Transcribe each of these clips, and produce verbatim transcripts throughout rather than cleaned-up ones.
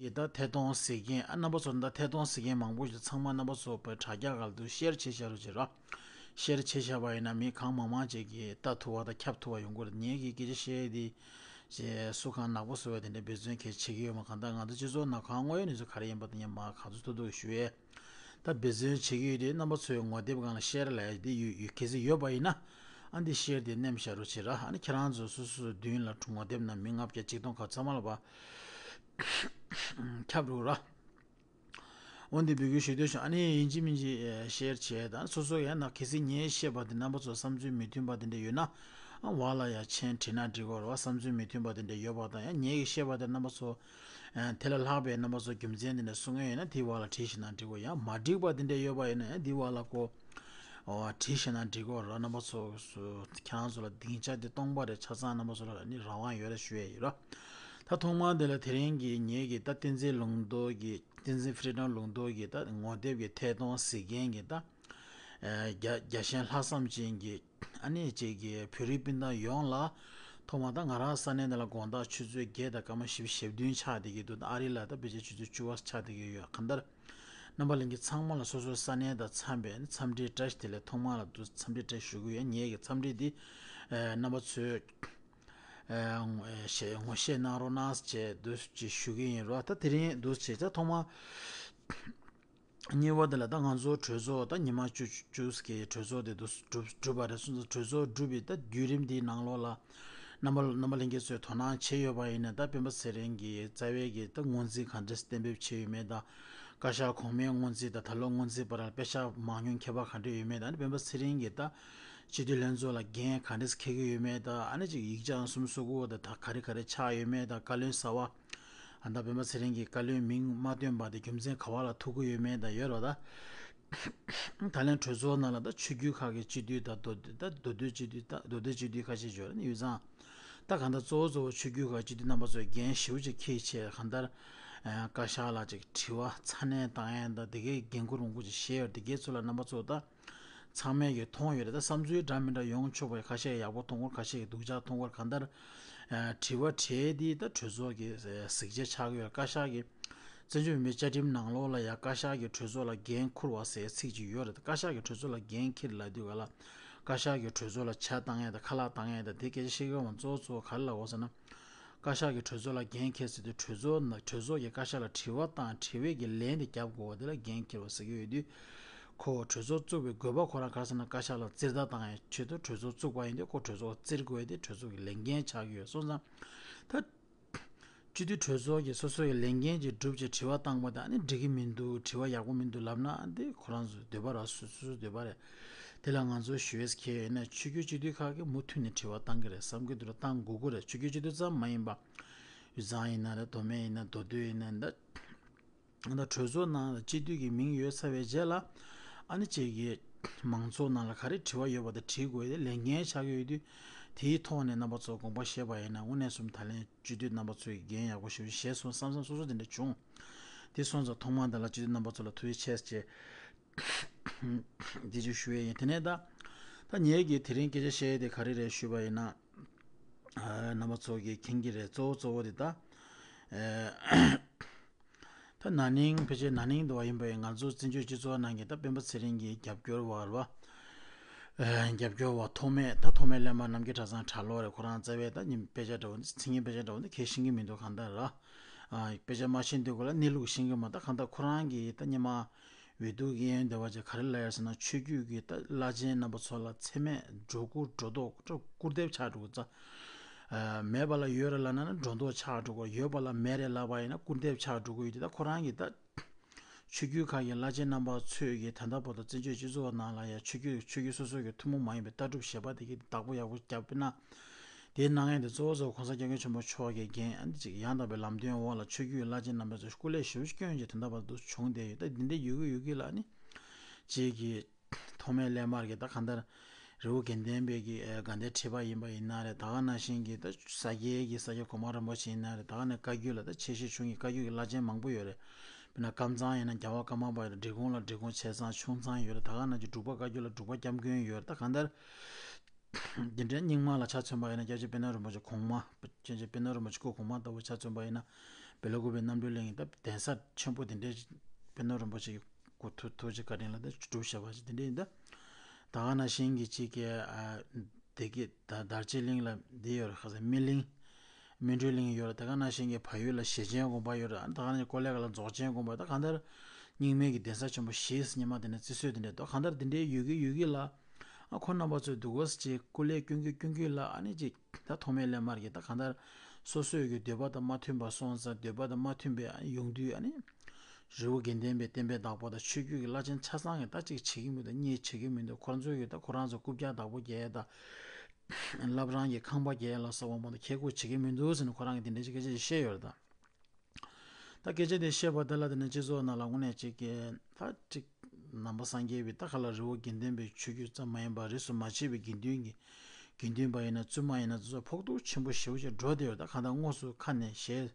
ཡི་ད་ཐད་གཏོང་གཟིགས་མཁན་ཨ་རྣམ་པ་ཚོ་ད་ཐད་གཏོང་གཟིགས་མཁན་མང་པོ་ཞིག་ཚང་མ་རྣམ་པ་ཚོ་བོད་དྲ་རྒྱ་སྒང་དུ་ཤེར་བྱས་བཞག་རོགས་བྱེད་རོགས། ཤེར་བྱས་བཞག་པ་ཡིན་ན་མི་གང་མང་མང་ཅིག་གིས་ལྟ་ཐུབ་པ་དང་ཁྱབ་ཐུབ་པ་ཡོང་གི་རེད། ངེད་ཀྱི་སྐད་ཆ་བཤད་དེ་ཅེས་སུ་གང་ནག་པོ་བཟོ་བའི་དེ་འདྲའི་འབད་བརྩོན་གལ་ཆེ་གི་ཡོད་མ། གང་ལྟར་ང་ཚོ་སྤྱི་ཚོགས་ནང་གང་དངོས་ཡོད་གནས་ཚུལ་ག་རེ་ཡིན་པ་དེ་ངས་མ་ག་ཚོད་ཐུབ་ཐུབ་ཞུ་ཡས། ད་འབད་བརྩོན་བྱེད་ཀྱི་ཡོད་དེ་རྣམ་པ་ཚོའི་ངོ་དེབ་སྒང་ལ་ཤེར་ལབ་ཡ་དེ་ཡོད་ཡོད་གལ་སྲིད་ཡོད་པ་ཡིན་ན་ཨ་འདི་ཤེར་དེ་མནན་བཞག་རོགས་བྱེད་ར། ཨ་ནི་ཁྱེད་རང་ཚོ་སོ་སོའི་མདུན་ལ་ངོ་དེབ་ནང་མི་ལྔ་བརྒྱ་ཆིག་སྟོང་ཁ་ཚང་མ་ལ་བ་ཁྱབ་རུ་ར། འོན་ཏེ་འབོད་སྐུལ་ཞུ་འདོད་བྱུང་། ཨ་ནི་ཡིན་གཅིག་མིན་གཅིག་ཤེར་བྱས་དང་སོ་སོ་ཡང་ན་གལ་སྲིད་ངས་བཤད་པ་དེ་རྣམ་པ་ཚོ་བསམ་ཚུལ་མི་མཐུན་པ་དེ་འདྲ་ཡོད་ན་ཨ་བར་ལ་ཡང་མཆན་བྲིས་ན་འགྲིག་གོ་ར་བ། བསམ་ཚུལ་མི་མཐུན་པ་དེ་འདྲ་ཡོད་པ་དང་ཡང་ངས་ཀྱི་བཤད་པ་དེ་རྣམ་པ་ཚོ་ཨ་དེ་ལས་ལྷག་པའི་རྣམ་པ་ཚོ་རྒྱུ་མཚན་དེ་འདྲ་གསུང་ཡས་ཡོད་ན་དེའི་བར་ལ་བྲིས་ཤིག་ན་འགྲིག་གོ། ཡང་མ་འགྲིག་པ་དེ་འདྲ་ཡོད་པ་ཡིན་ན་ཡང་དེའི་བར་ལ་ཀོ་ཨོ་བྲིས་ཤིག་ན་འགྲིག་གོ་ར། རྣམ་པ་ཚོ་ཁྱེད་རང་ཚོ་ལ་སྡིངས་ཆ་དེ་སྟོང་པ་རེད། ཆ་ཚང་རྣམ་པ་ཚོ་ལ་ནི་རང་དབང་ཡོད་རེད་ཞུ་ཡས་ཡོད་ར། ད་ཐོག་མར་དེ་ལ་དེ་རིང་གི་ངེད་ཀྱི་ད་བསྟན་འཛིན་ལུང་རྟོགས་ཀྱི་བསྟན་འཛིན་ཕི་རི་ཌམ་ལུང་རྟོགས་ཀྱི་ད་ངོ་དེབ་ཀྱི་ཐད་གཏོང་གཟིགས་མཁན་གྱི་ད་ཨ་རྒྱ་རྒྱ་ཆེན་ལྷག་བསམ་ཅན་གྱི་ཨ་ནི་ཅིག་གི་བོད་རིགས་སྤུན་ཟླ་ཡོངས་ལ་ཐོག་མར་ད་ང་རང་ས་གནས་འདི་ལ་དགོང་དག་ཆུ་ཚོད་བརྒྱད་དང་སྐར་མ་བཞི་བཅུ་ཞེ་བདུན་ཆགས་བསྡད་ཀྱི་འདུག་ད་ཨ་རི་ལ་ད་ཕལ་ཆེར་ཆུ་ཚོད་བཅུ་པ་ཆགས་བསྡད་ཀྱི་ཡོད། གང་ལྟར་རྣམ་པ་ལྷན་རྒྱས་ཚང་མ་ལ་སོ་སོའི་ས་གནས་དང་འཚམས་པའི་འཚམས་འདྲི་བཀྲ་ཤིས་བདེ་ལེགས། ཐོག་མར་ལ་འདུག་འཚམས་འདྲི་བཀྲ་ཤིས་ཞུ་གི་ཡོད། ངེད་ཀྱི་འཚམས་འདྲི་འདི་ཨ་རྣམ་པ་ཚོས་ཨ་ངོ་ཤེས་གནང་རོགས་གནང་ཞེས་འདུག་ཅེས་ཞུ་གི་ཡིན་རོགས། ད་དེ་རིང་འདུག་ཅེས་ད་ཐོག་མ་གཉིས་པ་དེ་ལ་ད་ང་ཚོ་གྲོས་ཚོགས་ད་ཉི་མ་བཅུ་བཅུ་གི་གྲོས་ཚོགས་དེ་འདུག་གྲུབ་གྲུབ་པ་རེད། སོང་ཙང་གྲོས་ཚོགས་གྲུབ་པའི་ད་བརྒྱུད་རིམ་འདིའི་ནང་ལོགས་ལ་རྣམ་པ་རྣམ་པ་ལྷན་རྒྱས་ཚོས་དོ་སྣང་བྱས་ཡོད་པ་ཡིན་ན་ད་སྤེན་པ་ཚེ་རིང་གི་རྩ་བའི་གི་ད་སྔོན་རྩིས་ག་འདྲས་གཏན་འབེབས་བྱས་ཡོད་མེད་དང་། བཀའ་ཤག་གོང་མའི་སྔོན་རྩིས་དང་ད་ལོ་སྔོན་རྩིས་བར་ལ་དཔེ་ཆ་མང་ཉུང་ཁྱད་པར་ག་འདྲ་ཡོད་མེད་དང་། ཨ་ནི་སྤེན་པ་ཚེ་རིང་གིས་ད་སྤྱི་འཐུས་ལྷན་ཚོགས་ལ་འགན་ག་འདྲས་འཁྱེར་གྱི་ཡོད་མེད་དང་། ཨ་ནི་ཅིག་ཡིག་ཆ་གསུམ་སོ་དགུ་དང་ད་ག་རེ་ག་རེ་ཆགས་ཡོད་མེད་དང་། བཀའ་བློན་གསར་པ་ཨ་ད་སྤེན་པ་ཚེ་རིང་གིས་བཀའ་བློན་མིང་མ་བཏོན་པ་དེ་རྒྱུ་མཚན་ག་བ་ལ་ཐུག་གི་ཡོད་མེད་དང་ཡོད་རེད་པ། ད་ད་ལན་གྲོས་ཚོགས་ནང་ལ་ད་ཆོས་བརྒྱུད་ཁག་གི་སྤྱི་འཐུས་དང་མདོ་སྟོད་ད་མདོ་སྟོད་སྤྱི་འཐུས་ད་མདོ་སྟོད་སྤྱི་འཐུས་ཁ་ཤས་ཡོད་རེད་ནི་ཡུལ་ཚང་། ད་གང་ལྟར་གཙོ་བོ་གཙོ་བོ་ཆོས་བརྒྱུད་ཁག་སྤྱི་འཐུས་རྣམ་པ་ཚོས་འགན་ཞེ་པོ་ཅིག་འཁྱེར་བྱས། གང་ལྟར་ཨ་བཀའ་ཤག་ལ་ཅིག་དྲི་བ་ཚ་ནན་བཏང་ཡས་དང་དེ་གའི་འགན་ཁུར་མང་པོ་ཅིག་བཞེས་ཡོད་རེད། དེ་གའི་ཚོ་ལ་རྣམ་པ་ཚོ་ད་ཚང་མས་ཀྱིས་མཐོང་ཡོད་རེད། ད་བསམ་ཚུལ་འདྲ་མི་འདྲ་ཡོང་ཆོག་པ་ཡོད། ཁ་ཤས་ཡག་པོ་མཐོང་གི་རེད། ཁ་ཤས་ཀྱིས་སྡུག་ཅག་མཐོང་གི་རེད། གང་ལྟར་ཨ་དྲི་བ་དྲིས་དེ་ད་གྲོས་ཚོགས་ཀྱི་ཨ་གཟིགས་ཆ་ཆགས་ཀྱི་ཡོད་རེད། བཀའ་ཤག་གི་བཙན་བྱོལ་བོད་མིའི་བཅའ་ཁྲིམས་ནང་ལོགས་ལ་ཡང་བཀའ་ཤག་གིས་གྲོས་ཚོགས་ལ་འགན་འཁུར་བ་ཟེར་ཚིག་ཅིག་ཡོད་རེད། བཀའ་ཤག་གིས་གྲོས་ཚོགས་ལ་འགན་འཁྱེར་ལབ་དུས་ག་ལ་བཀའ་ཤག་གིས་གྲོས་ཚོགས་ལ་ཇ་བཏང་ཡས་དང་ཁ་ལག་བཏང་ཡས་དང་དེ་སྐད་ཆ་བཤད་མཁན་མང་གཙོ་བོ་གཙོ་བོ་ག་རེ་ལབ་དགོས་ཟེར་ན། བཀའ་ཤག་གིས་གྲོས་ཚོགས་ལ་འགན་འཁྱེར་ཟེར་དུས་གྲོས་ཚོགས་ནང་གྲོས་ཚོགས་ཀྱིས་བཀའ་ཤག་ལ་དྲི་བ་བཏང་དྲི་བའི་གི་ལན་དེ་རྒྱབ་དགོས་པ་དེ་ལ་འགན་འཁྱེར་བ་ཟེར་གྱི་ཡོད་དུས། ཁོ་གྲོས་ཚོགས་བཙུགས་པའི་དགོས་པ་ཁོ་རང་ག་རེ་ཟེར་ན་བཀའ་ཤག་ལ་བཙིར་ཟླ་བཏང་ཡས་ཆེད་དུ་གྲོས་ཚོགས་བཙུགས་པ་ཡིན་དུས་ཁོ་གྲོས་ཚོགས་བཙིར་དགོས་ཡས་དེ་གྲོས་ཚོགས་ཀྱི་ལས་འགན་ཆགས་ཀྱི་ཡོད་སོང་ཙང་། ད་སྤྱི་འཐུས་གྲོས་ཚོགས་ཀྱིས་སོ་སོ་ཡི་ལས་འགན་ཅིག་བསྒྲུབས་བྱས་དྲི་བ་བཏང་པ་དང་ཨ་ནི་འགྲིག་གི་མི་འདུག་དྲི་བ་ཡག་པོ་མི་འདུག་ལབ་ན་ཨ་འདི་ཁོ་རང་ཚོའི་འདོད་པ་རེད། སོ་སོ་སོའི་འདོད་པ་རེད། དེ་ལ་ང་ཚོ་ཞུ་ཡས་ཁེལ་ཡོད་ན་ཆོས་བརྒྱུད་སྤྱི་འཐུས་ཁག་གིས་མུ་མཐུད་ནས་དྲི་བ་བཏང་གི་རེད་བསམ་གྱི་འདུག་ར། བཏང་དགོས་ཀྱི་རེད། ཆོས་བརྒྱུད་སྤྱི་འཐུས་ཙམ་མ་ཡིན་པ། དབུས་གཙང་ཡིན་ན་རེད། མདོ་སྨད་ཡིན་ན་མདོ་སྟོད་ཡིན་ན་འདི། ད་གྲོས་ཚོགས་ནང་ལ་སྤྱི་འཐུས་ཀྱི་མིང་ཡོད་ཚར་བའི་རྗེས་ལ་ཨ་ནི་ཅིག་གི་མང་ཚོགས་ནང་ལ་ག་རེ་དྲི་བ་ཡོད་པ་དེ་དྲི་དགོས་ཏེ་ལས་འགན་ཆགས་ཀྱི་ཡོད་དུས། དེའི་ཐོག་ནས་རྣམ་པ་ཚོ་དགོངས་པ་བཞེས་པ་ཡིན་ན་དངོས་གནས་སོང་ད་ལན་སྤྱི་འཐུས་རྣམ་པ་ཚོས་འགན་ཡག་པོ་ཞེ་པོ་བཞེས་སོང་བསམ་བསམ་སོ་སོ་དེ་འདྲ་བྱུང་། དེ་སོང་ཙང་ཐོག་མར་ད་ལ་སྤྱི་འཐུས་རྣམ་པ་ཚོ་ལ་ཐུགས་རྗེ་ཆེ་ཞེས་འདི་ཅིག་ཞུ་ཡས་ཡིན། དེ་ནས་ད་ད་ངེད་ཀྱིས་དེ་རིང་སྐད་ཆ་བཤད་ཡས་དེ་ག་རེ་རེད་ཞུས་པ་ཡིན་ན། ཨ་རྣམ་པ་ཚོ་གིས་མཁྱེན་གྱི་རེད། གཙོ་བོ་གཙོ་བོ་དེ་ད་ཨ་ད་ན་ནིང་ཕལ་ཆེར་ན་ནིང་དུ་བ་ཡིན་པ་ཡིན། ང་ཚོ་བཙན་བྱོལ་སྤྱི་ཚོགས་ནང་གི་ད་སྤེན་པ་ཚེ་རིང་གི་རྒྱབ་སྐྱོར་བ་རེད་པ། ཨ་རྒྱབ་སྐྱོར་བ་ཐོགས་མེད་ད་ཐོགས་མེད་སླད་མར་རྣམ་རྒྱལ་གྲྭ་ཚང་གྲྭ་ལོག་རེད། ཁོ་རང་རྩ་བའི་ད་ཉིན་དཔེ་ཆ་འདྲ་བོ་འདི་མཚན་སྙན་དཔེ་ཆ་འདྲ་བོ་འདི་ཁས་ཤེས་ཀྱི་མི་འདུག་གང་ལྟར་ར། ཨ་དཔེ་ཆ་མ་ཤེས་དུས་ག་ལ་གནས་ལུགས་ཤེས་ཀྱི་མ། ད་གང་ལྟར་ཁོ་རང་གིས་ད་སྔོན་མ་འོས་བསྡུ་གི་ཡོན་བདེ་བ་ཅན་ག་རེ་ལབ་ཡོད་ཟེར་ན། ཆོས་བརྒྱུད་ཀྱི་ད་བླ་ཆེན་རྣམ་པ་ཚོ་ལ་མཚན་སྨད་སྒྲོ་སྐུར་སྒྲོ་འདོགས་སྐུར་འདེབས་ཆགས་འགྲོ་གི་ཙང་། ཨ་མེད་པ་ལ་ཡོད་རེད་ལབ་ན་ནི་སྒྲོ་འདོགས་ཆགས་འགྲོ་གི། ཡོད་པ་ལ་མེད་རེད་ལབ་པ་ཡིན་ན་སྐུར་འདེབས་ཆགས་འགྲོ་གི་ཡོད་དེ། ད་ཁོ་རང་གིས་ད་ཆོས་བརྒྱུད་ཁག་གི་བླ་ཆེན་རྣམ་པ་ཚོས་ཀྱིས་ད་ལྟ་བར་དུ་བཙན་བྱོལ་སྤྱི་ཚོགས་ནང་ལ་ཡང་ཆོས་བརྒྱུད་ཆོས་བརྒྱུད་སོ་སོ་གི་ཐུན་མོང་མ་ཡིན་པའི་ལྟ་གྲུབ་བཞེས་པ་དེ་གའི་བདག་པོ་ཡག་པོ་བརྒྱབ་ན། དེའི་གནང་ཡས་དེ་གཙོ་བོ་གཙོ་བོ་༸གོང་ས་༸སྐྱབས་མགོན་ཆེན་པོ་མཆོག་གི་འགན་ཨ་ནི་ཅིག་ཡང་དག་པའི་ལམ་སྟོན་འོག་ལ་ཆོས་བརྒྱུད་བླ་ཆེན་རྣམ་པ་ཚོས་སྐུ་ལས་ཞེ་པོ་བསྐྱོན་བྱས་ད་ལྟ་བར་དུ་བྱུང་བསྡད་ཡོད། ད་འདི་འདྲ་ཡོད་ཀྱི་ཡོད་ཀྱི་ལ་ཨ་ནི་ཅིག་གི་ཐོགས་མེད་སླད་མར་གྱི་ད་གང་ལྟར་རི་བོ་དགེ་ལྡན་པའི་གི་ཨ་དགའ་ལྡན་ཁྲི་པ་ཡིན་པ་ཡིན་ན་རེད། ད་ག་ནང་བཞིན་གྱི་ད་ས་སྐྱའི་གི་ས་སྐྱ་གོང་མ་རིན་པོ་ཆེ་ཡིན་ན་རེད། ད་ག་ནས་བཀའ་བརྒྱུད་ལ་ད་ཆེ་ཆེ་ཆུང་གི་བཀའ་བརྒྱུད་ཀྱི་བླ་ཆེན་མང་པོ་ཡོད་རེད། དཔེར་ན་ཀམ་ཚང་ཡིན་ན་རྒྱལ་བ་ཀརྨ་པ་ཡོད་རེད། འབྲི་གུང་ལ་འབྲི་གུང་ཆེ་ཚང་ཆུང་ཚང་ཡོད་རེད། ད་ག་ནང་བཞིན་འབྲུག་པ་བཀའ་བརྒྱུད་ལ་འབྲུག་པ་སྐྱབས་མགོན་ཡོད་རེད། ད་གང་ལྟར་འདི་འདྲའི་རྙིང་མ་ལ་ཆ་མཚོན་པ་ཡིན་ན་སྐྱབས་རྗེ་དཔལ་ལྡན་རིན་པོ་ཆེ་གོང་མ། སྐྱབས་རྗེ་དཔལ་ལྡན་རིན་པོ་ཆེ་སྐུ་གོང་མ་ལྟ་བུ་ཆ་མཚོན་པ་ཡིན་ན། བེ་ལ་ཀུ་པའི་རྣམ་གྲོལ་གླིང་གི་ད་གདན་ས་ཆེན་པོ་དེ་འདྲའི་པད་ནོར་རིན་པོ་ཆེ་གི་སྐུ་ཐུགས་ཐུགས་རྗེ་བཀའ་དྲིན་ལ་ད་སྒྲུབ་བྱ་བ་ཞིག་དེ་འདྲ་ཡིན། ད་ད་ག་ནང་བཞིན་གྱི་ཅིག་གི་ཨ་དེ་གི་ད་དར་ལྕེ་གླིང་ལ་འདི་ཡོད་རེད། ཁ་སང་སྨིན་གླིང་། སྨིན་གྲོལ་གླིང་ཡོད་རེད། ད་ག་ནང་བཞིན་གྱི་བལ་ཡུལ་ལ་ཞེ་ཆེན་དགོན་པ་ཡོད་རེད། ད་ག་ནང་བཞིན་ཀོ་ལེ་གྷལ་ལ་རྫོགས་ཆེན་དགོན་པ། ད་གང་ལྟར་རྙིང་མའི་གི་གདན་ས་ཆེན་པོ་བཞི་ཉི་མ་དེ་ནས་བརྩི་སྲོལ་དེ་འདྲ་འདུག་གང་ལྟར་དེ་འདྲའི་ཡོད་ཀྱི་ཡོད་ཀྱི་ལ། ཨ་ཁོ་རྣམ་པ་ཚོས་འདུག་གོ་ཅིག་སྐུ་ལས་བསྐྱོན་གྱི་བསྐྱོན་གྱི་ལ། ཨ་ནི་ཅིག་ད་ཐོག་མའི་སླད་མར་གྱི་ད་གང་ལྟར་སོ་སོའི་གི་འདོད་པ་དང་མ་མཐུན་པ་སོང་ཙང་། འདོད་པ་དང་མ་མཐུན་པའི་ཨ་ནི་ཡོང་དུས། ཨ་ནི་རི་བོ་དགེ་ལྡན་པའི་བསྟན་པའི་བདག་པོ་དང་ཆོས་བརྒྱུད་ཀྱི་བླ་ཆེན་ཆ་ཚང་གིས་ད་ཅིག་བྱེད་ཀྱི་མི་འདུག་གཉེར་བྱེད་ཀྱི་མི་འདུག་ཁོ་རང་ཚོའི་གི་ད་ཁོ་རང་ཚོ་རྐུབ་བཀྱག་བདག་པོ་རྒྱག་ཡས་དང་། བླ་བྲང་གི་ཁང་པ་རྒྱག་ཡས་ལ་སོགས་པ་མང་དུ་ཁེ་ཁོ་བྱེད་ཀྱི་མི་འདུག་ཟེར་ནས་ཁོ་རང་གིས་དེ་འདྲ་ཞིག་སྐད་ཆ་ཞིག་བཤད་ཡོད་རེད་ད། ད་སྐད་ཆ་དེ་བཤད་པ་དེ་ལ་དེ་ནས་སྤྱི་ཚོགས་ནང་ལ་དངོས་གནས་ཅིག་གི་ད་ཅིག་ནང་པ་སངས་རྒྱས་པའི་ད་ག་ལ་རི་བོ་དགེ་ལྡན་པའི་ཆོས་བརྒྱུད་ཙམ་མ་ཡིན་པར་རིས་སུ་མ་ཆད་པའི་དགེ་འདུན་གྱི་དགེ་འདུན་པ་ཡིན་ན་བཙུན་མ་ཡིན་ན་དེ་ཚོ་ཕོག་ཐུག་ཆེན་པོ་ཞེ་པོ་ཅིག་འགྲོ་བསྡད་ཡོད། ད་གང་ལྟར་དངོས་སུ་ཁ་ནས་ཞལ་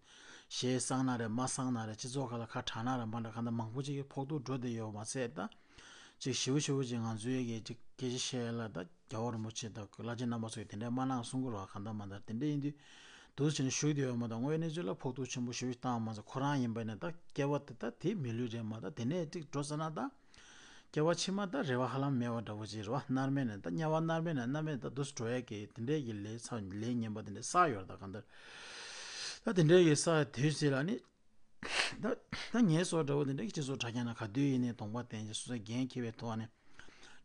ཞལ་གསང་ན་རེད་མ་གསང་ན་རེད། སྤྱི་ཚོགས་ཁ་ལ་ཁ་གྲགས་ན་རེད་མ་གྲགས། གང་ལྟར་མང་པོ་ཅིག་གིས་ཕོག་ཐུག་འགྲོ་བསྡད་ཡོད་མ་ཟད། ད་ཅིག་ཞེ་པོ་ཞེ་པོ་ཅིག་ང་ཚོའི་གི་ཅིག་སྐད་ཆ་བཤད་ཡ་ལ་ད་རྒྱལ་བ་རིན་པོ་ཆེ་དང་བླ་ཆེན་རྣམ་པ་ཚོ་གིས་དེ་འདྲ་མ་གནང་གསུང་གི་རེད་བ། གང་ལྟར་མ་ལྟར་དེ་འདྲ་ཡིན་དུས་འདུག་སེ་བྱས་ནས་བཞུགས་བསྡད་ཡོད་མ་གཏོགས། དངོས་ཡོད་གནས་ཚུལ་ལ་ཕོག་ཐུག་ཆེན་པོ་ཞེ་པོ་ཞིག་བཏང་བ་མ་ཟད། ཁོ་རང་ཡིན་པ་ཡིན་ན་ད་སྐྱེ་བ་དེ་ད་དེ་མི་ལུས་རེད་མ། ད་དེ་ནས་ཅིག་འགྲོ་ཟེར་ན་ད་སྐྱེ་བ་ཕྱི་མ་ད་རེ་བ་ཧ་ལམ་མེད་པ་འདྲ་པོ་ཅིག་རེད་བ། མནར་མེད་ནས་ད་དམྱལ་བ་མནར་མེད་ནས་མནར་མེད་ད་འདུག་སེ་འགྲོ་ཡ་གི་དེ་འདྲའི་གི་ལས་ཚ་ལས་ངན་པ་དེ་འདྲ་བསགས་ཡོད་རེད། ད་གང་ལྟར་ད་དེ་འདྲའི་གི་བསགས་དུས་ཚོད་ལ་ནི། ད་ད་ངའི་སོགས་འདྲ་བོ་དེ་འདྲ་གི་སྤྱི་ཚོགས་དྲ་རྒྱ་ནང་ག་དུས་ཡིན་ནའི་གདོང་པ་བསྟན་ཅིག་སོ་སོའི་འགན་འཁྱེར་བའི་ཐོག་ནས་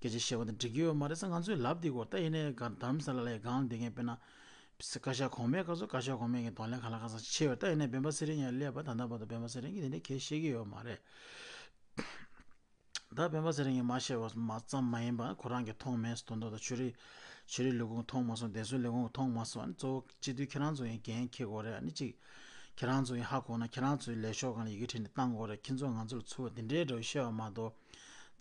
སྐད་ཆ་བཤད་པ་དེ་འགྲིག་གི་ཡོད་མ་རེད་ཟེར། ང་ཚོས་ལབ་བསྡད་ཀྱི་ཡོད་རེད། ད་ཡིན་ནའི་ག་རྡ་རམ་ས་ལ་ལ་ཡི་སྒང་ལ་བསྡད་མཁན་དཔེར་ན་བཀའ་ཤག་གོང་མའི་སྐབས་སུ་བཀའ་ཤག་གོང་མའི་གི་གདོང་ལེན་གང་ལ་གང་འཚམ་ཅིག་བྱས་ཡོད་རེད། ད་ཡིན་ནའི་སྤེན་པ་ཚེ་རིང་ཡར་སླེབས་པ་ད་ལྟ་བར་དུ་སྤེན་པ་ཚེ་རིང་གིས་དེ་འདྲ་གང་ཡང་བཤད་ཀྱི་ཡོད་མ་རེད། ད་སྤེན་པ་ཚེ་རིང་གིས་མ་བཤད་པ་མ་ཙམ་མ་ཡིན་པ་ཁོ་རང་གིས་མཐོང་མེད་ཟེར་དོན་དག་དང་། ཆོས་རིག་ཆོས་རིག་ལས་ཁུངས་མཐོང་མ་སོང་། བདེ་སྲུང་ལས་ཁུངས་མཐོང་མ་སོང་། ཨ་ནི་གཙོ་བོ་སྤྱི་འཐུས་ཁྱེད་རང་ཚོ་ཡིན། འགན་འཁྱེར་དགོས་རེད། ཨ་ནི་ཅིག་ཁྱེད་རང་ཚོ་ཡིན་ཧ་གོ་ན་ཁྱེད་རང་ཚོའི་ལས་ཤོག་སྒང་ལ་ཡི་གེ་བྲིས་ནས་བཏང་དགོས་རེད། ཁྱེད་ཚོ་ང་ཚོ་ལ་ཚུར་དེ་འདྲའི་འདྲ་བོ་བཤད་པ་མ་གཏོགས་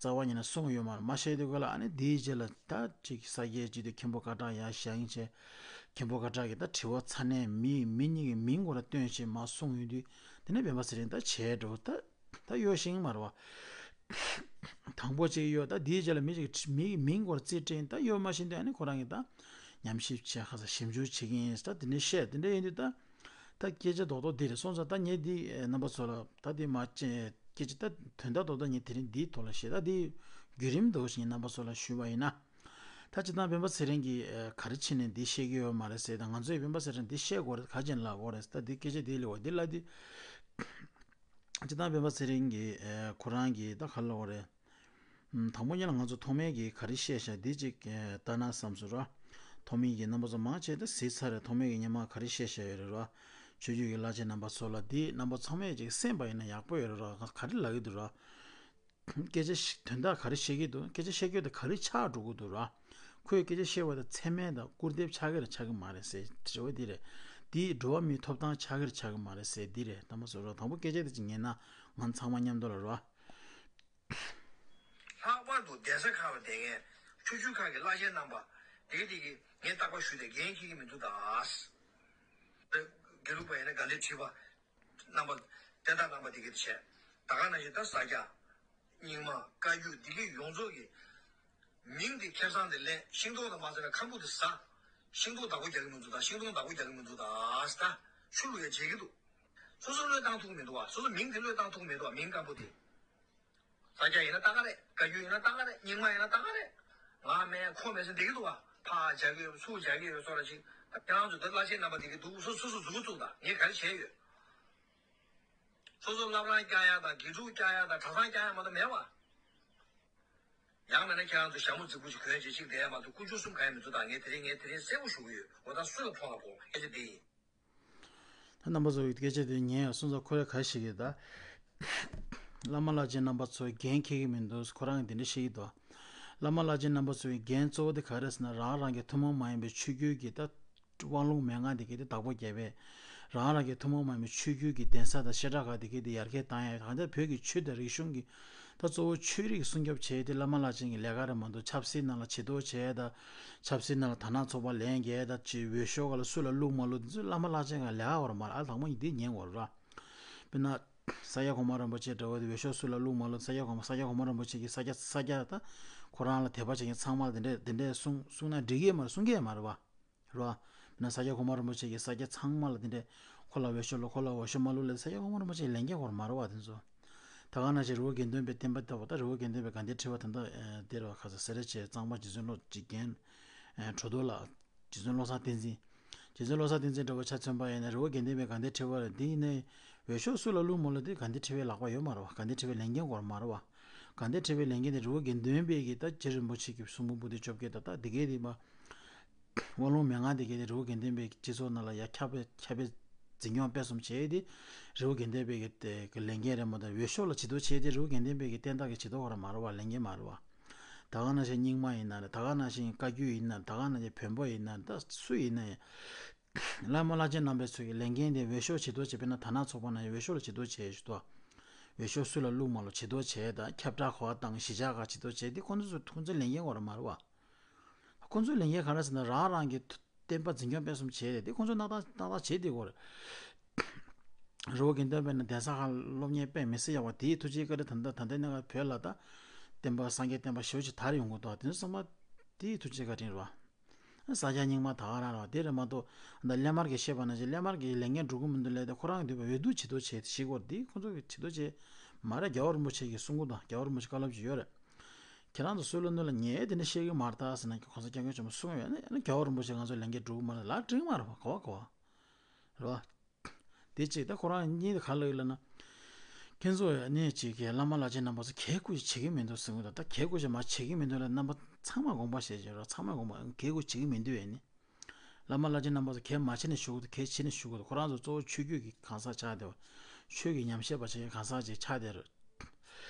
རྩ་བ་ཉིད་ནས་གསུངས་ཡོད་མ་རེད། མ་བཤད་དུས་ག་ལ་ཨ་ནི་དེའི་རྗེས་ལ་ད་ཅིག་ས་སྐྱའི་སྤྱི་འཐུས་མཁན་པོ་སྐ་བྲག་ཡར་བཞེངས་བྱས། མཁན་པོ་སྐ་བྲག་གིས་ད་དྲི་བ་ཚ་ནན་མི་མི་གཉིས་ཀྱི་མིང་ཁོ་རང་བཏོན་བྱས་མར་གསུངས་ཡོང་དུས། དེ་ནས་སྤེན་པ་ཚེ་རིང་ད་བྱས་འགྲོ་ད། ད་གཡོ་ཤེས་མ་རེད་བ། དང་པོ་གཅིག་གཡོ། ད་དེའི་རྗེས་ལ་མི་གཅིག་མི་མིང་སྐོར་རྩིས་སྤྲད། ད་གཡོ་མ་ཤེས་དུས་ཨ་ནི་ཁོ་རང་གིས་ད་ཉམས་ཞིབ་བྱས་ཁ་ས་ཞིབ་འཇུག་བྱེད་ཀྱི་ཡིན། ད་དེ་འདྲའི་བཤད་དེ་འདྲ་ཡིན་དུས་ད། ད་སྐད་ཆ་རྡོག་རྡོག་འདི་རེད། སོང་ཙང་ད་ངས་འདི་རྣམ་པ་ཚོ་ལ་ད་འདི་མ་སྐད་ཆ་ད་དོན་དག་རྡོག་རྡོག་ངས་དེ་རིང་འདིའི་ཐོག་ལ་བཤད། ད་འདི་བརྒྱུད་རིམ་འདྲ་བོ་ཞིག་རྣམ་པ་ཚོ་ལ་ཞུས་པ་ཡིན་ན། ད་སྤྱིར་བཏང་སྤེན་པ་ཚེ་རིང་གིས་ག་རེ་བྱས་ནས་འདི་བཤད་ཀྱི་ཡོད་མ་རེད་ཟེར། ད་ང་ཚོས་སྤེན་པ་ཚེ་རིང་འདི་བཤད་དགོས་རེད། ག་རེ་བྱས་ནས་ལབ་དགོས་རེད་ཟེར། ད་འདི་སྐད་ཆ་འདི་ལབ་དགོས་འདི་ལབ་དུས། སྤྱིར་བཏང་སྤེན་པ་ཚེ་རིང་གིས་ཨེ་ཁོ་རང་གིས་ད་ག་ལབ་དགོས་རེད། ཨམ། དང་པོ་ཉིད་ལ་ང་ཚོ་ཐོག་མའི་གི་ག་རེ་བཤད་བཞག་འདི་ཅིག་ཨེ་ལྟ་ན་བསམ་སོང་ར། ཐོག་མའི་གི་རྣམ་པ་ཚོ་མང་ཆེ་ད་གཟིགས་ཚར་རེད། ཐོག་མའི་གི་སྔོན་མ་ག་རེ་བཤད་བཞག་ཡོད་རེད་ར། ཆོས་བརྒྱུད་ཀྱི་བླ་ཆེན་རྣམ་པ་ཚོ་ལ་འདི་རྣམ་པ་ཚང་མས་ཅིག་གསན་པ་ཡིན་ན་ཡག་པོ་ཡོད་རེད་ར། ག་རེ་ལབ་ཀྱི་འདུག་ར། སྐད་ཆ་ཞིག་དོན་དག་ག་རེ་བཤད་ཀྱི་འདུག་སྐད་ཆ་བཤད་རྒྱུ་དེ་ག་རེ་ཆགས་འགྲོ་གི་འདུག་ར། ཁོས་སྐད་ཆ་བཤད་པ་དེ་ཚད་མེད་དང་སྐུར་འདེབས་ཆགས་ཀྱི་རེད་ཆགས་ཀྱི་མ་རེད་ཟེར་དྲི་བ་འདི་རེད། འདིས་འགྲོ་བ་མིའི་ཐོབ་ཐང་ཆགས་ཀྱི་རེད་ཆགས་ཀྱི་མ་རེད་ཟེར་འདི་རེད། ད་མ་བཟོ་ར། དང་པོ་སྐད་ཆ་དེ་ཅིག་ཉན་ན་ང་ཚང་མ་མཉམ་དུ་ལ་ར། ལྷག་པར་དུ་གདན་ས་ཁག་ལ་བསྡད་མཁན་ཆོས་བརྒྱུད་ཁག་གི་བླ་ཆེན་རྣམ་པ་དེ་གི་དེ་གི་ངས་རྟག་པར་ཞུས་ཏེ་འགན་འཁྱེར་གྱི་མི་འདུག་ད། དགེ་ལུགས་པ་ཡིན་ན་དགའ་ལྡན་ཁྲི་པ། རྣམ་པ་བསྟན་བདག་རྣམ་པ་དེ་གིས་བྱས། ད་ག་ནང་བཞིན་ད་ས་སྐྱ། རྙིང་མ། བཀའ་བརྒྱུད་འདི་གའི་ཡོངས་རྫོགས་ཀྱི་མིང་འདི་ཁེ་བཟང་དེ་ལེན། ཤིང་ཏོག་དང་མ་ཟ་ན་ཁམ་བུ་དེ་ཟ། ཤིང་ཏོག་བདག་པོ་རྒྱག་གི་མི་འདུག་ད། ཤིང་སྡོང་བདག་པོ་རྒྱག་གི་མི་འདུག་ད། ད་ཆུ་བླུག་ཡ་བརྗེད་ཀྱི་འདུག་སོ་སོ་བློས་བཏང་ཐུབ་ཀྱི་མི་འདུག་བ། སོ་སོ་མིང་དེ་བློས་བཏང་ཐུབ་ཀྱི་མི་འདུག་བ། མིང་སྐམ་པོ་དེ། ས་སྐྱ་ཡིན་ན་ད་ག་རེད། བཀའ་བརྒྱུད་ཡིན་ན་ད་ག་རེད། རྙིང་མ་ཡིན་ན་ད་ག་རེད། ང་མེད་ཁོ་མེད་ཟེར་བསྡད་ཀྱི་འདུག་བ། ཕར་རྒྱག་གི་ཡོད་ཚུར་རྒྱག་གི་ཡོད་སོགས་ལ་ཅིག་ད་ཁྱེད་རང་ཚོ་ད་བླ་ཆེན་རྣམ་པ་དེ་གིས་འདུག་སོ་སོ་སོ་གཟུགས་པོ་བཙུགས་དང་། ངས་ག་རེ་བྱས་ཡོད། སོ་སོ་བླ་བྲང་བསྐྱང་ཡ་དང་དགེ་ཕྲུག་བསྐྱང་ཡ་དང་གྲྭ་ཚང་བསྐྱང་ཡ་མ་གཏོགས་མེད་བ། ཡང་མིན་ན་ཁྱེད་རང་ཚོ་ཞྭ་མོ་རྫིག་པོ་ཞིག་གོན་བྱས་ཅིག་བསྡད་ཡ་མ་གཏོགས་དཀོན་མཆོག་གསུམ་གང་ཡང་མི་འདུག་ད། ངས་དེ་རིང་ངས་དེ་རིང་གསལ་པོ་ཞུ་གི་ཡོད། འོ་ད་སུ་ལ་ཕོག་ན་ཕོག་སྐད་ཆ་འདི་ཡིན། ད་རྣམ་པ་ཚོ་གི་སྐད་ཆ་དེ་ཉན་ཡ་སོང་ཙང་ཁོ་རེ་ག་ཞིག་གིས་ད། བླ་མ་བླ་ཆེན་རྣམ་པ་ཚོས་འགན་འཁྱེར་གྱི་མི་འདུག་ཁོ་རང་གིས་དེ་འདྲ་བཤད་ཀྱི་འདུག་བླ་མ་བླ་ཆེན་རྣམ་པ་ཚོའི་འགན་གཙོ་བོ་དེ་ག་རེ་ཟེར་ན། རང་རང་གི་ཐུན་མོང་མ་ཡིན་པའི་ཆོས་བརྒྱུད་ཀྱི་ད་དབང་ལུང་མན་ངག་དེ་གའི་དེ་བདག་པོ་རྒྱབ་པས། རང་རང་གི་ཐུན་མོང་མ་ཡིན་པའི་ཆོས་བརྒྱུད་ཀྱི་གདན་ས་དང་བཤད་གྲྭ་ཁག་དེ་གའི་དེ་ཡར་རྒྱས་བཏང་ཡ། གང་ལྟར་བོད་ཀྱི་ཆོས་དང་རིག་གཞུང་གི་ད་གཙོ་བོ་ཆོས་རིག་སྲུང་སྐྱོབ་བྱེད་ཡ་དེ་བླ་མ་བླ་ཆེན་གྱི་ལས་ཀ་རེད་མ་གཏོགས། ཆབ་སྲིད་ནང་ལ་བྱེད་གཏོགས་བྱེད་ཡ་དང་། ཆབ་སྲིད་ནང་ལ་དར་ནག་ཚོགས་པ་ལེན་རྒྱག་ཡ་དང་། ཅིག་འོས་ཤོག་ག་ལ་སུ་ལ་བླུགས་མ་བླུགས་དེ་ཚོ་བླ་མ་བླ་ཆེན་གྱི་ལས་ཀ་བར་མ་ལ་ཨ་དང་པོ་ཉིད་དེ་ཉན་དགོས་རེད་ར། དཔེར་ན། ས་སྐྱ་གོང་མ་རིན་པོ་ཆེ་འདྲ་བོ་དེ་འོས་ཤོག་སུ་ལ་བླུགས་མ་བླུགས། ས་སྐྱ་གོང་མ་ས་སྐྱ་གོང་མ་རིན་པོ་ཆེ་གིས་ས་སྐྱ་ས་སྐྱ་ད་ཁོ་རང་ལ་དད་པ་བྱེད་མཁན་ཚང་མ་ལ་དེ་འདྲས་དེ་འདྲས་གསུང་གསུང་ན་འགྲིག་གི་མ་རེད། གསུང་གི་མ་རེད་བ། རེད་བ། དཔེར་ན་ས་སྐྱ་གོང་མ་རིན་པོ་ཆེ་གིས་ས་སྐྱ་ཚང་མ་ལ་དེ་འདྲས་ ཁོ་ལ་འོས་ཤོག་བླུགས། ཁོ་ལ་འོས་ཤོག་མ་བླུགས་ལབ་ས་ཡ་དབང་མོ་རིན་པོ་ཆེ་ལས་འགན་ཁོར་མ་རེད་བ། དེ་ཚོ་ད་ག་ནང་བཞིན་རི་བོ་དགེ་ལྡན་པའི་བསྟན་པ་ལྟ་བུ། ད་རི་བོ་དགེ་ལྡན་པའི་དགའ་ལྡན་ཁྲི་པ་ད་ལྟ་ཨེ་དེ་རེད་བ། ཁ་ས་སེ་ར་བྱེས་གཙང་པ་རྗེ་བཙུན་སློབ་ཅིག་རྒན་ཨེ་གྲོ་ཐོག་ལ། རྗེ་བཙུན་བློ་བཟང་བསྟན་འཛིན། རྗེ་བཙུན་བློ་བཟང་བསྟན་འཛིན་འདྲ་བོ་ཆ་མཚོན་པ་ཡིན་ན་རི་བོ་དགེ་ལྡན་པའི་དགའ་ལྡན་ཁྲི་པ་རེད། དེ་ཡིན་ནའི་འོས་ཤོག་སུ་ལ་བླུགས་མ་བླུགས་དེ་དགའ་ལྡན་ཁྲི་པའི་ལག་པ་ཡོད་མ་རེད་བ། དགའ་ལྡན་ཁྲི་པའི་ལས་འགན་ཁོར་མ་རེད་བ། དགའ་ལྡན་ཁྲི་པའི་ལས་འགན་དེ་རི་བོ་དགེ་ལྡན་པའི་གི་ད་རྗེ་རིན་པོ་ཆེ་གི་གསུང་འབུམ་པོ་ཏི་བཅོ་བརྒྱད་ད་ད་དེ་གའི་རིགས་པ། དབང་ལུང་མན་ངག་དེ་གའི་དེ་རི་བོ་དགེ་ལྡན་པའི་སྤྱི་ཚོགས་ནང་ལ་ཡ་ཁྱབ་པའི་ཁྱབ་པའི་འཛིན་སྐྱོང་སྤེལ་གསུམ་བྱས་ཏེ་རི་བོ་དགེ་ལྡན་པའི་གི་དེ་གི་ལས་འགན་རེད་མ་གཏོགས། འོས་ཤོག་ལ་བྱེད་དོ་བྱས་ཏེ་རི་བོ་དགེ་ལྡན་པའི་གི་བསྟན་བདག་གི་བྱེད་དོ་ཁོ་ར་མ་རེད་བ། ལས་འགན་མ་རེད་བ། ད་ག་ནང་བཞིན་རྙིང་མ་ཡིན་ན་རེད། ད་ག་ནང་བཞིན་བཀའ་བརྒྱུད་ཡིན་ན་རེད། ད་ག་ནང་བཞིན་བོན་པོ་ཡིན་ན་རེད། ད་སུ་ཡིན་ན་ཡང་། བླ་མ་བླ་ཆེན་རྣམ་པའི་ཚོ་གི་ལས་འགན་དེ་འོས་ཤོག་བྱེད་དོ་བྱས། དཔེར་ན་དར་ནག་ཚོགས་པ་ན་ཡང་འོས་ཤོག་ལ་བྱེད་དོ་བྱས་ཞུ་དོ། འོས་ཤོག་སུ་ལ་བླུགས་མ་བླུགས་བྱེད་དོ་བྱས། ད་ཁྱབ་བསྒྲགས་ག་པར་བཏང་། གཞིས་ཆགས་ག་བྱེད་དོ་བྱས། དེ་ཁོང་ཚོ་ཚོ་ཁོང་ཚོའི་ལས་འགན་ཁོ་ར་མ་རེད་བ། ཁོང་ཚོའི་ལས་འགན་ག་རེ་ཟེར་ན་རང་རང་གི་བསྟན་པ་འཛིན་སྐྱོང་སྤེལ་གསུམ་བྱས་ཏེ་དེ་ཁོང་ཚོས་གནང་སྟངས་གནང་སྟངས་བྱས་དེ་ཁོ་རེད། རི་བོ་དགེ་ལྡན་པའི་ནང་གདན་ས་ཁག་སློབ་གཉེར་སྤེལ་མི་སྲིད་ཡག་པ་དེའི་ཐུགས་རྗེ་བཀའ་དྲིན་ད་ལྟ་ད་ལྟའི་གནས་སྐབས་བོད་ལ་ད་བསྟན་པ་སངས་རྒྱས་བསྟན་པ་ཞེ་པོ་ཅིག་དར་ཡོང་གི་འདུག་དེ་ཚོ་ཚང་མ་དེའི་ཐུགས་རྗེ་བཀའ་དྲིན་རེད་བ། ས་སྐྱ་རྙིང་མ་ད་ག་རང་རེད་བ། དེ་རེད་མ་གཏོགས་ད་སླད་མར་གྱིས་བཤད་པ་ནང་བཞིན་སླད་མར་གྱིས་ལས་འགན་སྒྲུབ་ཀྱི་མི་འདུག་ལབ་དེ་ཁོ་རང་གི་འདོད་པ་འོས་བསྡུ་བྱེད་དོ་བྱེད་ཞིག་གོ་རེད། དེ་ཁོ་ཚོ་གི་བྱེད་དོ་བྱེད་མ་རེད། རྒྱལ་བ་རིན་པོ་ཆེ་གིས་གསུང་གི་འདུག་རྒྱལ་བ་རིན་པོ་ཆེ་བཀའ་སློབ་ཅིག་ཡོད་རེད། ཁྱེད་རང་ཚོ་སུ་ལ་གནོད་ལ་ངས་དེ་འདྲ་བཤད་ཀྱི་མ་རེད་ད་ཟེར་ན་གོང་ས་སྐྱབས་མགོན་ཆེན་པོ་གསུང་ཡོད་ན་ཡང་ན་རྒྱལ་བ་རིན་པོ་ཆེ་ང་ཚོ་ལས་འགན་སྒྲུབ་ཀྱི་མ་རེད་ལབ་འགྲིག་མ་རེད་བ། ག་བ་ག་བ་རེད་བ། དེ་གཅིག་ད་ཁོ་རང་གཉིས་དེ་ག་ལ་ཡོད་ལབ་ན། ཁྱེད་ཚོ་ཡ་ནས་གཅིག་གི་བླ་མ་བླ་ཆེན་རྣམ་པ་ཚོ་གལ་ཁུ་ཞིག་བྱེད་ཀྱི་མི་འདུག་ཟེར་གྱི་འདུག་ད་གལ་ཁུ་ཞིག་མ་བྱེད་ཀྱི་མི་འདུག་ལ་རྣམ་པ་ཚང་མ་དགོངས་པ་བཞེས་བྱས་རོགས། ཚང་མ་དགོངས་པ་གལ་ཁུ་བྱེད་ཀྱི་མི་འདུག་ཡ་ནི། བླ་མ་བླ་ཆེན་རྣམ་པ་ཚོ་གལ་མ་བྱེད་ནས་བཞུགས་འདུག་གལ་བྱེད་ནས་བཞུགས་འདུག་ཁོ་རང་ཚོ་གཙོ་བོ་ཆོས་བརྒྱུད་ཀྱི་གང་ཟག་ཆགས་བསྡད་པ། ཆོས་ཀྱི་ཉམས་ཞིབ་པ་བྱེད་མཁན་གང་ཟག་ཅིག་ཆགས་བསྡད་རེད།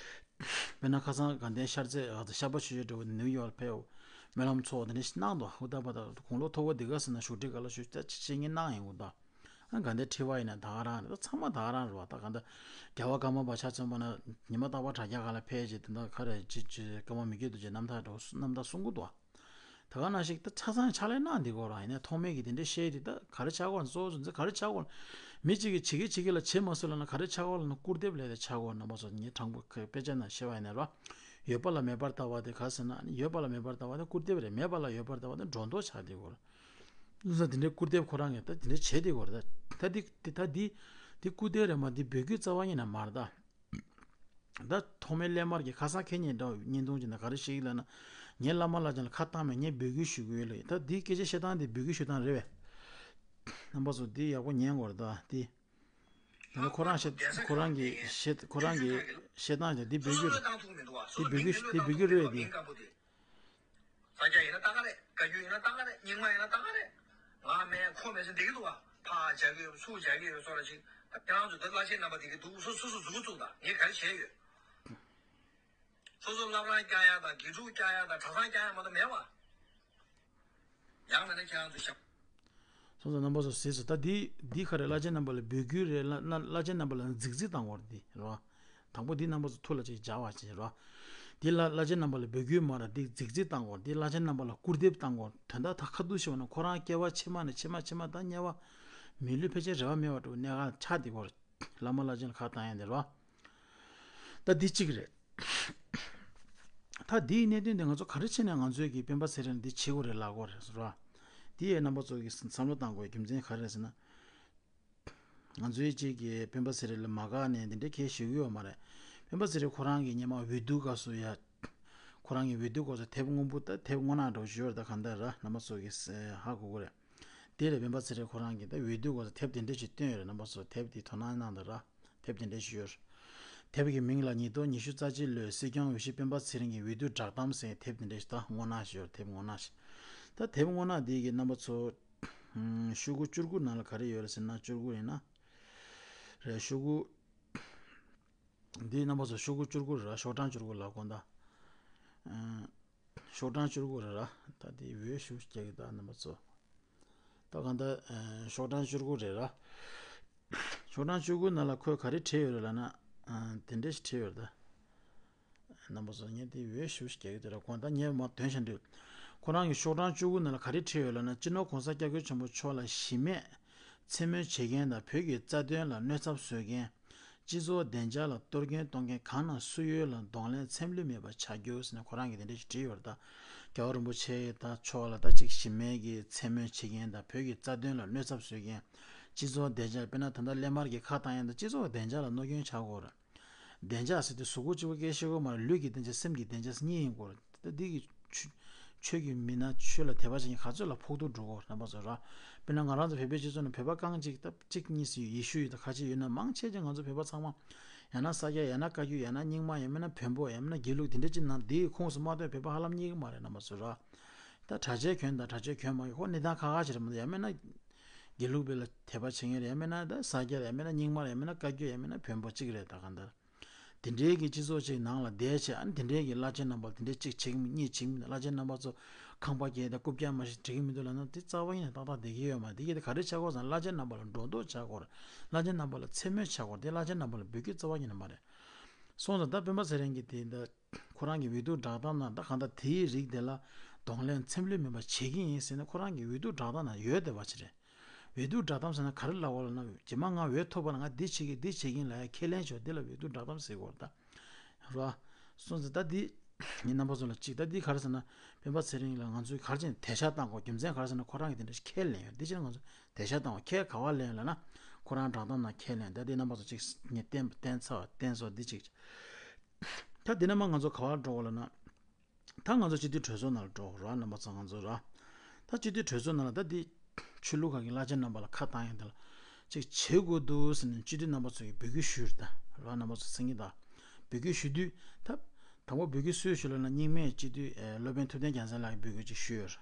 དཔེར་ན་ཁ་སང་དགའ་ལྡན་ཤར་རྩེ་ཤར་པ་ཆོས་རྗེ་འདྲ་བོ་ནིའུ་ཡོག་ལ་ཕེབས། སྨོན་ལམ་ཚོགས་དེ་འདྲ་ཞིག་གནང་འདུག་ཧུར་ཐག་པ་དང་དགུང་ལོ་མཐོ་པོ་འདི་ག་ཟེར་ན་བཞུགས་ཁྲི་ག་ལ་བཞུགས་ད་ཅི་བྱེད་ངེས་གནང་ཡིན་འདུག་ཨ་དགའ་ལྡན་ཁྲི་པ་ཡིན་ན་ད་ག་རང་རེད། ད་ཚང་མ་ད་ག་རང་རེད་བ། ད་ག་འདི་རྒྱལ་བ་ཀརྨ་པ་ཆ་མཚོན་པ་ན་ཉི་མ་རྟག་པར་དྲ་རྒྱ་ག་ལ་ཕེབས་རྗེས་དེ་འདྲ་ག་རེ་ཅི་ཅི་ཀརྨ་མི་བསྐྱོད་རྡོ་རྗེ་རྣམ་ཐར་འདྲ་བོ་རྣམ་ཐར་གསུང་གི་འདུག་ད་ག་ནང་བཞིན་ད་ཆ་ཚང་ཕྱག་ལས་གནང་འདི་གོ་རང་ཡིན་ན་ཐོག་མེད་ཀྱི་དེ་འདྲ་བཤད་དེ་ད་ག་རེ་ཆགས་གོ་གཙོ་བོ་ཚོ་འཛིན་ག་རེ་ཆགས་གོ་མི་གཅིག་གིས་བྱེད་ཀྱི་བྱེད་ཀྱི་ལ་བྱེད་མ་སོང་ལབ་ན་ག་རེ་ཆགས་གོ་ལབ་ན་སྐུར་འདེབས་ལས་དེ་ཆགས་གོ་རྣམ་པ་ཚོ་ངས་དྲང་པོ་དཔེ་ཆ་ནང་བཤད་པ་ཡིན་ན་རོ། ཡོད་པ་ལ་མེད་པར་ལྟ་བ་དེ་ག་ཟེར་ན་ཡོད་པ་ལ་མེད་པར་ལྟ་བ་དེ་སྐུར་འདེབས་རེད། མེད་པ་ལ་ཡོད་པར་ལྟ་བ་དེ་སྒྲོ་འདོགས་ཆགས་དེ་གོ་ར། ལུགས་ས་དེ་འདྲའི་སྐུར་འདེབས་ཁོ་རང་གིས་ད་དེ་འདྲ་བྱེད་དེ་གོ་ར་ད་ད་དེ་དེ་ད་དེ་དེ་སྐུར་འདེབས་རེད་མ་དེ་འབོད་སྐུལ་རྩ་བ་ཉིད་ནས་མ་རེད་ད། ད་ཐོག་མའི་སླད་མར་གྱི་ཁ་སང་ཁེ་ཉིན་འདྲ་བརྙན་ཐུང་ཅིག་ནང་ག་རེ་བཤད་ཀྱི་ལབ་ན། ངས་བླ་མ་བླ་ཆེན་ལ་ཁ་བཏང་མེད། ངས་འབོད་སྐུལ་ཞུ་གི་ཡོད་ལ། ད་འདི་སྐད་ཆ་བཤད་སྟངས་འདི་འབོད་སྐུལ་ཞུ་སྟངས་རེད་བས། རྣམ་པ་ཚོ་འདི་ཡག་པོ་ཉན་དགོས་རེད་ད་འདི། ད་ཁོ་རང་བཤད་ཁོ་རང་གི་བཤད་ཁོ་རང་གི་བཤད་སྟངས་ཅིག་འདི་འབོད་སྐུལ་རེད། འདི་འབོད་སྐུལ་འདི་འབོད་སྐུལ་རེད་འདི། ས་སྐྱ་ཡིན་ན་ད་ག་རེད། བཀའ་བརྒྱུད་ཡིན་ན་ད་ག་རེད། རྙིང་མ་ཡིན་ན་ད་ག་རེད། ང་མེད་ཁོ་མེད་ཟེར་བསྡད་ཀྱི་འདུག་བ། ཕར་རྒྱག་གི་ཡོད་ཚུར་རྒྱག་གི་ཡོད་སོགས་ལ་ཅིག་ད་ཁྱེད་རང་ཚོ་འདི་བླ་ཆེན་རྣམ་པ་དེ་གི་འདུག་སོ་སོ་སོ་མཛུབ་གུ་བཙུགས་དང་ངས་ག་རེ་བྱས་ཡོད། སོ་སོ་བླ་བྲང་བསྐྱང་ཡ་དང་དགེ་ཕྲུག་བསྐྱང་ཡ་དང་གྲྭ་ཚང་བསྐྱང་ཡ་མ་གཏོགས་མེད་བ། ཡང་མིན་ན་ཁྱེད་རང་ཚོ་ཞབས། སོང་ཙང་རྣམ་པ་ཚོ་གཟིགས་སོ། ད་འདི་འདི་ག་རེ་བླ་ཆེན་རྣམ་པ་ལ་འབོད་སྐུལ་རེད། བླ་བླ་བླ་ཆེན་རྣམ་པ་ལ་རྫིག་རྫིག་བཏང་བ་རེད་འདི་རེད་བ། དང་པོ་འདི་རྣམ་པ་ཚོ་ཐུགས་ལ་ཅིག་འཇགས་པ་ཅིག་རེད་བ། འདི་བླ་བླ་ཆེན་རྣམ་པ་ལ་འབོད་སྐུལ་མ་རེད། འདི་རྫིག་རྫིག་བཏང་བ་རེད། འདི་བླ་ཆེན་རྣམ་པ་ལ་སྐུར་འདེབས་བཏང་བ་རེད། དོན་དག་ད་ཁ་ཐུག་ཤེས་པ་ན་ཁོ་རང་སྐྱེ་བ་ཕྱི་མ་ནས་ཕྱི་མ་ཕྱི་མ་ད་དམྱལ་བ། མི་ལུས་ཕལ་ཆེར་རེ་བ་མེད་པ་འགྲོ་གནས་ག་ཆགས་བསྡད་ཀྱི་ཡོད་རེད། བླ་མ་བླ་ཆེན་ལ་ཁ་བཏང་ཡ་འདི་རེད་བ། ད་འདི་གཅིག་རེད། ད་འདིའི་གནད་དོན་འདི་ང་ཚོ་ག་རེ་བྱས་ནས་ང་ཚོའི་གི་སྤེན་པ་ཚེ་རིང་འདི་བྱེད་དགོས་རེད་ལབ་དགོས་རེད་ཟེར་བ། འདི་ཡའི་རྣམ་པ་ཚོ་གིས་བསམ་བློ་བཏང་དགོས་རྒྱུ་མཚན་ག་རེ་རེད་ཟེར་ན། ང་ཚོའི་གཅིག་གི་སྤེན་པ་ཚེ་རིང་ལ་མ་དགའ་ནས་འདི་འདྲའི་གལ་ཞིག་ཡོད་མ་རེད། སྤེན་པ་ཚེ་རིང་ཁོ་རང་གི་སྔོན་མ་འོས་བསྡུ་སྐབས་སུ་ཡ། ཁོ་རང་གི་འོས་བསྡུ་སྐབས་སུ་དེབ་སྔོན་པོ་ད་དེབ་སྔོ་ནག་འདྲ་བོ་ཞིག་ཡོད་རེད། ད་གང་ལྟར་ར་རྣམ་པ་ཚོ་གིས་ཧ་གོ་གི་རེད། དེ་ལས་སྤེན་པ་ཚེ་རིང་ཁོ་རང་གིས་ད་འོས་བསྡུ་སྐབས་སུ་དེབ་དེ་འདྲ་ཞིག་བཏོན་ཡོད་རེད། རྣམ་པ་ཚོ་དེབ་དེ་དོ་སྣང་གནང་དང་ར། དེབ་དེ་འདྲ་ཞིག་ཡོད་རེད། དེབ་ཀྱི་མིང་ལ་ཉིས་སྟོང་ཉི་ཤུ་རྩ་གཅིག་ལོའི་སྲིད་སྐྱོང་འོས་གཞི་སྤེན་པ་ཚེ་རིང་གི་འོས་བསྡུ་བསྒྲགས་གཏམ་ཟེར་དེབ་དེ་འདྲ་ཞིག་ད་སྔོ་ནག་ཞིག་ཡོད་རེད། དེབ་སྔོ་ནག་ཞིག་ད་དེབ་སྔོ་ནག་འདི་གི་རྣམ་པ་ཚོ་ཤོག་གུ་བཅུ་དགུ་ནང་ལ་ག་རེ་ཡོད་རེད་ཟེར་ན། བཅུ་དགུ་ཡིན་ན་རེད། ཤོག་གུ་འདིའི་རྣམ་པ་ཚོ་ཤོག་གུ་བཅུ་དགུ་རེད་ར། ཤོག་གྲངས་བཅུ་དགུ་ལ་དགོངས་དག་ཤོག་གྲངས་བཅུ་དགུ་རེད་ར། ད་དེ་འོས་ཞུ་རྒྱག་གི་ད་རྣམ་པ་ཚོ། ད་གང་ལྟར་ཤོག་གྲངས་བཅུ་དགུ་རེད་ར། ཤོག་གྲངས་བཅུ་དགུ་ནང་ལ་ཁོས་ག་རེ་བྲིས་ཡོད་རེད་ལབ་ན། དེ་འདྲ་ཞིག་བྲིས་ཡོད་རེད་ད། རྣམ་པ་ཚོ་ངས་དེ་འོས་ཞུ་རྒྱག་གི་དེ་ར་དགོངས་དག་ངས་མ་དོན་བྱ་འདུག་ཁོ་རང་གི་ཤོག་གྲངས་བཅུ་དགུ་ནང་ལ་ག་རེ་བྲིས་ཡོད་ལབ་ན། སྤྱི་ནོར་གོང་ས་སྐྱབས་མགོན་ཆེན་པོ་མཆོག་ལ་གཞི་མེད་མཚན་སྨོད་བྱེད་མཁན་དང་བོད་ཀྱི་རྩ་དོན་ལ་གནོད་ཚབས་བཟོ་མཁན། སྤྱི་ཚོགས་བདེ་འཇགས་ལ་གཏོར་སྐྱོན་གཏོང་མཁན་གང་ན་སུ་ཡོད་ལ་གདོང་ལེན་འཚེམ་ལུས་མེད་པ་བྱ་རྒྱུ་ཟེར་ནས་ཁོ་རང་གིས་དེ་འདྲ་ཞིག་བྲིས་ཡོད་རེད་ད། རྒྱལ་བ་རིན་པོ་ཆེ་ད་མཆོག་ལ་ད་ཅིག་གཞི་མེད་ཀྱི་མཚན་སྨོད་བྱེད་མཁན་དང་བོད་ཀྱི་རྩ་དོན་ལ་གནོད་ཚབས་བཟོ་མཁན། སྤྱི་ཚོགས་བདེ་འཇགས། དཔེར་ན་ད་ལྟ་སླད་མར་གྱིས་ཁ་བཏང་ཡ་འདི་སྤྱི་ཚོགས་བདེ་འཇགས་ལ་གནོད་སྐྱོན་ཆགས་ཀྱི་ཡོད་རེད། བདེ་འཇགས་ཟེར་དུས་གཟུགས་པོ་གཅིག་པོ་སྐད་ཆ་བཤད་ཀྱི་ཡོད་མ་རེད། ལུས་ཀྱི་བདེ་འཇགས། སེམས་ཀྱི་བདེ་འཇགས་གཉིས་ཡིན་དགོས་རེད། ད་འདི་གི་ཆོས་ཆོས་ཀྱི་མི་སྣ། ཆོས་ལ་དད་པ་བྱེད་མཁན་ག་ཚོད་ལ་ཕོག་ཐུག་འགྲོ་གི་ཡོད་རེད། རྣམ་པ་ཚོ་ར། དཔེར་ན་ང་རང་ཚོ་བོད་པའི་སྤྱི་ཚོགས་ནང་བོད་པ་རྐང་གཅིག་ད་གཅིག་གཉིས་སུ་ཡོད། ཡེ་ཤུ་ཡོད། ད་ཁ་ཆེ་ཡོད་ན་མང་ཆེ་ཆེ་ང་ཚོ་བོད་པ་ཚང་མ་ཡང་ན་ས་སྐྱ། ཡང་ན་བཀའ་བརྒྱུད། ཡང་ན་རྙིང་མ། ཡང་མིན་ན་བོན་པོ། ཡང་མིན་ན་དགེ་ལུགས། དེ་འདྲ་ཅིག་ནང་འདིའི་ཁོངས་སུ་མ་གཏོགས་བོད་པ་ཧ་ལམ་རྙེད་ཀྱི་མ་རེད། རྣམ་པ་ཚོ་ར། ད་གྲྭ་ཆས་གྱོན་དང་གྲྭ་ཆས་གྱོན་མ་གྱོན་ཁོ་གནས་སྟངས་ཁག་ཁག་ཅིག་རེད་མ་གཏོགས། ཡང་མིན་ན་དགེ་ལུགས་པ་ལ་དད་པ་བྱེད་མཁན་རེད། ཡང་མིན་ན་ད་ས་སྐྱ་རེད། ཡང་མིན་ན་རྙིང་མ་རེད། ཡང་མིན་ན་བཀའ་བརྒྱུད། ཡང་མིན་ན་བོན་པོ་གཅིག་རེད། ད་གང་ལྟར་དེ་འདྲའི་གི་སྤྱི་ཚོགས་ཅིག་ནང་ལ་བསྡད་བྱས། ཨ་ནི་དེ་འདྲའི་གི་བླ་ཆེན་རྣམ་པ་དེ་འདྲའི་གཅིག་བྱེད་ཀྱི་མེད། གཉིས་བྱེད་ཀྱི་མེད། བླ་ཆེན་རྣམ་པ་ཚོ་ཁང་པ་བརྒྱབ་དང་རྐུབ་བཀྱག་མ་ཞིག་འགྲིག་གི་མི་འདུག་ལབ་ན་དེ་རྩ་བ་ཉིད་ནས་ཏག་ཏག་བསྡད་ཀྱི་ཡོད་མ་རེད། དེ་གི་དེ་ག་རེ་ཆགས་ཀྱི་ཡོད་ཟེར་ན་བླ་ཆེན་རྣམ་པ་ལ་སྒྲོ་འདོགས་ཆགས་ཀྱི་ཡོད་རེད། བླ་ཆེན་རྣམ་པ་ལ་མཚན་སྨོད་ཆགས་ཀྱི་ཡོད་རེད། དེ་བླ་ཆེན་རྣམ་པ་ལ་འབོད་སྐུལ་རྩ་བ་ཉིད་ནས་མ་རེད། སོང་ཙང་ད་སྤེན་པ་ཚེ་རིང་གིས་དེ་འདི་ཁོ་རང་གི་འོས་བསྡུ་བསྒྲགས་གཏམ་ནང་ད་གང་ལྟར་དེའི་རིགས་དེ་ལ་གདོང་ལེན་འཚེམ་ལུད་མེད་པ་བྱེད་ཀྱི་ཡིན་ཟེར་ནས་ཁོ་རང་གི་འོས་བསྡུ་བསྒྲགས་གཏམ་ནང་ཡོད་བསྡད་པ་ཅིག་རེད། འོས་བསྡུ་བསྒྲགས་གཏམ་ཟེར་ན་ག་རེ་ལབ་དགོས་ལབ་ན། རྗེས་མ་ང་འོས་ཐོབ་པ་ན་ང་འདི་བྱེད་ཀྱི་འདི་བྱེད་ཀྱི་ཡིན་ལབ་ཡ་ཁས་ལེན་ཞུ་བ་འདི་ལ་འོས་བསྡུ་བསྒྲགས་གཏམ་ཟེར་དགོས་རེད་ད། རེད་བ། སོང་ཙང་ད་འདི་ངས་རྣམ་པ་ཚོ་ལ་གཅིག་ད་འདི་ག་རེ་ཟེར་ན་སྤེན་པ་ཚེ་རིང་ལ་ང་ཚོས་ག་རེ་བྱས་ནས་དད་ཆ་བཏང་དགོས། རྒྱུ་མཚན་ག་རེ་ཟེར་ན་ཁོ་རང་གིས་དེ་འདྲ་ཞིག་ཁས་ལེན་ཡོད། འདི་ཕྱིར་ང་ཚོ་དད་ཆ་བཏང་བ། ཁས་ག་པར་ལེན་ལབ་ན་ཁོ་རང་བསྒྲགས་གཏམ་ནང་ཁས་ལེན། ད་འདི་རྣམ་པ་ཚོ་གཅིག་ངས་བསྟན་བསྟན་ཚར་བ་བསྟན་སོང་། འདི་གཅིག་ད་འདི་ནས་མར་ང་ཚོ་ག་པར་འགྲོ་དགོས་ལབ་ན། ད་ང་ཚོ་སྤྱི་འཐུས་གྲོས་ཚོགས་ནང་ལ་འགྲོ་དགོས་རེད་རྣམ་པ་ཚོ། ང་ཚོ་ར། ད་སྤྱི་འཐུས་གྲོས་ཚོགས་ནང་ལ་ད་འདི་ཆོས་ལུགས་ཁག་གི་བླ་ཆེན་རྣམ་པ་ལ་ཁ་བཏང་ཡ་འདི་ལ་ཅིག་བྱེད་དགོས་འདུག་ཟེར་ནས་སྤྱི་འཐུས་རྣམ་པ་ཚོ་གིས་འབོད་སྐུལ་ཞུས་རེད་ད། ར་རྣམ་པ་ཚོ་མཁྱེན་གྱི་ད། འབོད་སྐུལ་ཞུ་དུས་ད་དང་པོ་འབོད་སྐུལ་སུས་ཞུས་ལབ་ན་རྙིང་མའི་སྤྱི་འཐུས་ཨེ་སློབ་དཔོན་ཐུབ་བསྟན་རྒྱལ་མཚན་ལགས་ཀྱིས་འབོད་སྐུལ་ཅིག་ཞུས་ཡོད་རེད།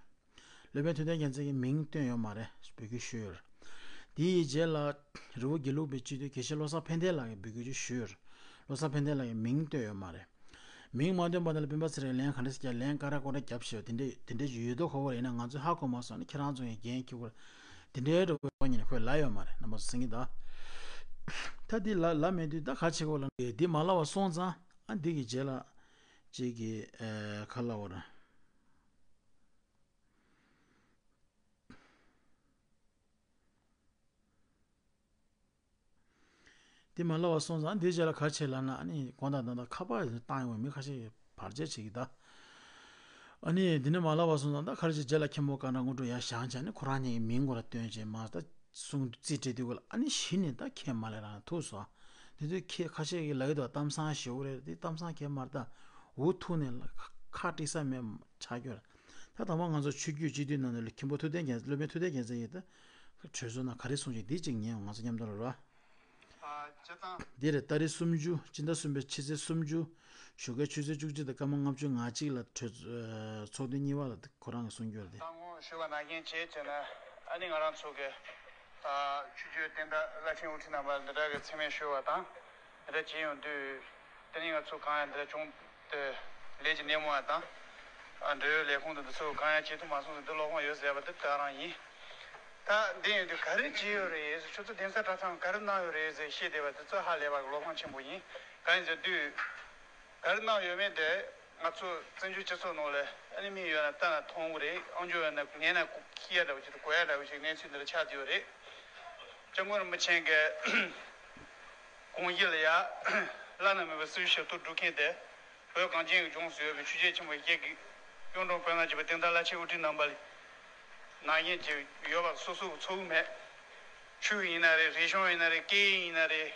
སློབ་དཔོན་ཐུབ་བསྟན་རྒྱལ་མཚན་གྱིས་མིང་བཏོན་ཡོད་མ་རེད། འབོད་སྐུལ་ཞུས་ཡོད་རེད། དེའི་རྗེས་ལ་རི་བོ་དགེ་ལུགས་པའི་སྤྱི་འཐུས་དགེ་བཤེས་བློ་བཟང་ཕན་བདེ་ལགས་ཀྱིས་འབོད་སྐུལ་ཅིག་ཞུས་ཡོད་རེད། བློ་བཟང་ཕན་བདེ་ལགས་ཀྱིས་མིང་བཏོན་ཡོད་མ་རེད། མིང་མ་བཏོན་པ་དེ་ལ་སྤེན་པ་ཚེ་རིང་ལན་ག་འདྲ་ཞིག་བརྒྱབ། ལན་ཀ་ར་ཀོ་ར་བརྒྱབ་ཞེས་པ་དེ་འདྲས་དེ་འདྲས་ཞིག་ཡོད་དོ། ཁོ་བོ་ཡིན་ན་ང་ཚོས་ཧ་གོ་མ་སོང་ནས་ཁྱེད་རང་ཚོ་ཡང་འགན་འཁྱེར་དགོས་རེད། དེ་འདྲའི་འདྲ་བོ་ཡིན་ན་ཁོས་ལབ་ཡོད་མ་རེད། རྣམ་པ་ཚོ་མཁྱེན་གྱི་ད། ད་འདི་ལབ་ལབ་མེད་དུས་ད་ག་བྱེད་དགོས་ལབ་ན། འདི་མ་ལབ་པ་སོང་ཙང་ཨ་འདི་གི་རྗེས་ལ་ཅིག་གི་ཨེ་ག་ལབ་དགོས་རེད། དེ་མ་ལབ་པ་སོང་ཙང་འདིའི་རྗེས་ལ་ག་རེ་བྱེད་ལབ་ན། ཨ་ནི་དགོང་དག་ད་ལྟ་ཁ་པར་བཏང་ཡོང་བའི་མི་ཁ་ཤས་བར་ཆད་བྱེད་ཀྱི་ད། ཨ་ནི་འདི་ནས་མ་ལབ་པ་སོང་ཙང་ད་ག་རེ་བྱེད། རྗེས་ལ་མཁན་པོ་ཀརྨ་དངོས་གྲུབ་ཡར་བཞེངས་བྱས་ནས་ཁོ་རང་ཉིད་ཀྱི་མིང་མགོ་ལ་བཏོན་བྱས་མར་ད་གསུང་རྩིས་སྤྲད་དུས་སྐབས་ལ་ཨ་ནི་གཞི་ནས་ད་ཁས་མ་ལེན་རང་ཐུག་སོང་། དེ་དུས་ཁྱེད་ཁ་ཤས་ཀྱིས་ལབ་ཀྱི་འདུག་གཏམ་བཟང་ཞེ་པོ་རེད། དེ་གཏམ་བཟང་ཁས་མ་རེད། ད་འུ་ཐུག་ནས་ཁ་འགྲིག་ས་མེད་ཆགས་ཀྱི་ཡོད་རེད། ད་དང་པོ་ང་ཚོ་ཆོས་བརྒྱུད་སྤྱི་འཐུས་ནང་ནས་མཁན་པོ་ཐུབ་བསྟན་རྒྱལ་མཚན། སློབ་དཔོན་ཐུབ་བསྟན་རྒྱལ་མཚན་ཡིན། ད་གྲོས་ཚོགས་ནང་ག་རེ་གསུངས་ཀྱི་འདི་གཅིག་ཉན། ང་ཚོ་མཉམ་དུ་ལ་རོ། ཨ་སྤྱིར་བཏང་། འདི་རེད། ཏ་རིག་གསུམ་བཅུ། སྤྱི་ཟླ་གསུམ་པའི་ཕྱི་ཚེས་སུམ་ཅུ། ཞོགས་ཀའི་ཆུ་ཚོད་བཅུ་གཅིག་དང་སྐར་མ་ལྔ་བཅུ་ང་གཅིག་ལ་གྲོས་ཚོགས་ཨ་ཚོགས་ཐུན་གཉིས་པ་ལ་ཁོ་རང་གིས་གསུང་རྒྱུ་རེད། ད་ངོ་ཞུས་པ་ནང་བཞིན་བྱས་བྱས་ན་ཨ་ནི་ང་རང་ཚོ་གི་ད་ཆོས་བརྒྱུད་བསྟན་བདག་བླ་ཆེན་དབུ་ཁྲིད་རྣམ་པ་འདི་འདྲ་གི་མཚན་སྨད་ཞུས་པ་དང་། འདི་འདྲ་བྱས་ཡོང་དུས་དེ་ནི་ང་ཚོ་གང་ཡང་འདི་འདྲ་བྱུང་སྟེ་ལས་ཀྱི་སྣེ་མོ་བ་དང་། ཨ་འབྲེལ་ཡོད་ལས་ཁུངས་དང་འདི་ཚོ་གང་ཡང་བྱེད་ཐུབ་མ་སོང་ཟེར་འདི་བློ་ཕམ་ཡོད་ཟེར་བ་འདི་ད་རང་ཡིན། ད་འདི་ཡིན་དུས་ག་རེ་བྱས་ཡོད་རེད་ཟེར། ཁྱོད་ཚོ་གདན་ས་གྲྭ་ཚང་ག་རེ་གནང་ཡོད་རེད་ཟེར་བཤད་བསྡད་པ་འདི་ཚོ་ཧ་ལས་པ་གི་བློ་ཕམ་ཆེན་པོ་ཡིན། གང་ཡིན་ཟེར་དུས། ག་རེ་གནང་ཡོད་མེད་དེ་ང་ཚོ་བཙན་བྱོལ་སྤྱི་ཚོགས་ནང་ལ་ཨ་ནི་མི་ཡོད་ན་ལྟ་ན་མཐོང་གི་རེད། ཨང་ཅོ་ཡོད་ན་ཉན་ན་ཤེས་ཡ་འདྲ་བོ་ཅིག་དང་གོ་ཡ་འདྲ་བོ་ཅིག་གནས་ཚུལ་འདི་འདྲ་ཆགས་བསྡད་ཡོད་རེད། སྐྱབས་མགོན་རིན་པོ་ཆེ་གི་དགོངས་གཞི་ལ་ཡ་བླ་ན་མེད་པའི་སྲིད་བྱུས་ཞབས་ཏོག་སྒྲུབ་མཁན་དེ་བོད་གངས་ཅན་གྱི་ལྗོངས་སུ་ཡོད་པའི་ཆོས་བྱེད་ཆེན་པོ་བརྒྱད་ཀྱི་གཡུང་དྲུང་བོན་ལ་བརྒྱུད་པའི་བསྟན་བདག་བླ་ཆེན་དབུ་ཁྲིད་རྣམ་པ་ནང་བཞིན་གྱི་ཡོད་པ་སོ་སོ་གི་ཚོར་བ་མེད། ཆོས་ཡིན་ན་རེད། རིག་གཞུང་ཡིན་ན་རེད། སྐད་ཡིག་ཡིན་ན་རེད།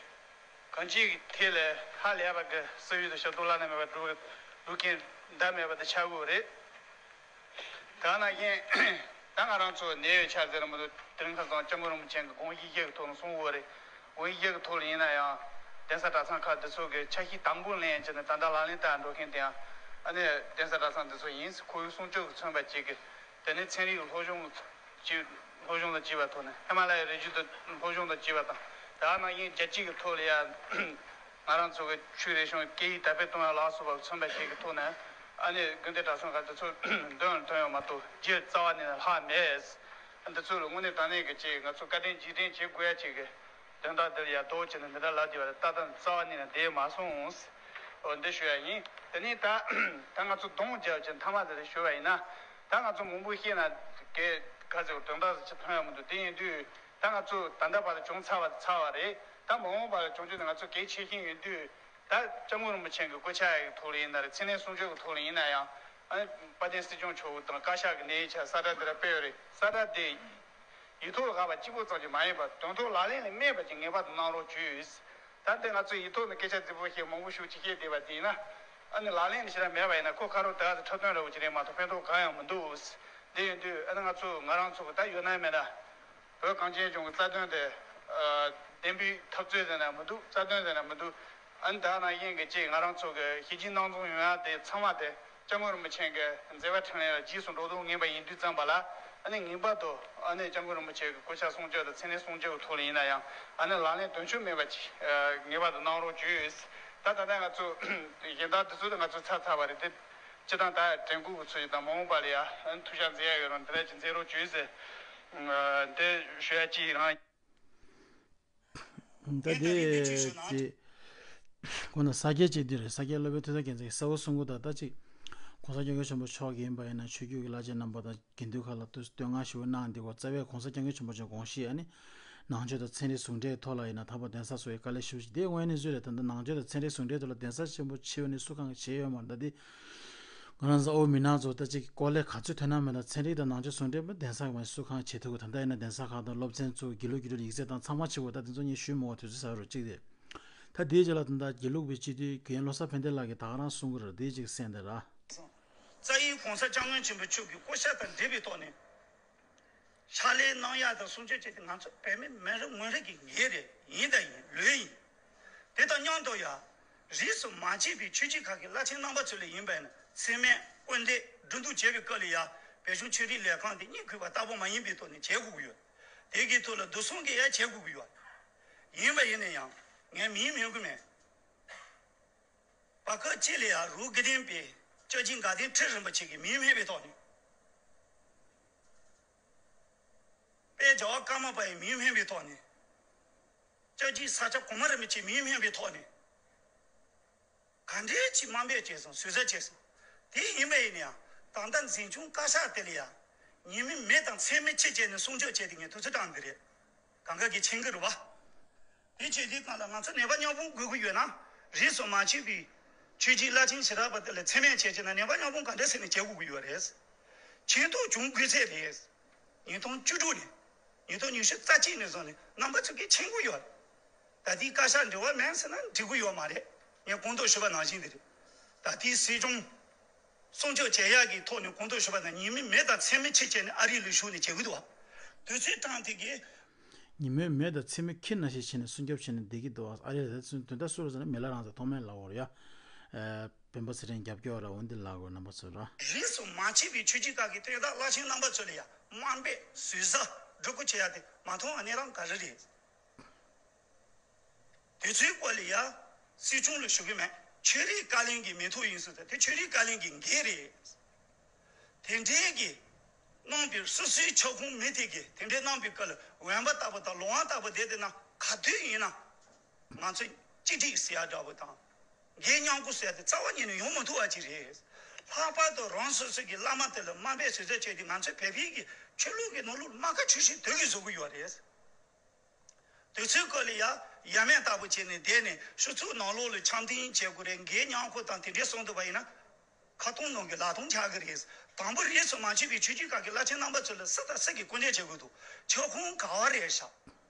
གང་ཅིའི་ཐད་ལ་ཧ་ལས་པ་གི་སྲིད་བྱུས་དང་ཞབས་ཏོག་བླ་ན་མེད་པ་སྒྲུབ་སྒྲུབ་མཁན་ཟླ་མེད་པ་དེ་ཆགས་ཀྱི་ཡོད་རེད། དེ་ནང་བཞིན་ད་ང་རང་ཚོ་གནད་ཡོད་ཆ་ཟེར་མི་འདུག་དེ་རིང་ཁ་སང་སྐྱབས་མགོན་རིན་པོ་ཆེ་གི་དགོངས་གཞི་བཞི་གི་ཐོག་ནས་གསུངས་ཡོད་རེད། དགོངས་གཞི་བཞི་གི་ཐོག་ལ་ཡིན་ན་ཡང་གདན་ས་གྲྭ་ཚང་ཁག་འདི་ཚོ་གི་ཆ་ཤས་དང་པོ་ལེན་བྱས་ནས་ད་ལྟ་ལག་ལེན་བསྟར་འགྲོ་མཁན་དེ་ཡང་ཨ་ནི་གདན་ས་གྲྭ་ཚང་འདི་ཚོ་ཡིན། ཁོར་ཡུག་སྲུང་སྐྱོབ་ཀྱི་མཚོན་པ་གཅིག་གི། དེ་ནས་ཚན་རིག་གི་སློབ་སྦྱོང་གི་སློབ་སྦྱོང་དང་བཅས་པ་ཐོག་ནས། ཧི་མ་ལ་ཡའི་རི་རྒྱུད་དུ་སློབ་སྦྱོང་དང་བཅས་པ་དང་། དེ་ནང་བཞིན་རྒྱལ་སྤྱི་གི་ཐོག་ལ་ཡང་ང་རང་ཚོ་གི་ཆོས་རིག་གཞུང་སྐད་ཡིག་དར་སྤེལ་གཏོང་ཡ་ལ་སོགས་པ་མཚོན་པ་ཞིག་གི་ཐོག་ནས་ཨ་ནི་དགོན་སྡེ་གྲྭ་ཚང་ཁག་འདི་ཚོ་མདུན་ལ་ཐོན་ཡོད་མ་གཏོགས་རྒྱུ་རྩ་བ་ནས་ལྷག་མེད། འདི་ཚོ་ལ་དངོས་གནས་དྲང་གནས་ཀྱི་ཅིག་ང་ཚོ་བཀའ་དྲིན་རྗེས་དྲན་བྱེད་དགོས་ཡ་ཅིག་གི་དོན་དག་འདི་ལ་ཡ་རྡོག་གཅིག་ནས་འདི་འདྲ་ལབ་བསྡད་པ་རེད། ད་ལྟ་རྩ་བ་ནས་བསྡད་མ་སོང་། འོ་འདི་ཞུ་ཡ་ཡིན། དེ་ནས་ད་ད་ང་ཚོ་གདོང་རྒྱབ་ཀྱི་མཐའ་མ་དེ་ལ་ཞུ་བ་ཡིན་ན། ད་ང་ཚོ་མང་པོ་བཤད་ན་གལ་ག་ཚོད་དོན་དག་ཅིག་ཐོན་ཡ་མི་འདུག་དེ་ཡིན་དུས་ད་ང་ཚོ་ད་ལྟ་བར་དུ་བྱུང་ཚར་བ་དེ་ཚར་བ་རེད། ད་མ་འོངས་པར་བྱུང་རྒྱུ་ནི་ང་ཚོ་གལ་ཆེ་ཤོས་ཡིན་དུས། ད་སྐྱབས་མགོན་རིན་པོ་ཆེ་གི་སྐུ་ཕྱྭ་ཡི་ཐོག་ལ་ཡིན་ན་རེད། མཚན་གནས་གསུང་ཆོས་ཀྱི་ཐོག་ལ་ཡིན་ན་ཡང་། ཨ་ནི་དཔལ་ལྡན་སྲིད་སྐྱོང་མཆོག་གི་དང་བཀའ་ཤག་གི་གནས་ཡིག་ཆ་ས་ཁྲ་འདི་ར་སྤེལ་ཡོད་རེད། ས་ཁྲ་འདི་ ཡིག་ཐོག་ལ་དགག་པ་གཅིག་པོ་ཙམ་གྱིས་མ་ཡིན་པར་དོན་ཐོག་ལག་ལེན་ལ་སྨན་པ་ཅིག་ངེས་པར་དུ་གནང་རོགས་ཞུ། ད་ལྟ་ང་ཚོས་ཡིག་ཐོག་ནས་སྐད་ཆ་རྫིག་པོ་བཤད་མང་པོ་ཞིག་ཅིག་བཤད་བསྡད་པ་དེ་ཡིན་ན། ཨ་ནི་ལག་ལེན་ལ་ཞེ་དྲག་མེད་པ་ཡིན་ན་ཁོ་ཁ་རོག་ད་འཁྲབ་སྟོན་འདྲ་བོ་ཅིག་རེད་མ་གཏོགས་ཕན་ཐོགས་གང་ཡང་མི་འདུག། དེ་ཡིན་དུས་ཨ་ནི་ང་ཚོ་ང་རང་ཚོ་གི་ད་ཡོད་ན་མེད་ན། བོད་གངས་ཅན་ལྗོངས་ཀྱི་རྩ་དོན་དེ། ཨ། བདེན་པའི་འཐབ་རྩོད་ཟེར་ན་མི་འདུག། རྩ་དོན་ཟེར་ན་མི་འདུག། ཨ་ནི་ད་ནང་བཞིན་གྱི་ཅིག་ང་རང་ཚོ་གི་ཞི་ཆེན་སྣང་རྫོང་ཡོང་ཡ་དེ་ཚང་མ་དེ་སྐྱབས་མགོན་རིན་པོ་ཆེ་གི་མཛད་པ་འཕྲིན་ལས་ལ་རྗེས་སུ་འགྲོ་དོན་ངེས་པ་ཡིན་དུས་ཙམ་པ་ལ། ཨ་ནི་ངེས་པར་དུ་ཨ་ནི་སྐྱབས་མགོན་རིན་པོ་ཆེ་གི་གོ་ཆ་སྲུང་སྐྱོབ་དང་མཚན་ལས་སྲུང་སྐྱོབ་ཀྱི་ཐོག་ལ་ཡིན་ན་ཡང་ཨ་ནི་ལག་ལེན་དོན་འཁྱོལ་མེད་པ་ཅིག་ངེས་པར་དུ་གནང་རོགས་ཞུ། ད་ད་ལྟ་ང་ཚོ་གཞན་དག་དེ་ཚོ་དེ་ང་ཚོ་ཚར་ཚར་བ་རེད་དེ། སྤྱི་བཏང་ད་དྲན་སྐུལ་གྱི་ཚུལ་དང་མ་འོངས་པ་ལ་ཡང་ཐུགས་ཞབས་མཛད་ཡ་ཡོད་རུང་དེ་འདྲ་ཅིག་མཛད་རོགས་བྱོས་ཟེར། དེ་ཞུ་ཡ་གཅིག་རང་། ད་དེ་དེ་ཁོ་ན་ས་སྐྱ་གཅིག་འདི་རེད། ས་སྐྱ་སློབ་དཔོན་ཐོས་བསམ་རྒྱལ་མཚན་གྱིས་གསལ་བོ་གསུང་གི་འདུག། ད་ཅིག་༸གོང་ས་༸སྐྱབས་མགོན་ཆེན་པོ་མཆོག་གིས་ཡིན་པ་ཡིན་ན་ཆོས་བརྒྱུད་ཀྱི་བླ་ཆེན་རྣམ་པ་དང་དགེ་འདུན་ཁག་ལ་བསྟོད་བསྔགས་ཞུ་བ་གནང་འདི་གོ་རྩ་བའི་༸གོང་ས་༸སྐྱབས་མགོན་ཆེན་པོ་མཆོག་དགོངས་བཞེས་ཨ་ནི། ནང་ཆོས་དང་ཚན་རིག་ཟུང་འབྲེལ་ཐོག་ལ་ཡིན་ན་ད་བར་གདན་ས་སོགས་ཀྱི་དཀའ་ལས་ཞེ་པོ་ཞིག་དེ་དངོས་གནས་བཟོས་རེད། ད་ལྟ་ནང་ཆོས་དང་ཚན་རིག་ཟུང་འབྲེལ་ཐོག་ལ་གདན་ས་ཆེན་པོ་ཆེ་བ་ནི་སུ་གང་གིས་བྱས་ཡོད་མ་རེད། ད་དེ་ང་རང་ཚོ་ཨོ་མི་ནག་ཚོ་ད་ཅིག་ཀོ་ལས་ག་ཚོད་ཐོན་ན་མེད་ན་ཚན་རིག་དང་ནང་ཆོས་ཟུང་འབྲེལ་མ་གདན་ས་གི་མ་སུ་གང་བྱེད་ཐུབ་གི། ད་ལྟ་ཡིན་ན་གདན་ས་ཁག་དང་སློབ་ཚན་ཚོ་དགེ་ལུགས་དགེ་ལུགས་ཡིག་ཚད་དང་ཚང་མ་ཆེ་བོ་ད་དེ་ཚོ་ངས་ཞུས་མ་དགོས་དུས་ཚོད་ཟ་རོགས་གཅིག་རེད། ད་དེའི་རྗེས་ལ་ད་ལྟ་དགེ་ལུགས་པའི་སྤྱི་འཐུས་རྒན་བློ་བཟང་ཕན་བདེ་ལགས་ཀྱིས་ད་ག་རང་གསུང་གི་རེད། དེའི་ཅིག་གསན་དེ་ར། རྩ་བའི་༸གོང་ས་༸སྐྱབས་མགོན་ཆེན་པོ་མཆོག་གི་བསྐོ་བཞག་དང་འབྲེལ་བའི་ཐོག་ནས། ཕྱག་ལས་གནང་ཡག་དང་སྲུང་སྐྱོབ་བྱེད་དེ་ང་ཚོ་བོད་མི་མི་རེ་ངོ་རེ་གི་འགན་རེད། ཡིན་དང་ཡིན་ལོས་ཡིན། དེ་དང་མཉམ་དུ་ཡང་རིས་སུ་མ་ཆད་པའི་ཆོས་བརྒྱུད་ཁག་གི་བླ་ཆེན་རྣམ་པ་ཚོ་ལ་ཡིན་པ་ཡིན་ན་མཚན་སྨད་སྐུར་འདེབས་སྒྲིག་འཛུགས་བྱེད་པའི་སྐབས་ལ་ཡང་བོད་གཞུང་ཆོས་རིག་ལས་ཁང་དེ་གཉིད་ཁུག་པ་ལྟ་བུ་མ་ཡིན་པའི་ཐོག་ནས་བྱེད་དགོས་ཀྱི་ཡོད། དེ་གི་ཐོག་ལ་བསྡུ་གསུམ་གྱི་ཡང་བྱེད་དགོས་ཀྱི་ཡོད། ཡིན་པ་ཡིན་ན་ཡང་ངས་མིང་སྨོས་ཀྱི་མེད། བར་སྐབས་གཅིག་ལ་ཡང་རུ་དགེ་ལྡན་པའི་སྐྱབས་རྗེ་དགའ་ལྡན་ཁྲི་རིན་པོ་ཆེ་གི་མིང་སྨོས་པའི་ཐོག་ནས། དཔལ་རྒྱལ་བ་ཀརྨ་པ་ཡི་མིང་སྨོས་པའི་ཐོག་ནས། སྐྱབས་རྗེ་ས་སྐྱ་གོང་མ་རིན་པོ་ཆེའི་མིང་སྨོས་པའི་ཐོག་ནས། ག་འདྲའི་ཅིག་དམའ་འབེབས་བྱས་སོང་། ཟུར་ཟ་བྱས་སོང་། དེ་ཡིན་པ་ཡིན་ན་ཡང་ད་ལྟ་འཛིན་སྐྱོང་བཀའ་ཤག་དེ་ལ་ཡང་ཉིན་མོའི་མེ་དང་མཚན་མོའི་ཆུ་བྱས་ནས་སྲུང་སྐྱོབ་བྱས་ཏེ་ངས་དུས་ཚོད་བཏང་འདི་རེད། གང་ག་གི་ཆིང་གི་རུ་བ། དེ་བྱས་དུས་སྒང་ལ་ང་ཚོ་ནད་པ་མཉམ་སྤུངས་དགོས་ཀྱི་ཡོད་ན། རིས་སུ་མ་ཆད་པའི་ཆོས་བརྒྱུད་བླ་ཆེན་ཞི་རགས་པ་དེ་ལ་མཚན་སྨད་བྱས་བྱས་ན་ནད་པ་མཉམ་སྤུངས་ག་འདྲ་ཟེར་ནས་བྱེད་དགོས་ཀྱི་ཡོད་རེད། ཆེ་མཐོང་བྱུང་དགོས་ཚད་རེད། ཉིས་སྟོང་བཅུ་དྲུག་ནས་ཉིས་སྟོང་ཉི་ཤུ་རྩ་གཅིག་ནས་བཟུང་ནས་རྣམ་པ་ཚོ་གིས་མཁྱེན་གྱི་ཡོད་རེད། ད་ལྟའི་བཀའ་ཤག་འབྲེལ་བ་མེད་ཟེར་ན་འགྲིག་གི་ཡོད་མ་རེད། ངས་གོང་དུ་ཞུས་པ་ནང་བཞིན་དེ་རེད། ད་ལྟའི་སྲིད་སྐྱོང་སྲུང་སྐྱོབ་བྱེད་ཡག་གི་ཐོག་ནས་གོང་དུ་ཞུས་པ་ནང་ཉིན་མོའི་མེ་དང་མཚན་མོའི་ཆུ་བྱས་ནས་ཨ་རི་ལ་བཞུགས་ནས་བྱེད་ཀྱི་འདུག་བ། དུས་ཚོད་གྲངས་དེ་གས། ཉིན་མོའི་མེ་དང་མཚན་མོའི་ཁྱི་ནང་བཞིན་བྱས་ནས་སྲུང་སྐྱོབ་བྱས་ནས་བསྡད་ཀྱི་འདུག་བ། ཨ་རི་ལ་དེ་དོན་དག་སུ་རེད་ཟེར་ན་མི་ལ་རང་ཟེར་ཐོག་མེད་ལ་འོར་ཡ། སྤེན་པ་ཚེ་རིང་རྒྱབ་སྐྱོར་ར་འོན་ཏེ་ལ་འོར་རྣམ་པ་ཚོ་ར། རིས་སུ་མ་ཆད་པའི་ཆོས་བརྒྱུད་ཁག་གི་དོན་དག་བླ་ཆེན་རྣམ་པ་ཚོ་ལ་ཡང་དམའ་འབེབས་ཟུར་ཟ་སྒྲོ་སྐུར་བྱེད་ཡ་དེ་མ་མཐོང་བ་གནས་རང་ག་རེ་རེད། དེ་ཚོའི་སྐོར་ལ་ཡ་སྲིད་སྐྱོང་ལ་ཞུ་གི་མེད། ཆོས་རིག་བཀའ་བློན་གྱི་མི་ཐོག་ཡིན་ཟེར་ཏེ་དེ་ཆོས་རིག་བཀའ་བློན་གྱི་འགན་རེད། དེ་འདྲའི་གི་གནང་པའི་སོ་སོའི་ཁྱབ་ཁོངས་མི་དེ་གི་དེ་འདྲའི་གནང་པའི་སྐབས་ལ་འོན་པ་ལྟ་བུ་དང་ལོང་བ་ལྟ་བུ་བསྡད་དེ་ན་ག་དུས་ཡིན་ན་ང་ཚོ་གཅིག་སྒྲིལ་ཟེར་ཡ་འདྲ་བོ་དང་འགན་མཉམ་སྒུག་ཟེར་ཡ་དེ་རྩ་བ་ཉིད་ནས་ཡོང་མི་ཐུབ་པ་ཅིག་རེད། ལྷག་པར་དུ་རང་སོ་སོ་གི་བླ་མ་དེ་ལ་དམའ་འབེབས་ཟེར་ཚད་བྱས་ཏེ་ང་ཚོའི་བོད་པའི་གི་ཆོས་ལུགས་ཀྱི་ནང་ལོགས་ལ་རྨ་ཁ་ཁྲིག་ཁྲིག་སྡོད་ཀྱི་ཡོད་རེད། དུས་ཚོད་སྐབས་ལ་ཡ་ཡ་མེད་ལྟ་བུ་བྱས་ནས་བསྡད་ནས་ཕྱི་ཚུལ་ནང་ལོགས་ལ་འཆམ་མཐུན་བྱེད་དགོས་རེད། འགན་མཉམ་འཁུར་དང་དེ་འདྲའི་གསུང་ཐུབ་པ་ཡིན་ན་ཁ་སྟོང་ནང་གི་ལག་སྟོང་ཆགས་ཀྱི་རེད། དང་པོ་རིས་སུ་མ་ཆད་པའི་ཆོས་བརྒྱུད་ཁག་གི་བླ་ཆེན་རྣམ་པ་ཚོ་ལ་སུ་དང་སུ་གིས་སྐུར་འདེབས་བྱེད་དགོས་འདུག། ཁྱབ་ཁོངས་ག་བ་རེད་ཤག།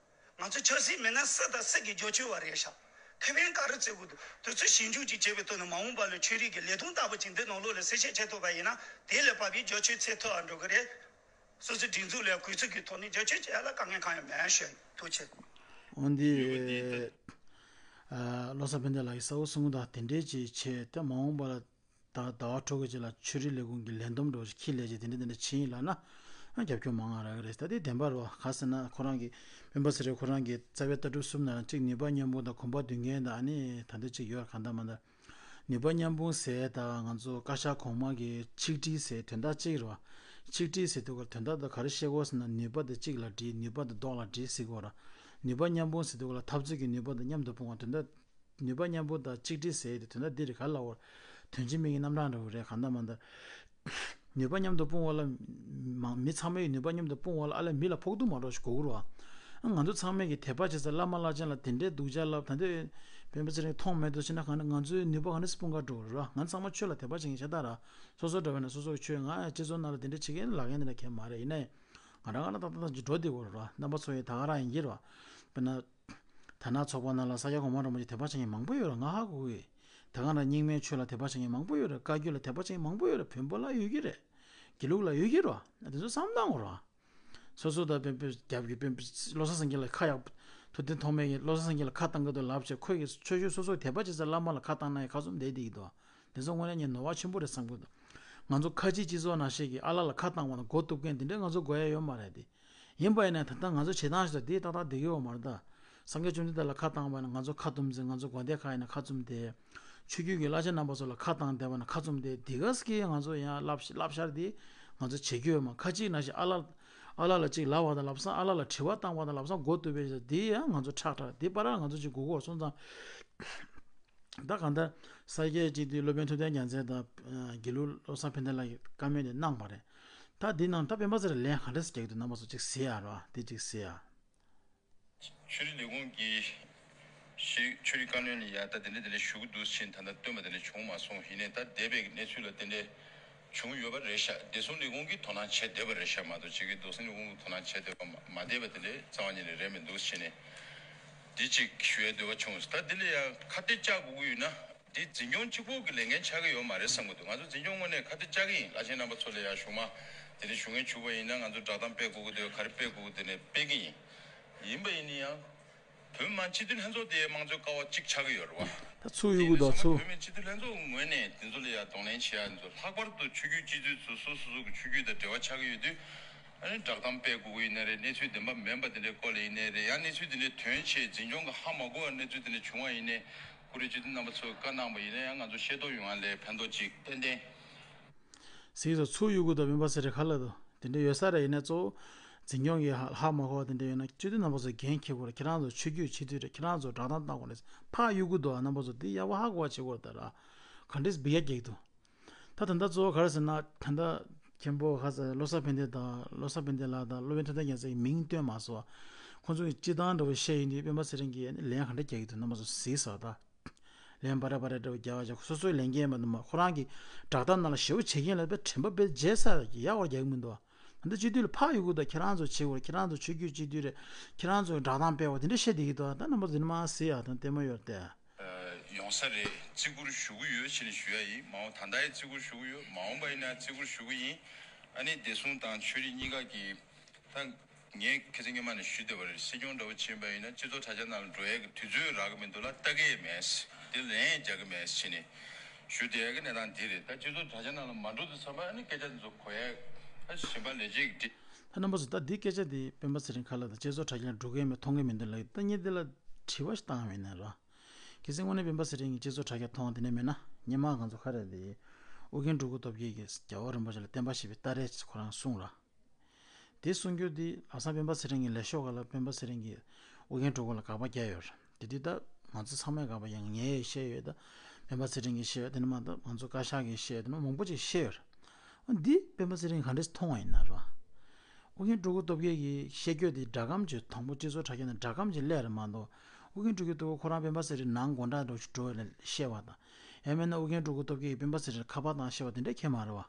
ང་ཚོ་ཆབ་སྲིད་མི་སྣ་སུ་དང་སུ་གིས་རྒྱབ་སྐྱོར་བ་རེད་ཤག། ཁེ་ཕན་ག་རེ་བརྩི་དགོས་འདུག། དེ་ཚོ་ཞིབ་འཇུག་ཅིག་བྱས་པའི་ཐོག་ནས་མ་འོངས་པ་ལ་ཆོས་རིག་གི་ལས་དོན་ལྟ་བུ་ཅིག་འདི་ནང་ལོགས་ལ་གསལ་བཤད་བྱེད་ཐུབ་པ་ཡིན་ན་དེ་ལས་བབས་པའི་རྒྱབ་སྐྱོར་འཚོལ་ཐུབ་པ་འགྲོ་གི་རེད། སོ་སོའི་སྒྲིག་འཛུགས་ལ་གུས་བརྩི་གི་ཐོག་ནས་རྒྱབ་སྐྱོར་བྱེད་ཡ་ལ་དཀའ་ངལ་གང་ཡང་མེད་ཞུ། ཐུགས་རྗེ་ཆེ། འོན་ཏེ། ཨ། བློ་བཟང་ཕན་བདེ་ལགས་ཀྱིས་གསལ་བོ་གསུངས་དང་དེ་འདྲའི་ཅིག་བྱས་ཏེ་མ་འོངས་པ་ལ་ད་ཟླ་བ་དྲུག་གི་རྗེས་ལ་ཆོས་རིག་ལས་ཁུངས་ཀྱི་ལས་བསྡོམས་འདྲ་བོ་ཞིག་འཁྱེར་ལས་ཀྱི་དེ་འདྲ་དེ་འདྲ་བྱས་ཡིན་ལབ་ན་རྒྱབ་སྐྱོར་མང་ང་རག་གི་རེད། ད་དེ་བདེན་པ་རེད་བ། ག་ཟེར་ན་ཁོ་རང་གི་སྤེན་པ་ཚེ་རིང་ཁོ་རང་གི་རྩ་བའི་ལྟ་གྲུབ་གསུམ་ནང་གཅིག་ནུས་པ་མཉམ་སྤུངས་དང་གོམ་པ་མདུན་སྒྱེད་དང་ཨ་ནི་ད་འདི་གཅིག་ཡོད་གང་ལྟར་མ་ལྟར། ནུས་པ་མཉམ་སྤུངས་ཟེར་དང་ང་ཚོ་བཀའ་ཤག་གོང་མ་གི་ཆིག་སྒྲིལ་ཟེར་དོན་དག་གཅིག་རེད་བ། ཆིག་སྒྲིལ་ཟེར་དུས་ཀར་དོན་དག་དེ་ག་རེ་བཤད་དགོས་ཟེར་ན་ནུས་པ་དེ་གཅིག་ལ་སྒྲིལ། ནུས་པ་དེ་རྡོག་ལ་སྒྲིལ་ཟེར་དགོས་ར། ནུས་པ་མཉམ་སྤུངས་ཟེར་དུས་ཀར་འཐབ་རྩོད་ཀྱི་ནུས་པ་དེ་མཉམ་དུ་སྤུངས་པ་དོན་དག་ནུས་པ་མཉམ་སྤུངས་དང་ཆིག་སྒྲིལ་ཟེར་དེ་དོན་དག་འདི་རེད་ག་ལབ་དགོས། དོན་སྤྱི་མི་གི་རྣམ་གྲངས་འདྲ་བོ་རེད་གང་ལྟར་མ་ལྟར། ནུས་པ་མཉམ་དུ་སྤུངས་པ་ལ། མང་མི་ཚང་མའི་ནུས་པ་མཉམ་དུ་སྤུངས་པ་ལ་ཨ་ལས་མི་ལ་ཕོག་ཐུག་མ་འགྲོ་ཞིག་དགོས་ཀྱི་རེད་བ། ང་ཚོ་ཚང་མས་ཀྱི་དད་པ་བྱེད་ས་བླ་མ་བླ་ཆེན་ལ་དེ་འདྲའི་སྡུག་ཅག་ལབ། ད་ལྟའི་སྤེན་པ་ཚེ་རིང་མཐོང་མེད་དུ་བྱས་ན་གང་ན་ང་ཚོའི་ནུས་པ་གང་ནས་སྤུངས་ག་འགྲོ་རེད་བ། ང་ཚང་མ་ཆོས་ལ་དད་པ་བྱེད་མཁན་ཤ་སྟག་ར། སོ་སོ་འདྲ་བས་ན་སོ་སོ་གི་ཆོས་ང་སྤྱི་ཚོགས་ནང་ལ་དེ་འདྲ་བྱེད་མཁན་ལབ་མཁན་དེ་འདྲ་གང་ཡང་མ་རེད། ཡིན་ནའི། ང་རང་ང་རང་ཏག་ཏག་ཏག་ཅིག་འགྲོ་བསྡད་དགོས་རེད་ར། རྣམ་པ་ཚོ་ཡི་ད་ག་རང་ཡིན་གྱི་རེད་བ། དཔེར་ན། དར་ནག་ཚོགས་པ་ནང་ལ་ས་སྐྱ་གོང་མ་རིན་པོ་ཆེ་དད་པ་བྱེད་མཁན་མང་པོ་ཡོད་རེད། ང་ཧ་གོ་གི། དེ་ག་ནང་རྙིང་མའི་ཆོས་ལ་དད་པ་བྱེད་མཁན་མང་པོ་ཡོད་རེད། བཀའ་བརྒྱུད་ལ་དད་པ་བྱེད་མཁན་མང་པོ་ཡོད་རེད། བོན་པོ་ལ་ཡོད་ཀྱི་རེད། དགེ་ལུགས་ལ་ཡོད་ཀྱི་རེད་བ། དེ་ཚོ་བསམ་བློ་བཏང་དགོས་རེད་བ། སོ་སོ་དང་སྤེན་པའི་རྒྱབ་ཀྱི་སྤེན་པའི་བློ་བཟང་སེང་གེ་ལ་ཁ་ཡག་ཐུབ་བསྟན་ཐོགས་མེད་ཀྱིས་བློ་བཟང་སེང་གེ་ལ་ཁ་བཏང་གི་འདུག་ལབ་བྱས། ཁོས་ཀྱི་ཆོས་ཕྱོགས་སོ་སོའི་དད་པ་བྱེད་སའི་བླ་མ་ལ་ཁ་བཏང་ན་ཡང་ཁ་བཙུམ་བསྡད་བསྡད་ཀྱི་འདུག་དེ་ཚོ་དངོས་གནས་ངས་ནོར་བ་ཆེན་པོ་རེད་བསམ་གྱི་འདུག་ང་ཚོ་ཁ་ཆེའི་སྤྱི་ཚོགས་ནང་བཞིན་གྱི་ཨ་ལ་ལ་ཁ་བཏང་བ་དང་མགོ་གཏུབ་མཁན་དེ་འདྲས་ང་ཚོ་དགོས་ཡ་ཡོད་མ་རེད་དེ། ཡིན་པ་ཡིན་ན་ད་ལྟ་ང་ཚོ་བྱེད་སྟངས་ཤིག་དང་དེ་ཏག་ཏག་བསྡད་ཀྱི་ཡོད་མ་རེད་ད། སངས་རྒྱས་བཅོམ་ལྡན་འདས་ལ་ཁ་བཏང་བ་ཡིན་ན་ང་ཚོ་ཁ་བཙུམ་ཚེ། ང་ཚོ་དགོན་སྡེ་ཁག་ཡིན་ན་ཁ་བཙུམ་དེ། ཆོས་བརྒྱུད་ཀྱི་བླ་ཆེན་རྣམ་པ་ཚོ་ལ་ཁ་བཏང་བསྡད་པ་ན་ཁ་བཙུམ་དེ། དེ་ག་ས་གི་ང་ཚོ་ཡང་བསླབ་བསླབ་བྱར་དེ་ང་ཚོ་བྱེད་རྒྱུ་ཡོད་མ། ཁ་ཅིག་ནང་བཞིན་ཨ་ལ་ཨ་ལ་ལ་ཅིག་ལབ་པ་དང་ལབ་སང་ཨ་ལ་ལ་དྲི་བ་བཏང་བ་དང་ལབ་སང་མགོ་གཏུབ་པའི་དེ་ཡང་ང་ཚོ་ཁྲག་ཁྲག་དེ་བར་ང་ཚོ་ཅིག་སྒུག་དགོས་སོང་ཙང་། ད་གང་ལྟར་ས་སྐྱའི་སྤྱི་འཐུས་སློབ་དཔོན་ཐུབ་བསྟན་རྒྱལ་མཚན་དང་དགེ་ལུགས་བློ་བཟང་ཕན་བདེ་ལགས་ཀྱིས་བཀའ་མོལ་དེ་གནང་བ་རེད། ད་འདི་ནང་ད་སྤེན་པ་ཚེ་རིང་ལན་ག་འདྲས་རྒྱག་གི་འདུག་རྣམ་པ་ཚོ་ཅིག་གཟིགས་ཨ་རོ། དེ་ཅིག་གཟིགས་ཨ། ཆོས་རིག་ལས་ཁུངས་ཀྱིས་ཤེས་རིག་ཆོས་རིག་བཀའ་བློན་ལ་ཡ་ད་དེ་འདྲ་དེ་འདྲ་ཞུ་གི་འདུག་ཕྱིན། ད་ལྟ་བཏོན་པ་དེ་འདྲ་བྱུང་མ་སོང་། ཡིན་ནའི་ད་འདས་པའི་གནས་ཚུལ་ལ་དེ་འདྲ་བྱུང་ཡོད་པ་རེད་ཤག་བདེ་སྲུང་ལས་ཁུངས་ཀྱིས་དོ་སྣང་བྱས་བསྡད་པ་རེད་ཤག་མ་གཏོགས་ཕྱི་གི་བདེ་སྲུང་ལས་ཁུངས་ཀྱིས་དོ་སྣང་བྱས་བསྡད་པ་མ་མ་བསྡད་པ་དེ་འདྲ་རྩ་བ་ཉིད་ནས་རེད་མི་འདུག་ཕྱིན་ནས། འདི་གཅིག་ཞུ་ཡ་འདོད་པ་བྱུང་། ད་འདི་ལ་ཡ་ཁ་གཏད་བཅག་དགོས་ཀྱི་ཡོད་ན། འདི་འཛིན་སྐྱོང་གཅིག་པོ་གི་ལས་འགན་ཆགས་ཀྱི་ཡོད་མ་རེད་བསམ་གྱི་འདུག་ང་ཚོ་འཛིན་སྐྱོང་ངོས་ནས་ཁ་གཏད་བཅག་གི་ཡིན། བླ་ཆེན་རྣམ་པ་ཚོ་ལ་ཡ་གཞུག་མ་དེ་འདྲ་ཞུ་མཁན་བྱུང་བ་ཡིན་ན་ང་ཚོ་བསྒྲགས་གཏམ་སྤེལ་དགོས་ཀྱི་འདུག་ག་རེ་སྤེལ་དགོས་ཀྱི་འདུག་ནས་སྤེལ་གྱི་ཡིན། ཡིན་པ་ཡིན་ན་ཡང་། བོད་མི་མང་སྤྱི་འཐུས་ལྷན་ཚོགས་དེ་དམངས་གཙོའི་ཀ་བ་གཅིག་ཆགས་ཀྱི་ཡོད་རེད་བ། ད་ཚུར་གཡུག་གི་འདུག་དེ་ཚོ་ཚུར། བོད་མི་སྤྱི་འཐུས་ལྷན་ཚོགས་ངོས་ནས་དེ་ཚོ་ལ་ཡ་གདོང་ལེན་བྱེད་ཡ་ཚོ། ལྷག་པར་དུ་ཆོས་བརྒྱུད་སྤྱི་འཐུས་ཚོ་སོ་སོ་སོ་གི་ཆོས་བརྒྱུད་དང་འབྲེལ་བ་ཆགས་ཀྱི་ཡོད་དུས། ཨ་ནི་བསྒྲགས་གཏམ་སྤེལ་དགོས་ཀྱི་ཡིན་ནའི་རེད། གནས་ཚུལ་བདེན་པ་མིན་པ་དེ་འདྲའི་སྐོར་ལ་ཡིན་ནའི་རེད། ཡང་གནས་ཚུལ་དེ་འདྲའི་དོན་ཆེ་འཛིན་སྐྱོང་གི་ཧ་མ་གོ་བའི་གནས་ཚུལ་དེ་འདྲ་བྱུང་བ་ཡིན་ནའི། ཁོ་རའི་སྤྱི་འཐུས་རྣམ་པ་ཚོས་བཀའ་གནང་བ་ཡིན་ན་ཡང་ང་ཚོ་ཤེས་རྟོགས་ཡོང་བ་ལས་ཕན་ཐོགས་ཅིག་ཏན་ཏན། ཟེར་ཚོ་ཚུར་གཡུག་གི་འདུག་སྤེན་པ་ཚེ་རིང་ག་ལ་འདུག་དེ་འདྲ་ཡོད་ས་རེད། ཡིན་ན་གཙོ་བོ་འཛིན་སྐྱོང་གི་ཧ་ཧ་མ་གོ་བ་དེ་འདྲ་ཡོད་ན་སྤྱི་འཐུས་རྣམ་པ་ཚོས་འགན་འཁྱེར་དགོས་རེད། ཁྱེད་རང་ཚོ་ཆོས་བརྒྱུད་སྤྱི་འཐུས་རེད། ཁྱེད་རང་ཚོ་བསྒྲགས་གཏམ་བཏང་དགོས་རེད། ཕར་གཡུག་གི་འདུག་རྣམ་པ་ཚོ་འདི་ཡག་པོ་ཧ་གོ་བ་བྱེད་དགོས་རེད། ད་ར་ག་འདྲས་སྦི་ཡ་རྒྱག་གི་འདུག་ད་ད་ལྟ་གཙོ་བོ་ག་རེ་ཟེར་ན། ད་ལྟ་མཁན་པོ་ཁ་ས་བློ་བཟང་ཕན་བདེ་དང་། བློ་བཟང་ཕན་བདེ་ལགས་དང་སློབ་དཔོན་ཐུབ་བསྟན་རྒྱལ་མཚན་གྱི་མིང་བཏོན་མ་སོང་། ཁོང་ཚོ་གི་སྤྱི་བཏང་འདྲ་བོ་བཤད་ཡིན་དུས་སྤེན་པ་ཚེ་རིང་གིས་ལན་ག་འདྲ་རྒྱག་གི་འདུག་རྣམ་པ་ཚོ་གཟིགས་ས་ད། ལན་འབའ་ར་འབའ་ར་འདྲ་བོ་རྒྱག་པ་བྱས། སོ་སོའི་ལས་འགན་མ་གཏོགས་མ། ཁོ་རང་གི་བསྒྲགས་གཏམ་ནང་ལ་ཞེ་པོ་བྱེད་མཁན་ལ་དཔེ་དྲན་པ་དཔེ་བརྗེད་ས་ཡག་པོ་རྒྱག་གི་མི་འདུག་ད་ལྟ་སྤྱི་འཐུས་ལ་ཕར་གཡུག་གི་འདུག་ཁྱེད་རང་ཚོ་བྱེད་དགོས། ཁྱེད་རང་ཚོ་ཆོས་བརྒྱུད་སྤྱི་འཐུས་རེད། ཁྱེད་རང་ཚོ་བསྒྲགས་གཏམ་སྤེལ་བ་དེ་འདྲ་བཤད་བསྡད་ཀྱི་འདུག་ད་རྣམ་པ་ཚོ་འདི་ནས་མར་གཟིགས་ཡག་དང་ལྟད་མོ་ཡོད་རེད་དེ། ཡོང་ས་རེད། བརྩི་བཀུར་ཞུ་གི་ཡོད་ཅེས་ནས་ཞུ་ཡ་ཡིན། མ་འོངས་ད་ལྟ་ཡང་བརྩི་བཀུར་ཞུ་གི་ཡོད། མ་འོངས་པ་ཡིན་ན་བརྩི་བཀུར་ཞུ་གི་ཡིན། ཨ་ནི་བདེ་སྲུང་དང་ཆོས་རིག་གཉིས་ཀ་གི། ད་ངས་ཁ་སང་སྔོན་མ་ནས་ཞུས་བསྡད་པ་རེད། སྲིད་སྐྱོང་འདྲ་བོ་ཕྱིན་པ་ཡིན་ན་སྤྱི་ཚོགས་དྲ་རྒྱ་ནང་ལ་འགྲོ་ཡས་ཀྱི་དུས་ཚོད་རག་གི་མི་འདུག་ལ། ལྟ་གི་མེད། དེ་ལན་རྒྱག་གི་མེད་ཟེར་ནས་ཞུ་བསྡད་ཡ་གི་གནས་སྟངས་འདི་རེད། ད་སྤྱི་ཚོགས་དྲ་རྒྱ་ནང་ལ་མ་འགྲོ་དུས་ཙམ་པ་ཨ་ནི་སྐད་ཆ་འདི་ཚོ་གོ་ཡས་ད་གཞན་པ་ལས་བྱེད་ཀྱི་འདི། ད་རྣམ་པ་ཚོ་ད་འདི་སྐད་ཆ་འདི་སྤེན་པ་ཚེ་རིང་ཁ་ལ་ད་སྤྱི་ཚོགས་དྲ་རྒྱ་ལ་འགྲོ་གི་མེད། མཐོང་གི་མི་འདུག་ལབ་ཀྱི་འདུག་ད་ངས་འདི་ལ་དྲི་བ་ཞིག་བཏང་བ་ཡིན་ན་ར། གལ་སྲིད་དངོས་གནས་སྤེན་པ་ཚེ་རིང་གིས་སྤྱི་ཚོགས་དྲ་རྒྱ་མཐོང་བ་དེ་འདྲ་མེད་ན། སྔོན་མ་ང་ཚོ་ག་རེ་རེད། ཨོ་རྒྱན་སྤྲུལ་སྐུ་སྟོབས་རྒྱལ་གྱིས་རྒྱལ་བ་རིན་པོ་ཆེ་ལ་བསྟན་པ་ཞེས་པའི་སྟ་རེ་ཁོ་རང་གསུངས་ར། དེ་གསུང་རྒྱུ་དེ་ལམ་སང་སྤེན་པ་ཚེ་རིང་གི་ལས་ཤོག་སྒང་ལ་སྤེན་པ་ཚེ་རིང་གིས་ཨོ་རྒྱན་སྤྲུལ་སྐུ་ལ་དགག་པ་བརྒྱབ་ཡོད་རེད། དེ་དུས་ད་ང་ཚོ་ཚང་མས་དགག་པ་བརྒྱབ། ངས་བཤད་ཡོད། ད་སྤེན་པ་ཚེ་རིང་གིས་བཤད་ཡོད། དེ་ནས་མ་ད་ང་ཚོ་བཀའ་ཤག་གིས་བཤད་ཡོད། དེ་ནས་མང་པོ་ཅིག་བཤད་ཡོད་རེད། འོ་འདི་སྤེན་པ་ཚེ་རིང་ག་འདྲས་མཐོང་བ་ཡིན་ན་ར། ཨོ་རྒྱན་སྤྲུལ་སྐུ་སྟོབས་རྒྱལ་གྱིས་བཤད་རྒྱུ་དེ་སྒྲ་སྒམ་གྱི་དང་པོ་སྤྱི་ཚོགས་དྲ་རྒྱ་ནས་སྒྲ་སྒམ་གྱི་སླེབས་རེད་མ་གཏོགས། ཨོ་རྒྱན་སྤྲུལ་སྐུ་སྟོབས་རྒྱལ་ཁོ་རང་སྤེན་པ་ཚེ་རིང་ནང་སྒོ་འགྲམ་འགྲོ་འགྲོ་བཤད་པ་དང་། ཡང་མིན་ན་ཨོ་རྒྱན་སྤྲུལ་སྐུ་སྟོབས་རྒྱལ་གྱིས་སྤེན་པ་ཚེ་རིང་ཁ་པར་བཏང་བཤད་པ་དེ་འདྲ་ཁྱད་མ་རེད་བ།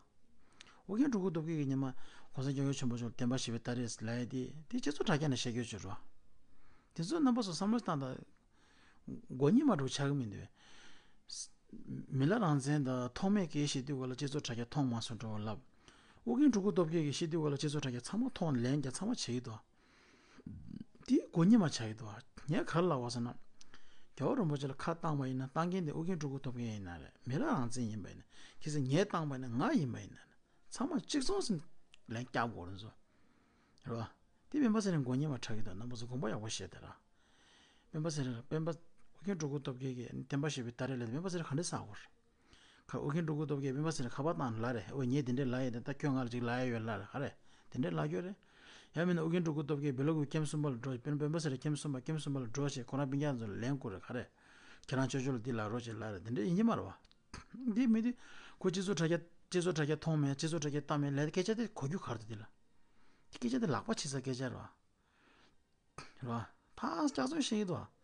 ཨོ་རྒྱན་སྤྲུལ་སྐུ་སྟོབས་རྒྱལ་གྱིས་ཉི་མ་གོང་ས་སྐྱབས་མགོན་ཆེན་པོ་མཆོག་ལ་བསྟན་པ་ཞེས་པའི་སྟ་རེ་ལབ་ཡ་དེ་དེ་སྤྱི་ཚོགས་དྲ་རྒྱ་ནས་བཤད་རྒྱུ་ཅིག་རེད་བ། དེ་ཚོ་རྣམ་པ་ཚོ་བསམ་བློ་བཏང་དང་། མགོ་གཉིས་མ་འགྲོ་ཆགས་ཀྱི་མི་འདུག་མི་ལ་རང་བཙན་དང་ཐོགས་མེད་སྐད་བཤད་དུས་ག་ལ་སྤྱི་ཚོགས་དྲ་རྒྱ་མཐོང་མ་སོང་འགྲོ་ལབ། ཨོ་རྒྱན་སྤྲུལ་སྐུ་སྟོབས་རྒྱལ་གྱིས་བཤད་དུས་ག་ལ་སྤྱི་ཚོགས་དྲ་རྒྱ་ཚང་མ་མཐོང་། ལན་རྒྱག་ཚང་མ་བྱེད་ཀྱི་འདུག་དེ་མགོ་གཉིས་མ་ཆགས་ཀྱི་འདུག་ངས་ག་རེ་ལབ་པ་ཟེར་ན། རྒྱལ་བ་རིན་པོ་ཆེ་ལ་ཁ་བཏང་བ་ཡིན་ན་བཏང་མཁན་དེ་ཨོ་རྒྱན་སྤྲུལ་སྐུ་སྟོབས་རྒྱལ་ཡིན་ན་རེད། མི་ལ་རང་བཙན་ཡིན་པ་ཡིན་ན། གལ་སྲིད་ངས་བཏང་བ་ཡིན་ན། ང་ཡིན་པ་ཡིན་ན་རེད། ཚང་མ་གཅིག་མཚུངས་སུ་ལན་བརྒྱབ་དགོས་རེད་ཟེར། རེད་བ། དེ་སྤེན་པ་ཚེ་རིང་མགོ་གཉིས་མ་ཆགས་ཀྱི་འདུག་རྣམ་པ་ཚོ་དགོངས་པ་ཡག་པོ་བཞེས་དང་ར། སྤེན་པ་ཚེ་རིང་སྤེན་པ་ཨོ་རྒྱན་སྤྲུལ་སྐུ་སྟོབས་རྒྱལ་གྱིས་བསྟན་པ་ཞེས་པའི་སྟ་རེ་ལབ་དེ་སྤེན་པ་ཚེ་རིང་ག་འདྲས་ཟ་དགོས་རེད། ཁ་ཨོ་རྒྱན་སྤྲུལ་སྐུ་སྟོབས་རྒྱལ་སྤེན་པ་ཚེ་རིང་ཁ་པར་བཏང་ནས་ལབ་རེད། ཨོ་ངས་དེ་འདྲས་ལབ་ཡོད་དེ། ད་ཁྱོད་ང་ལ་ཅིག་ལབ་ཡ་ཡོད་ལབ་རེད། ག་རེ་དེ་འདྲས་ལབ་རྒྱུ་རེད། ཡང་མིན་ན་ཨོ་རྒྱན་སྤྲུལ་སྐུ་སྟོབས་རྒྱལ་བེ་ལོ་ཀུ་ཀེམ་གསུམ་པ་ལ་འགྲོ། སྤེན་སྤེན་པ་ཚེ་རིང་ཀེམ་གསུམ་པ་ཀེམ་གསུམ་པ་ལ་འགྲོ་བྱས་ཁོ་རང་སྤུན་ཀྱག་ཚོ་ལ་ལན་བསྐུར་རེད། ག་རེ་ཁྱེད་རང་ཅོ་ཅོ་ལ་འདི་ལབ་རོགས་བྱས་ལབ་རེད། དེ་འདྲས་ཡིན་གྱི་མ་རེད་བ། འདི་མི་འདི་ཁོ་སྤྱི་ཚོགས་དྲ་རྒྱ་སྤྱི་ཚོགས་དྲ་རྒྱ་མཐོང་མེད། སྤྱི་ཚོགས་དྲ་རྒྱ་ལྟ་མེད་ལབ་སྐད་ཆ་དེ་གོ་རྒྱུ་ག་རེ་འདུག་དེ་ལ། དེ་སྐད་ཆ་དེ་ལག་པ་ཕྱིས་ས་སྐད་ཆ་རེད་བ། རེད་བ། ཕར་སྐྱག་རྫུན་བཤད་ཀྱི་འདུག་བ།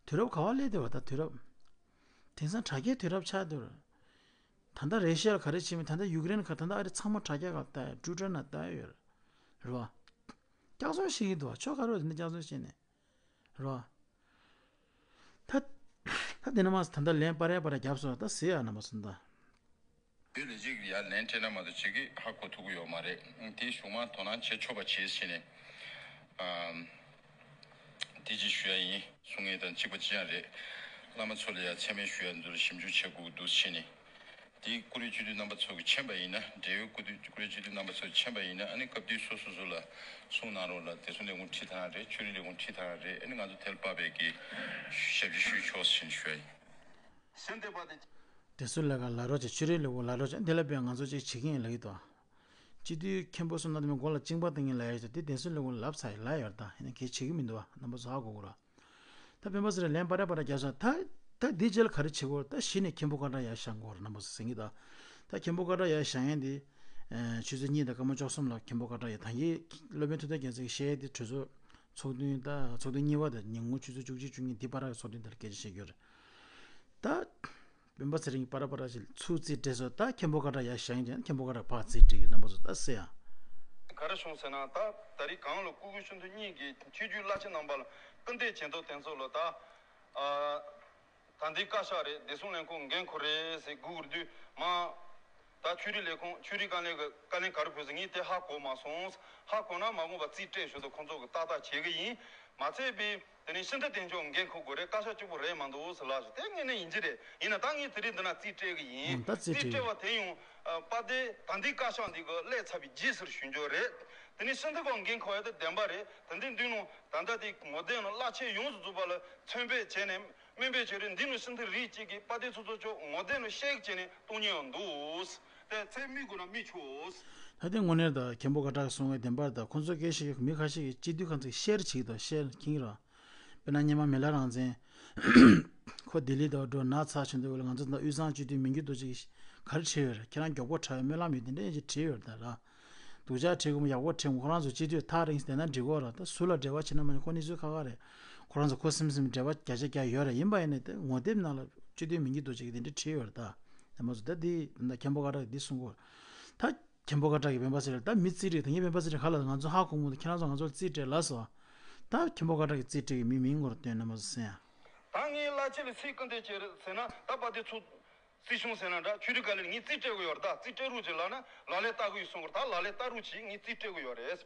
དུས་རབས་ག་བ་སླེབས་བསྡད་པ་ད་དུས་རབས། དེང་སང་དྲ་རྒྱའི་དུས་རབས་ཆགས་བསྡད་པ་རེད། ད་ལྟ་རེ་ཤི་ཡ་ལ་ག་རེ་བྱེད་མིན། ད་ལྟ་ཡུཀ་རེན་ག་ད་ལྟ་ཨ་རི་ཚང་མ་དྲ་རྒྱ་ག་ལྟ་ཡ། ཊུའི་ཊར་ནང་ལྟ་ཡ་ཡོད་རེད། རེད་བ། སྐྱག་རྫུན་བཤད་ཀྱི་འདུག་ཆོ་ག་རོ་དེ་འདྲ་སྐྱག་རྫུན་བཤད་ནས་རོ། ད་ད་དེ་ནས་མ་ད་ལྟ་ལན་པར་རེ་པར་རྒྱབ་སོང་། ད་ཟེར་ཡ་རྣམ་པ་ཚོ་ད། བོད་ལས་བྱེད་ཀྱི་ཡར་ལན་སྤྲད་ན་མ་གཏོགས་བྱེད་ཀྱི་ཧ་གོ་ཐུབ་ཀྱི་ཡོད་མ་རེད། དེ་གཞུག་མ་དོ་སྣང་བྱེད་ཆོག་པ་བྱེད་ཟེར་ནས། ཨམ། དེ་ཅིག་ཞུ་ཡ་ཡིན། གསུང་ངེས་དང་གཅིག་པ་ཅི་ཡང་རེད། བླ་མ་ཚོ་ལ་ཡང་མཚན་སྨད་ཞུ་ཡ་འདུག་ཞིབ་འཇུག་བྱེད་དགོས་ཀྱི་འདུག་ཟེར་ནས། དེ་ཀུ་རེ་བཅུད་བསྡུས་རྣམ་པ་ཚོ་གིས་མཁྱེན་པ་ཡིན་ན། འབྲེལ་ཡོད་ཀུ་རེ་བཅུད་བསྡུས་རྣམ་པ་ཚོ་གིས་མཁྱེན་པ་ཡིན་ན། ཨ་ནི་སྐབས་དུས་སོ་སོ་སོ་ལ་གསུང་གནང་རོགས་ལ། བདེ་སྲུང་ལས་ཁུངས་ཁྲིད་ཐང་རེད། ཆོས་རིག་ལས་ཁུངས་ཁྲིད་ཐང་རེད། ཨ་ནི་ང་ཚོ་དེ་ལ་དཔག་པའི་གི་ཞབས་ཕྱི་ཞུས་ཆོག་ཟེར་ནས་ཞུ་ཡ་ཡིན། ཤིན་ཏུ་པ་དེ། དེ་ཚོ་ལས་ཀ་ལ་རོགས་བྱེད། ཆོས་རིག་ལས་ཁུངས་ལ་རོགས་བྱེད། དེ་ལ་དཔེ་ང་ཚོ་ཅིག་བྱེད་ཀྱི་ཡིན་ལབ་ཀྱི་འདུག་སྤྱི་འཐུས་མཁན་པོ་གསུམ་ན་དེ་མོ་མགོ་ལ་གཅིན་པ་བཏང་གིན་ལབ་ཡ་ཡོད་ཙང་། དེ་བདེ་སྲུང་ལས་ཁུངས་ལ་ལབ་ཚར་ཡིན་ལབ་ཡོད་རེད། ད་ཡིན་ན་གལ་བྱེད་ཀྱི་མི་འདུག་བ། རྣམ་པ་ཚོ་ཧ་གོ་དགོས་ར། ད་སྤེན་པ་ཚེ་རིང་ལན་པར་རེ་པར་རྒྱབ་སོང་། ད་ད་འདི་རྗེས་ལ་ག་རེ་བྱེད་དགོས་རེད། ད་གཞི་ནས་མཁན་པོ་ཀ་ཏྲ་ཡར་བཞེངས་དགོས་རེད། རྣམ་པ་ཚོ་ཟེར་གྱི་འདུག་ད་མཁན་པོ་ཀ་ཏྲ་ཡར་བཞེངས་ཡས་འདི། ཆུ་ཚོད་གཉིས་དང་སྐར་མ་བཅུ་གསུམ་ལ་མཁན་པོ་ཀ་ཏྲ་ཡར། ད་གིན་སློབ་དཔོན་ཐུབ་བསྟན་རྒྱལ་མཚན་གྱིས་བཤད་ཡས་འདི་གྲོས་ཚོགས་ཚོགས་ཐུན། ད་ཚོགས་ཐུན་གཉིས་པ་དེ་ཉིན་གུང་ཆུ་ཚོད་བཅུ་གཅིག་བཅུ་གཉིས་འདི་བར་གྱི་ཚོགས་ཐུན་དེ་ལ་སྐད་ཆ་བཤད་རྒྱུ་རེད། ད། སྤེན་པ་ཚེ་རིང་གིས་པར་པར་ཞིག་ཚུར་རྩིས་སྤྲད་སོང་། ད་མཁན་པོ་ཀ་ཏྲ་ཡར་བཞེངས་ཀྱང་མཁན་པོ་ཀ་ཏྲ་ཕར་རྩིས་སྤྲད་ཀྱི། རྣམ་པ་ཚོ་ད་གསན་ཡ། ག་རེ་བྱུང་ཟེར་ན། ད་ད་རེས་གང་ལ་སྐུ་སྒེར་ཆུང་དུ་གཉིས་ཀྱི་ཆོས་བརྒྱུད་བླ་ཆེན་རྣམ་པ་ལ་སྐུར་འདེབས་བྱེད་མདོག་དེ་ཚོ་ལ། ད་ཨ་ད་འདི་བཀའ་ཤག་རེད། བདེ་སྲུང་ལས་ཁུངས་འགན་ཁུར་རེད་ཟེར་སྒུག་དུས་མ། ད་ཆོས་རིག་ལས་ཁུངས། ཆོས་རིག་བཀའ་བློན་གྱི་བཀའ་ལན་ག་རེ་ཕུལ་ཟེར། ངས་དེ་ཧ་གོ་མ་སོང་། ཧ་གོ་ན་མ་དགོངས་པ་རྩིས་སྤྲད་ཞུ་དང་། ཁོང་ཚོ་གིས་ཏག་ཏག་བྱེད་ཀྱི་ཡིན། མ་ཚད་པའི་དེ་ནས་ཤིན་ཏུ་བདེ་མཆོག་འགན་འཁུར་དགོས་རེད། བཀའ་ཤག་གཅིག་པུ་རེད་མ་འདུག་ཟེར་ལབ་ཞུ། དེ་དངོས་གནས་ཡིན་གྱི་རེད། ཡིན་ན་ད་ངས་དེ་རིང་འདི་ན་རྩིས་སྤྲད་ཀྱི་ཡིན། ཨང་། ད་རྩིས་རྩིས་སྤྲད་སྤྲད་པ་དེ་ཡང་ཨ་དཔལ་ལྡན་ད་འདི་བཀའ་ཤག་འདི་གི་སླེབས་ཚར་བའི་རྗེས་སུ་ཞུ་རྒྱུ་རེད། དེ་ནས་ཤིན་ཏུ་ཀའོ་འགན་འཁུར་ཡ་དེ་བདེན་པ་རེད། ད་འདི་འདི་ནང་ད་ལྟ་དེ་ངོ་དེབ་ནང་བླ་ཆེན་ཡོངས་སུ་རྫོགས་པ་ལ་མཚན་དཔེ་བྱས་ནས། སྨན་པའི་བྱེད་རིགས་འདི་ནི་ཤིན་ཏུ་རིགས་གཅིག་གི་དཔལ་ལྡན་ཚོགས་གཙོ་མཆོག་ངོ་དེབ་ནི་ཤེག་བྱས་ནས་གཏོང་མཁན་ཡང་འདུག་དེ་ཚེ་མི་དགོས་ན་མི་ཆོག་ད་དེ་དངོས་གནས་ད་མཁན་པོ་ཀ་ཏྲ་གིས་གསུང་བའི་བདེན་པ་རེད། ད་ཁོང་ཚོ་སྐད་ཆ་མི་ཁ་ཤས་ཀྱིས་སྤྱི་འཐུས་ཁང་ཚོས་ཤེར་བྱེད་ཀྱི་འདུག་ཤེར་ཁྱིང་ར། དཔེར་ན་སྔོན་མ་མི་ལ་རང་བཙན། ཁོ་ལྡི་ལི་དུ་འགྲོ་ན་ཚ་ཆེན་དུ་ལ། ང་ཚོ་ད་དབུས་གཙང་སྤྱི་འཐུས་མི་འགྱུར་རྡོ་རྗེ་གིས་ག་རེ་བྲིས་ཡོད་རེད། ཁྱེད་རང་མགྱོགས་པོ་དྲག་ཡོད། སྨོན་ལམ་ཡོད། དེ་འདྲ་ཅིག་བྲིས་ཡོད་རེད་ད་ར། སྡུག་ཅག་བྲིས་དགོས་མོ། ཡག་པོ་བྲིས་དགོས། ཁོ་རང་ཚོ་སྤྱི་འཐུས་ཐག་རིང་བསྡད་ན་འགྲིག་གོ་ར། ད་སུ་ལ་འབྲེལ་བ་བྱེད་ན་མ་ཉན། ཁོ་གནས་ཚུལ་ཁག་ཁག་རེད། ཁོ་རང་ཚོ་ཁུ་སིམ་སིམ་འབྲེལ་བ་བརྒྱ་ཆ་བརྒྱ་ཡོད་རེད། ཡིན་པ་ཡིན་ནའི་དེ་ངོ་དེབ་ནང་ལ་སྤྱི་འཐུས་མི་འགྱུར་རྡོ་རྗེ་གིས་དེ་འདྲ་བྲིས་ཡོད་རེད་ད། དེ་མ་ཚོ་ད་འདི་ད་མཁན་པོ་ཀ་ཏྲ་གིས་འདི་གསུང་གོ། ད་མཁན་པོ་ཀ་ཏྲ་གིས་སྤེན་པ་ཚེ་རིང་ད་མི་རྩིས་རིགས། ད་ངས་སྤེན་པ་ཚེ་རིང་ག་ལ། ང་ཚོ་ཧ་གོ་མོ་འདུག་ཁྱེད་རང་ཚོ་ང་ཚོར་རྩིས་སྤྲད་ལབ་སོང་། ད་མཁན་པོ་ཀ་ཏྲ་གིས་རྩིས་སྤྲད་ཀྱི་མི་མིང་ངོ་ར་སྟོན། རྣམ་པ་ཚོ་གསན་ཡ། ད་ངས་བླ་ཆེན་ལ་ཚིག་སྐུར་འདེབས་བྱེད་རེད་ཟེར་ན། ད་དཔལ་ལྡན་ཚོགས། སྲིད་གཞུང་ཟེར་ན་འདྲ། ཆོས་རིག་བཀའ་བློན་ངས་རྩིས་སྤྲད་དགོས་ཡོད་རེད། ད་རྩིས་སྤྲད་རོགས་བྱེད་ལབ་ན་ལག་ལེན་བསྟར་གི་ཡོད་གསུང་གི་རེད། ད་ལག་ལེན་བསྟར་རོགས་བྱེད། ངས་རྩིས་སྤྲད་དགོས་ཡོད་རེད།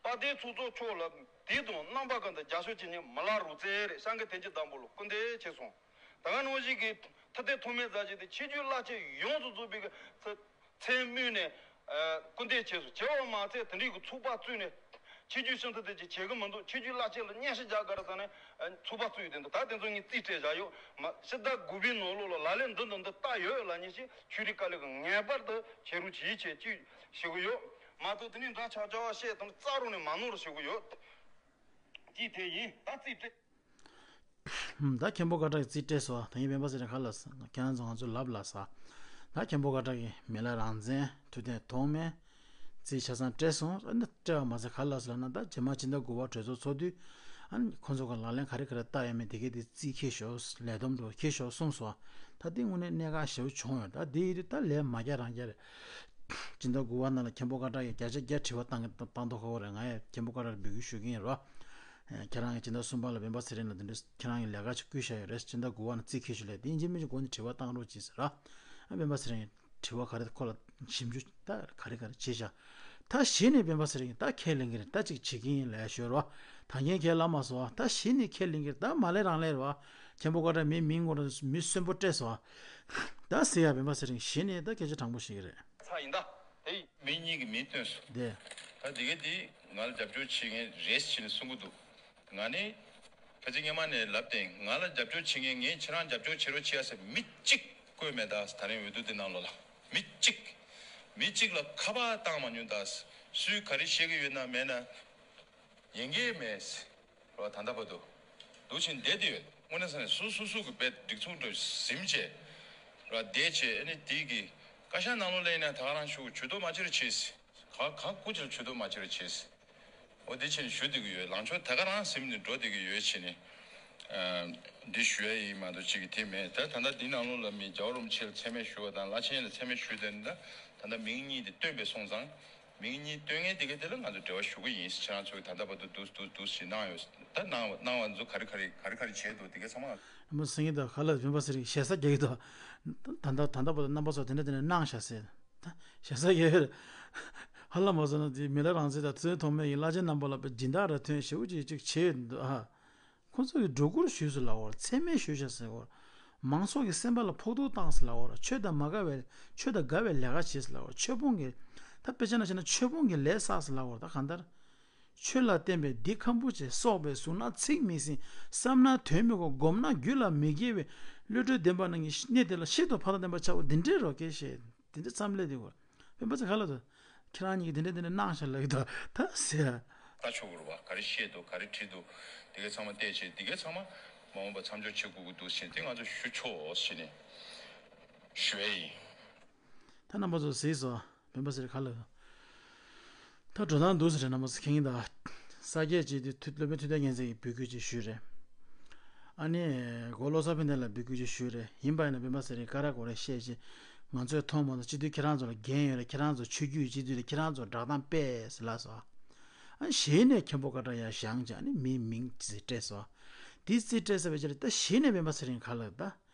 དཔལ་ལྡན་ཚོགས་གཙོ་མཆོག་ལ་དུས་དང་རྣམ་པ་ཀུན་ཏུ་རྒྱབ་སྐྱོར་བྱེད་མཁན་མི་ལ་རུ་ཙེ་རེད། ཤང་གི་དེ་ཅི་དང་པོ་ལ་སྐུར་འདེབས་བྱས་སོང་། ད་ག་ནང་བཞིན་གྱི་ཐུབ་བསྟན་ཐོགས་མེད་མཛད་རྗེས་དེ་ཆོས་བརྒྱུད་བླ་ཆེན་ཡོངས་སུ་རྫོགས་པའི་གི་ཚེ་མཚན་སྨོས་ནས་ཨ་སྐུར་འདེབས་བྱས་སོང་། བྱས་པ་མ་ཚད་དེ་འདྲའི་གི་ཚོགས་པ་བཙུགས་ནས། ཆོས་བརྒྱུད་ཤིན་ཏུ་དེ་ཅིག་བྱེད་གི་མི་འདུག་ཆོས་བརྒྱུད་བླ་ཆེན་ལ་སྙན་ཞུ་རྒྱག་ག་རེ་ཟེར་ནས་ཨ་ཚོགས་པ་བཙུགས་ཡོད་དེ་འདུག་ད་དེ་ཚོ་ངས་རྩིས་སྤྲད་བཞག་ཡོད། མ་ཕྱི་ཟླ་དགུ་པའི་ནང་ལོགས་ལ་ལག་ལེན་འདི་དང་འདི་བསྟར་ཡོད་ལབ་མཁན་ཞིག་ཆོས་རིག་བཀའ་བློན་གྱིས་ངེས་པར་དུ་བྱེད་རོགས་བྱེད་བྱེད་ཅིག་ཞུ་གི་ཡོད་མ་གཏོགས། དེ་ནས་འདྲ་ཆགས་ཆགས་པ་བཤད་དང་རྩ་རུ་ནས་མ་ནོར་ཞུ་གི་ཡོད། ཅིག་དེ་ཡིན། ད་རྩིས་སྤྲད། ད་མཁན་པོ་ཀ་ཏྲ་གིས་རྩིས་སྤྲད་སོང་། ད་ངས་སྤེན་པ་ཚེ་རིང་ག་ལབ་སོང་། ཁྱེད་རང་ཚོ་ང་ཚོ་ལབ་ལབ་སོང་། ད་མཁན་པོ་ཀ་ཏྲ་གིས་མི་ལ་རང་བཙན། ཐུབ་བསྟན་ཐོགས་མེད། རྩིས་ཆ་ཚང་སྤྲད་སོང་། ཨ་ནི་སྤྲད་པ་མ་ཟད་ག་ལབ་སོང་ལབ་ན། ད་རྗེས་མ་སྤྱི་ཟླ་དགུ་པ་གྲོས་ཚོགས་ཚོགས་དུས་ཨ་ནི་ཁོང་ཚོ་གི་ལག་ལེན་ག་རེ་ག་རེ་བསྟར་ཡོད་མེད་དེ་གའི་དེ་རྩིས་འཁྱེར་ཤོག་ལས་བསྡོམས་འགྲོ་འཁྱེར་ཤོག་གསུངས་སོང་། ད་དེ་དངོས་གནས་གནད་འགག་ཞེ་པོ་བྱུང་ཡོད། ད་དེ་ཡིན་དུས་ད་ལན་མ་རྒྱག་རང་རྒྱག་རེད། སྤྱི་ཟླ་དགུ་པ་ནང་ལ་མཁན་པོ་ཀ་ཏྲ་གིས་བརྒྱ་ཆ་བརྒྱ་དྲི་བ་བཏང་གི་བཏང་མདོག་ཁ་པོ་རེད། ང་ཡང་མཁན་པོ་ཀ་ཏྲ་ལ་འབོད་སྐུལ་ཞུ་གི་ཡིན་རོ། ཁྱེད་རང་གིས་སྤྱི་ཟླ་གསུམ་པ་ལ་སྤེན་པ་ཚེ་རིང་ལ་དེ་འདྲ་ཁྱེད་རང་གི་ལས་ཀ་ཅིག་བསྐུལ་བཞག་ཡོད་རེད། སྤྱི་ཟླ་དགུ་པ་ནང་རྩིས་འཁྱེར་ཤོག་ལབ། དེ་ཡིན་གཅིག་མིན་གཅིག་འགོ་ནས་དྲི་བ་བཏང་རོགས་གྱིས་ཟེར་ར། ཨ་སྤེན་པ་ཚེ་རིང་གིས་དྲི་བ་ག་རེ་ཁོ་ལ་ཞིབ་འཇུག་ད་ག་རེ་ག་རེ་བྱས་བཞག་ད་གཞི་ནས་སྤེན་པ་ཚེ་རིང་གིས་ད་ཁས་ལེན་གྱི་རེད། ད་ཅིག་བྱེད་ཀྱི་ཡིན་ལབ་ཡ་ཞུ་རོ། ད་ངས་ཁས་ལེན་མ་སོང་བ། ད་གཞི་ནས་ཁས་ལེན་གྱི་རེད། ད་མ་ལས་རང་ལས་རེད་བ། མཁན་པོ་ཀ་ཏྲ་མི་མིང་ངོ་ར་མི་གསོན་པོ་སྤྲད་སོང་བ། ད་ཟེར་ཡ་སྤེན་པ་ཚེ་རིང་གཞི་ནས་ད་སྐད་ཆ་དྲང་པོ་བཤད་ཀྱི་རེད། ཚ་ཡིན་ད། དེ་མི་གཉིས་ཀྱི་མིང་བཏོན་སོང་། དེ། ད་དེ་ག་དེ་ང་ལ་རྒྱབ་སྐྱོར་བྱེད་མཁན་རེད་ཟེར་ནས་གསུང་གི་འདུག་ང་ནི་ཁ་ཅིག་སྔོན་མ་ནས་ལབ་བསྡད། ང་ལ་རྒྱབ་སྐྱོར་བྱེད་མཁན། ངས་ཁྱེད་རང་རྒྱབ་སྐྱོར་བྱེད་རོགས་བྱེད་ཡ་ཟེར་མི་གཅིག་བསྐོས་མེད་ད། ད་རིང་འོས་བསྡུ་འདི་ནང་ལོགས་ལ་མི་གཅིག་མི་གཅིག་ལ་ཁ་པར་བཏང་མ་མྱོང་ད། སུས་ག་རེ་བཤད་ཀྱི་ཡོད་ན་མེད་ན། ཡིན་གྱི་མེད་ཟེར་བ་ད་ལྟ་བར་དུ་འདུག་ཕྱིན་བསྡད་དེ་ཡོད། དངོས་གནས་ཟེར་ན་སོ་སོ་སོ་གི་དཔེ་སྒྲིག་མཚུངས་འདྲ་ཟིན་བྱས་ར་བསྡད་བྱས། ཨ་ནི་དེ་གི་བཀའ་ཤག་ནང་ལོགས་ལ་ཡིན་ན་ད་ག་རང་ཞུ་ཇུས་གཏོགས་མ་བྱེད་རོགས་བྱེད་ཟེར། ག་ག་སྐུ་མཁྱེན་ཇུས་གཏོགས་མ་བྱེད་རོགས་བྱེད་ཟེར། འོ་དེ་བྱས་ནས་ཞུ་བསྡད་ཀྱི་ཡོད། ལངས་ཕྱོགས་ད་ག་རང་ཟིན་ནས་འགྲོ་བསྡད་ཀྱི་ཡོད་བྱས་ནས། ཨ་འདི་ཞུ་ཡ་ཡིན་མ་གཏོགས་ཅིག་གི་དེ་མེད། ད་ད་ལྟ་འདི་ནང་ལོགས་ལ་མི་རྒྱལ་བ་རིན་པོ་ཆེ་ལ་མཚན་སྨད་ཞུ་བ་དང་བླ་ཆེན་ལ་མཚན་སྨད་ཞུ་བསྡད་ནས། ད་ད་ལྟ་མིང་གཉིས་དེ་བཏོན་པའི་སོང་ཙང་། མིང་གཉིས་སྟོན་མཁན་དེ་ག་དེ་ལ་ང་ཚོ་འབྲེལ་བ་ཞུ་གི་ཡིན། ཁྱེད་རང་ཚོས་ད་ལྟ་བར་དུ་འདུག་འདུག་འདུག་ཞེས་གནང་ཡོད། ད་གནང་བ་གནང་བ་ཚོ་ག་རེ་ག་རེ་ག་རེ་ག་རེ་བྱས་འདུག་དེ་ག་ཚང་མ། ཨ་མ་སེང་གེ་དང་ག་ལ་བེམ་པ་ཟེར་ཞེ་ས་རྒྱག་གི་འདུག་ད་ད་ད་ལྟ་བར་དུ་རྣམ་པ་ཚོ་དེ་འདྲ་དེ་འདྲ་གནང་ཤག་ཟེར། ད་ཞེ་ས་རྒྱག་ཡོད། ཧ་ལམ་མ་སོང་ན་དེ་མི་ལ་རང་བཙན་དང་ཐུན་ཐོག་མེད་ཡིན་བླ་ཆེན་རྣམ་པ་ལ་དཔེ་སྦྱིན་བདག་ར་ཐོན་ཞེ་པོ་ཅིག་ཅིག་བྱས་ཡོད་འདུག་ཨ། ཁོ་ཚོ་གིས་སྒྲོ་སྐུར་ཞུས་སུ་ལབ་པར་མཚན་སྨད་ཞུས་བཞག་ཟེར་བར། མང་ཚོགས་ཀྱི་སེམས་པ་ལ་ཕོག་ཐུག་བཏང་ཟེར་ལབ་པར། ཆོས་དང་མ་དགའ་བའི་ཆོས་དང་དགའ་བའི་ལས་ཀ་བྱེད་ཟེར་ལབ་པར། ཆོས་སྤོང་གི་ད་དཔེ་ཆ་ནང་བཞག་ན་ཆོས་སྤོང་གི་ལས་བསགས་ཟེར་ལབ་པར། ད་གང་ལྟར། ཆོས་ལ་བརྟེན་པའི་འདི་ཁམ་བུ་ཆེ་སོགས་པའི་གཟུགས་ན་ཚིག་མི་ཟིན། བསམ་ན་དོན་མི་གོ། བསྒོམས་ན་རྒྱུད་ལ་མི་དགེ་བའི་བློ་གྲོས་ལྡན་པ་རྣམས་ཀྱི་གནས་དེ་ལ་ཤིན་ཏུ་ཕ་དང་ལྡན་པ་ཆགས་པ་འདི་འདྲའི་རོ་སྐལ་ཞེས། དེ་འདྲ་མཚམས་ལས་དེ་གོ། བེམ་པ་ཚེ་ག་ལ་དོ། ཁྱེད་རང་གཉིས་ཀྱིས་དེ་འདྲ་དེ་འདྲ་གནང་ཤག་ལབ་ཀྱི་འདུག་ད་ཟེར། ལྟ་ཆོག་གི་རེད་བ། ག་རེ་བཤད་འདུག་ག་རེ་བྲིས་འདུག་དེ་གའི་ཚང་མ་བལྟས་བྱས། དེ་གའི་ཚང་མ་མ་འོངས་པ་མཚམས་འཇོག་བྱེད་དགོས་ཀྱི་འདུག་ཟེར་དེ་ང་ཚོ་ཞུ་ཆོག་ཟེར་ནས་ཞུ་ཡ་ཡིན། ད་རྣམ་པ་ཚོ་གཟིགས་སོ། བེམ་པ་ཚེ་ག་ལ་དོ། ད་འགྲོ་སྟངས་འདུག་ཟེར་རེད། རྣམ་པ་ཚོ་མཁྱེན་གྱི་ད། ས་སྐྱ་ཅིག་དེ་མཐུ་སློབ་དཔོན་ཐུབ་བསྟན་རྒྱལ་མཚན་གྱིས་འབོད་སྐུལ་ཅིག་ཞུས་རེད། ཨ་ནི། གོ་བློ་བཟང་ཕན་བདེ་ལ་འབོད་སྐུལ་ཅིག་ཞུས་རེད། ཡིན་པ་ཡིན་ན་བེམ་པ་ཚེ་རིང་ཀ་ར་གོ་ར་བཤད་ཅིག་ང་ཚོས་མཐོང་མ་མཐོང་སྤྱི་འཐུས་ཁྱེད་རང་ཚོ་ལ་འགན་ཡོད་རེད། ཁྱེད་རང་ཚོ་ཆོས་བརྒྱུད་སྤྱི་འཐུས་རེད། ཁྱེད་རང་ཚོ་བསྒྲགས་གཏམ་སྤེལ་ཟེར་ལབ་སོང་། ཨ་ནི་གཞི་ནས་མཁན་པོ་ཀ་ཏྲ་ཡར་བཞེངས་ཅིག་ཨ་ནི་མིའི་མིང་ཅིག་སྤྲད་སོང་། དེ་རྩིས་སྤྲད་ས་བའི་ཆེད་ལ་ད་གཞི་ནས་བེམ་པ་ཚེ་རིང་ག་ལ་ད།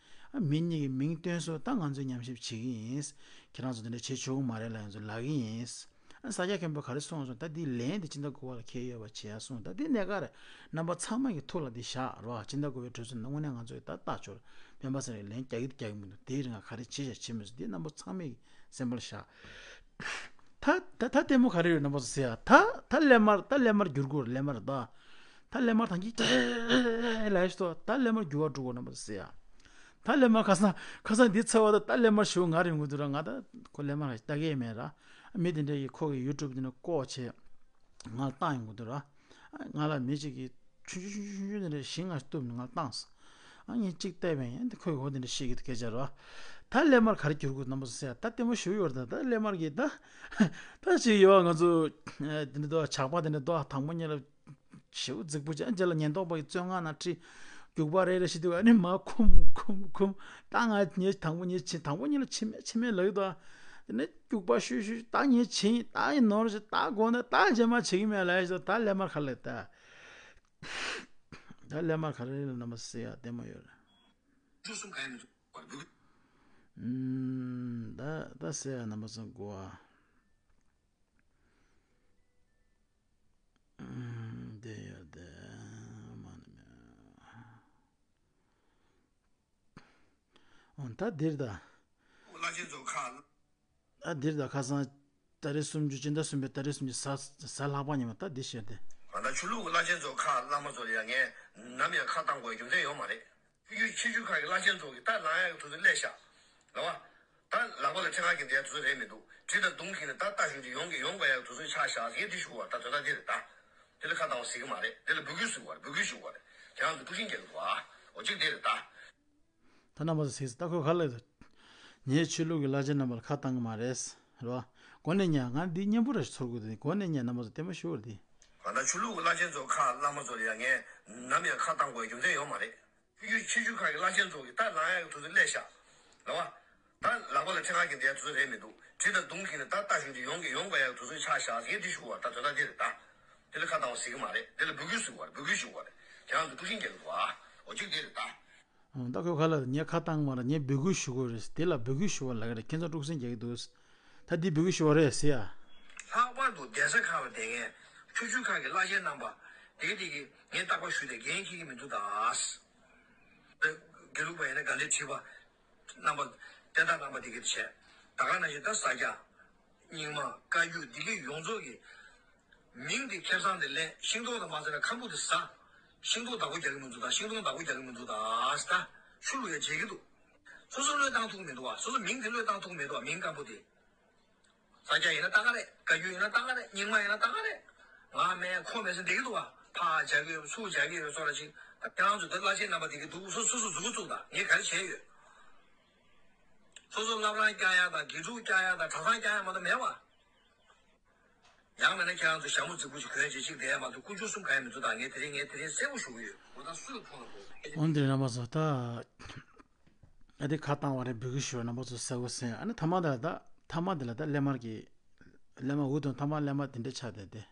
ཨ་མི་གཉིས་ཀྱི་མིང་བཏོན་སོང་། ད་ང་ཚོས་ཉམས་ཞིབ་བྱེད་ཀྱི་ཡིན། ཁྱེད་རང་ཚོ་དེ་འདྲ་བྱེད་ཆོག་གི་མ་རེད་ལབ་ཡ་ཚོ་ལབ་ཀྱི་ཡིན། ཨ་ས་སྐྱ་མཁན་པོས་ག་རེ་གསུངས་སོང་། ད་འདི་ལན་དེ་སྤྱི་ཟླ་དགུ་པ་ལ་འཁེལ་ཡོད་པ་བྱས་ཡ་གསུངས། ད་འདི་གནད་འགག་རེད། རྣམ་པ་ཚང་མ་གི་ཐུགས་ལ་འདི་བཞག་རོགས། སྤྱི་ཟླ་དགུ་པའི་གྲོས་ཚོགས་ནང་དངོས་གནས་ང་ཚོ་ཡི་ད་ལྟ་ཆོག་རེད། བེམ་པ་ཚེ་རིང་ལན་རྒྱག་གི་རྒྱག་གི་མི་འདུག་དེའི་རིང་ང་ག་རེ་བྱེད་བྱ་བྱེད་མི་འདུག་འདི་རྣམ་པ་ཚང་མས་ཀྱི་སེམས་པ་ལ་བཞག་ད་ད་ད་ལྟད་མོ་ག་རེ་ཡོད་རྣམ་པ་ཚོ་ཟེར་ཡ། ད་ད་སླད་མར་ད་སླད་མར་འགྱུར་དགོས་རེད། སླད་མར་ད། ད་སླད་མར་ཐང་གི་ལ་ཡ་ཤི་ཏོ། ད་སླད་མར་འགྱུར་བ་འགྲོ་དགོས་རྣམ་པ་ཚོ་ཟེར་ཡ། ད་སླད་མར་ཁ་སང་ཁ་སང་འདི་ཚར་བ་ད་ད་སླད་མར་ཞུ་ང་རེ་ཡོང་གི་འདུག་ར། ང་ད་ཁོ་སླད་མར་ལྟ་གི་མེད་ར། མི་དེ་འདྲ་ཡི་ཁོ་གི་ཡུ་ཊུབ་དེ་ནས་ལྐོག་བྱས་ང་ལ་བཏང་ཡོང་གི་འདུག་ར། ང་ལ་མི་གཅིག་གིས་ཆུང་ཆུང་ཆུང་ཆུང་ཆུང་དེ་འདྲ་ཞིག་ང་གཏུབ་ནས་ང་ལ་བཏང་སོང་། ཨ་ངས་གཅིག་བལྟས་པས་ཡང་དེ་ཁོས་འོ་དེ་འདྲ་ཤེས་ཀྱི་འདུག་སྐད་ཆ་རེད་བ། ད་སླད་མར་ག་རེ་འགྱུར་དགོས་རྣམ་པ་ཚོ་ཟེར་ཡ། ད་ལྟད་མོ་ཞུ་ཡོད་རེད། ད་ད་སླད་མར་གྱི་ད་ད་ཅིག་ཡོད་བ། ང་ཚོ་ཨ་དེ་འདྲ་འདུག་ཇག་པ་དེ་འདྲ་འདུག་དང་པོ་ཉིད་ལ་ཞེ་པོ་རྫིག་པོ་ཅན། རྗེས་ལ་ཉེན་རྟོག་པ་གིས་བཙོན་ཁང་ནང་ཁྲིད། རྒྱུག་པ་རེ་རེ་ཞིག་འདུག་ཨ་ནི་མར་ཁུམ་ཁུམ་ཁུམ། ད་ང་ངས་དང་པོ་ཉིད་ཕྱིན། དང་པོ་ཉིད་ལ་ཕྱིན་མེད་ཕྱིན་མེད་ལབ་ཀྱི་འདུག་དེ་ནས་རྒྱུག་པ་ཤུ་ཤུ། ད་ངས་ཕྱིན། ད་ཡིན་ནོར་ཞིག་ད་དགོངས་ནས་ད་རྗེས་མ་བྱེད་ཀྱི་མེད་ལབ་ཡ་ཞིག་ད་སླད་མར་ག་རེ་ལབ་ད། ད་སླད་མར་ག་རེ་ལབ་རྣམ་པ་ཟེར་ཡ་ལྟད་མོ་ཡོད་རེད། ཆུ་གསུམ་ག་ཡང་མི་འདུག་ཨུམ། ད་ད་ཟེར་ཡ་རྣམ་པ་ཚོ་གོ་ཨ། ཨུམ། དེ་ཡོད་དེ། མ་ནི་མེད། འོ་ད་འདིར་ད། བླ་ཆེན་ཚོ་ཁ། ད་འདིར་ད་ཁ་སང་ཏ་རིག་སུམ་ཅུ། སྤྱི་ཟླ་གསུམ་པའི་ཏ་རིག་སུམ་ཅུ་གཟའ་གཟའ་ལྷག་པ་ཉིན་མོ་ད་འདི་བཤད་དེ། ང་ད་ཆོས་ལུགས་ཀྱི་བླ་ཆེན་ཚོ་ཁ་བླ་མ་ཚོ་ལ་ཡང་ངས་ནམ་ཡང་ཁ་བཏང་དགོས་རྒྱུ་མཚན་ཡོད་མ་རེད། ཆོས་བརྒྱུད་ཆོས་བརྒྱུད་ཁག་གི་བླ་ཆེན་ཚོ་གིས་ད་ལངས་ཡག་དུས་ཚོད་སླེབས་ཤག་ལ་བ། ད་ལག་པ་ལ་ཁྲེལ་ཁ་གི་འདའི་དུས་ཚོད་རེད་མི་འདུག་གྲི་དང་མདུང་གིས་ནི་ད་ལྟ་ཞུ་རྒྱུ་ཡོང་གི་ཡོང་དགོས་ཡག་དུས་ཚོད་ཆགས་ཤག་ངས་འདི་ཞུ་བ་ད་དོན་དག་འདི་རེད་ད། འདི་ལ་ཁ་བཏང་བ་ཟེར་གི་མ་རེད། འདི་ལ་འབོད་སྐུལ་ཞུ་བ་རེད། འབོད་སྐུལ་ཞུ་བ་རེད། ཁྱེད་རང་ཚོ་དཀྲུག་ཤིང་རྒྱག་གི་འདུག་ཨ། འོ་གཅིག་འདི་རེད་ད། ད་རྣམ་པ་ཚོ་གཟིགས་ད་ཁོས་ག་ལབ་ད། ངས་ཆོས་ལུགས་ཀྱི་བླ་ཆེན་རྣམ་པ་ལ་ཁ་བཏང་གི་མ་རེད། རེད་བ། གོ་ནས་ཉན། ང་འདི་སྙན་པོ་རེ་ཚོར་གི་འདུག་གོ་ནས་ཉན། རྣམ་པ་ཚོ་ལྟད་མོ་ཞུ་བར་འདི། ང་ད་ཆོས་ལུགས་ཀྱི་བླ་ཆེན་ཚོ་ཁ་བླ་མ་ཚོ་ལ་ཡང་ངས་ནམ་ཡང་ཁ་བཏང་དགོས་རྒྱུ་མཚན་ཡོད་མ་རེད། ཆོས་བརྒྱུད་ཆོས་བརྒྱུད་ཁག་གི་བླ་ཆེན་ཚོ་གིས་ད་ལངས་ཡག་གི་དུས་ཚོད་སླེབས་ཤག་ལ་བ། ད་ལག་པ་ལ་ཁྲེལ་ཁ་གི་འདའི་དུས་ཚོད་རེད་མི་འདུག་གྲི་དང་མདུང་གིས་ནི་ད་ལྟ་ཞུ་རྒྱུ་ཡོང་གི་ཡོང་དགོས་ཡག་དུས་ཚོད་ཆགས་ཤག་ངས་འདི་ཞུ་བ་ད་དོན་དག་འདི་རེད་ད། འདི་ལ་ཁ་བཏང་བ་ཟེར་གི་མ་རེད། འདི་ལ་འབོད་སྐུལ་ཞུ་བ་རེད། འབོད་སྐུལ་ཞུ་བ་རེད། ཁྱེད་རང་ཚོ་དཀྲུག་ཤིང་རྒྱག་གི་འདུག་ཨ། འོ་གཅིག་འདི་རེད་ད། ཨང་། ད་ཁོས་ག་ལབ་ད། ངས་ཁ་བཏང་མ་རེད། ངས་འབོད་སྐུལ་ཞུ་དགོས་རེད། དེ་ལ་འབོད་སྐུལ་ཞུ་བ་ལབ་ཀྱི་རེད། ཁྱེད་ཚོ་དཀྲུག་ཤིང་རྒྱག་གི་འདུག་ད་འདི་འབོད་སྐུལ་ཞུ་བ་རེད་ཟེར་ཡ། ལྷག་པར་དུ་གདན་ས་ཁག་ལ་བསྡད་མཁན་ཆོས་བརྒྱུད་ཁག་གི་བླ་ཆེན་རྣམ་པ་དེ་གི་དེ་གི་ངས་རྟག་པར་ཞུས་ཏེ་འགན་འཁྱེར་གྱི་མི་འདུག་ད། དགེ་ལུགས་པ་ཡིན་ན་དགའ་ལྡན་ཁྲི་པ་རྣམ་པ་བསྟན་བདག་རྣམ་པ་དེ་གི་བྱས། ད་ག་ནང་བཞིན་ད་ས་སྐྱ། རྙིང་མ། བཀའ་བརྒྱུད་འདི་གི་ཡོངས་རྫོགས་ཀྱི་མིང་འདི་ཁེ་བཟང་དེ་ལེན། ཤིང་ཏོག་དང་མ་ཟེར་ན་ཁམ་བུ་དེ་ཟ། ཤིང་ཏོག་བདག་པོ་རྒྱག་གི་མི་འདུག་ད། ཤིང་སྡོང་བདག་པོ་རྒྱག་གི་མི་འདུག་ད། ད་ཤུ་ལུ་ཡ་བརྗེད་ཀྱི་འདུག་སོ་སོ་བློས་བཏང་ཐུབ་ཀྱི་མི་འདུག་བ། སོ་སོ་མིང་དེ་བློས་བཏང་ཐུབ་ཀྱི་མི་འདུག་བ། མིང་སྐམ་པོ་དེ། ས་སྐྱ་ཡིན་ན་ད་ག་རེད། བཀའ་བརྒྱུད་ཡིན་ན་ད་ག་རེད། རྙིང་མ་ཡིན་ན་ད་ག་རེད། ང་མེད་ཁོ་མེད་ཟེར་བསྡད་ཀྱི་འདུག་བ། ཕར་རྒྱག་གི་ཡོད་ཚུར་རྒྱག་གི་ཡོད་སོགས་ལ་ཅིག་ད་ཁྱེད་རང་ཚོ་ད་བླ་ཆེན་རྣམ་པ་དེ་གི་འདུག་སོ་སོ་སོ་མཛུབ་གུ་བཙུགས་དང་། ངས་ག་རེ་བྱས་ཡོད། སོ་སོ་བླ་བྲང་བསྐྱང་ཡག་དང་དགེ་ཕྲུག་བསྐྱང་ཡག་དང་གྲྭ་ཚང་བསྐྱང་ཡག་མ་གཏོགས་མེད་བ། ཡང་མིན་ན་ཁྱེད་རང་ཚོ་ཞྭ་མོ་རྫིག་པོ་ཞིག་གོན་བྱས་ཅིག་བསྡད་ཡ་མ་གཏོགས་ཀུན་སྤྱོད་གསུམ་ག་ཡང་མི་འདུག་ད་ངས་དེ་རིང་ངས་དེ་རིང་གསལ་པོ་ཞུ་གི་ཡོད། འོ་ད་སུ་ཡི་ཕུང་ལ་འགྲོ། འོན་ཏེ་རྣམ་པ་ཚོ་ད། ཨ་དེ་ཁ་བཏང་བ་རེད། འབོད་སྐུལ་ཞུ་བ་རྣམ་པ་ཚོ་གསལ་པོ་གསན། ཨ་ནི་མཐའ་མ་དེ་ལ་ད་མཐའ་མ་དེ་ལ་ད་སླད་མར་གྱི་ སླད་མ་འུ་ཐུག་མཐའ་མ་སླད་མ་དེ་འདྲ་ཆགས་བསྡད་དེ།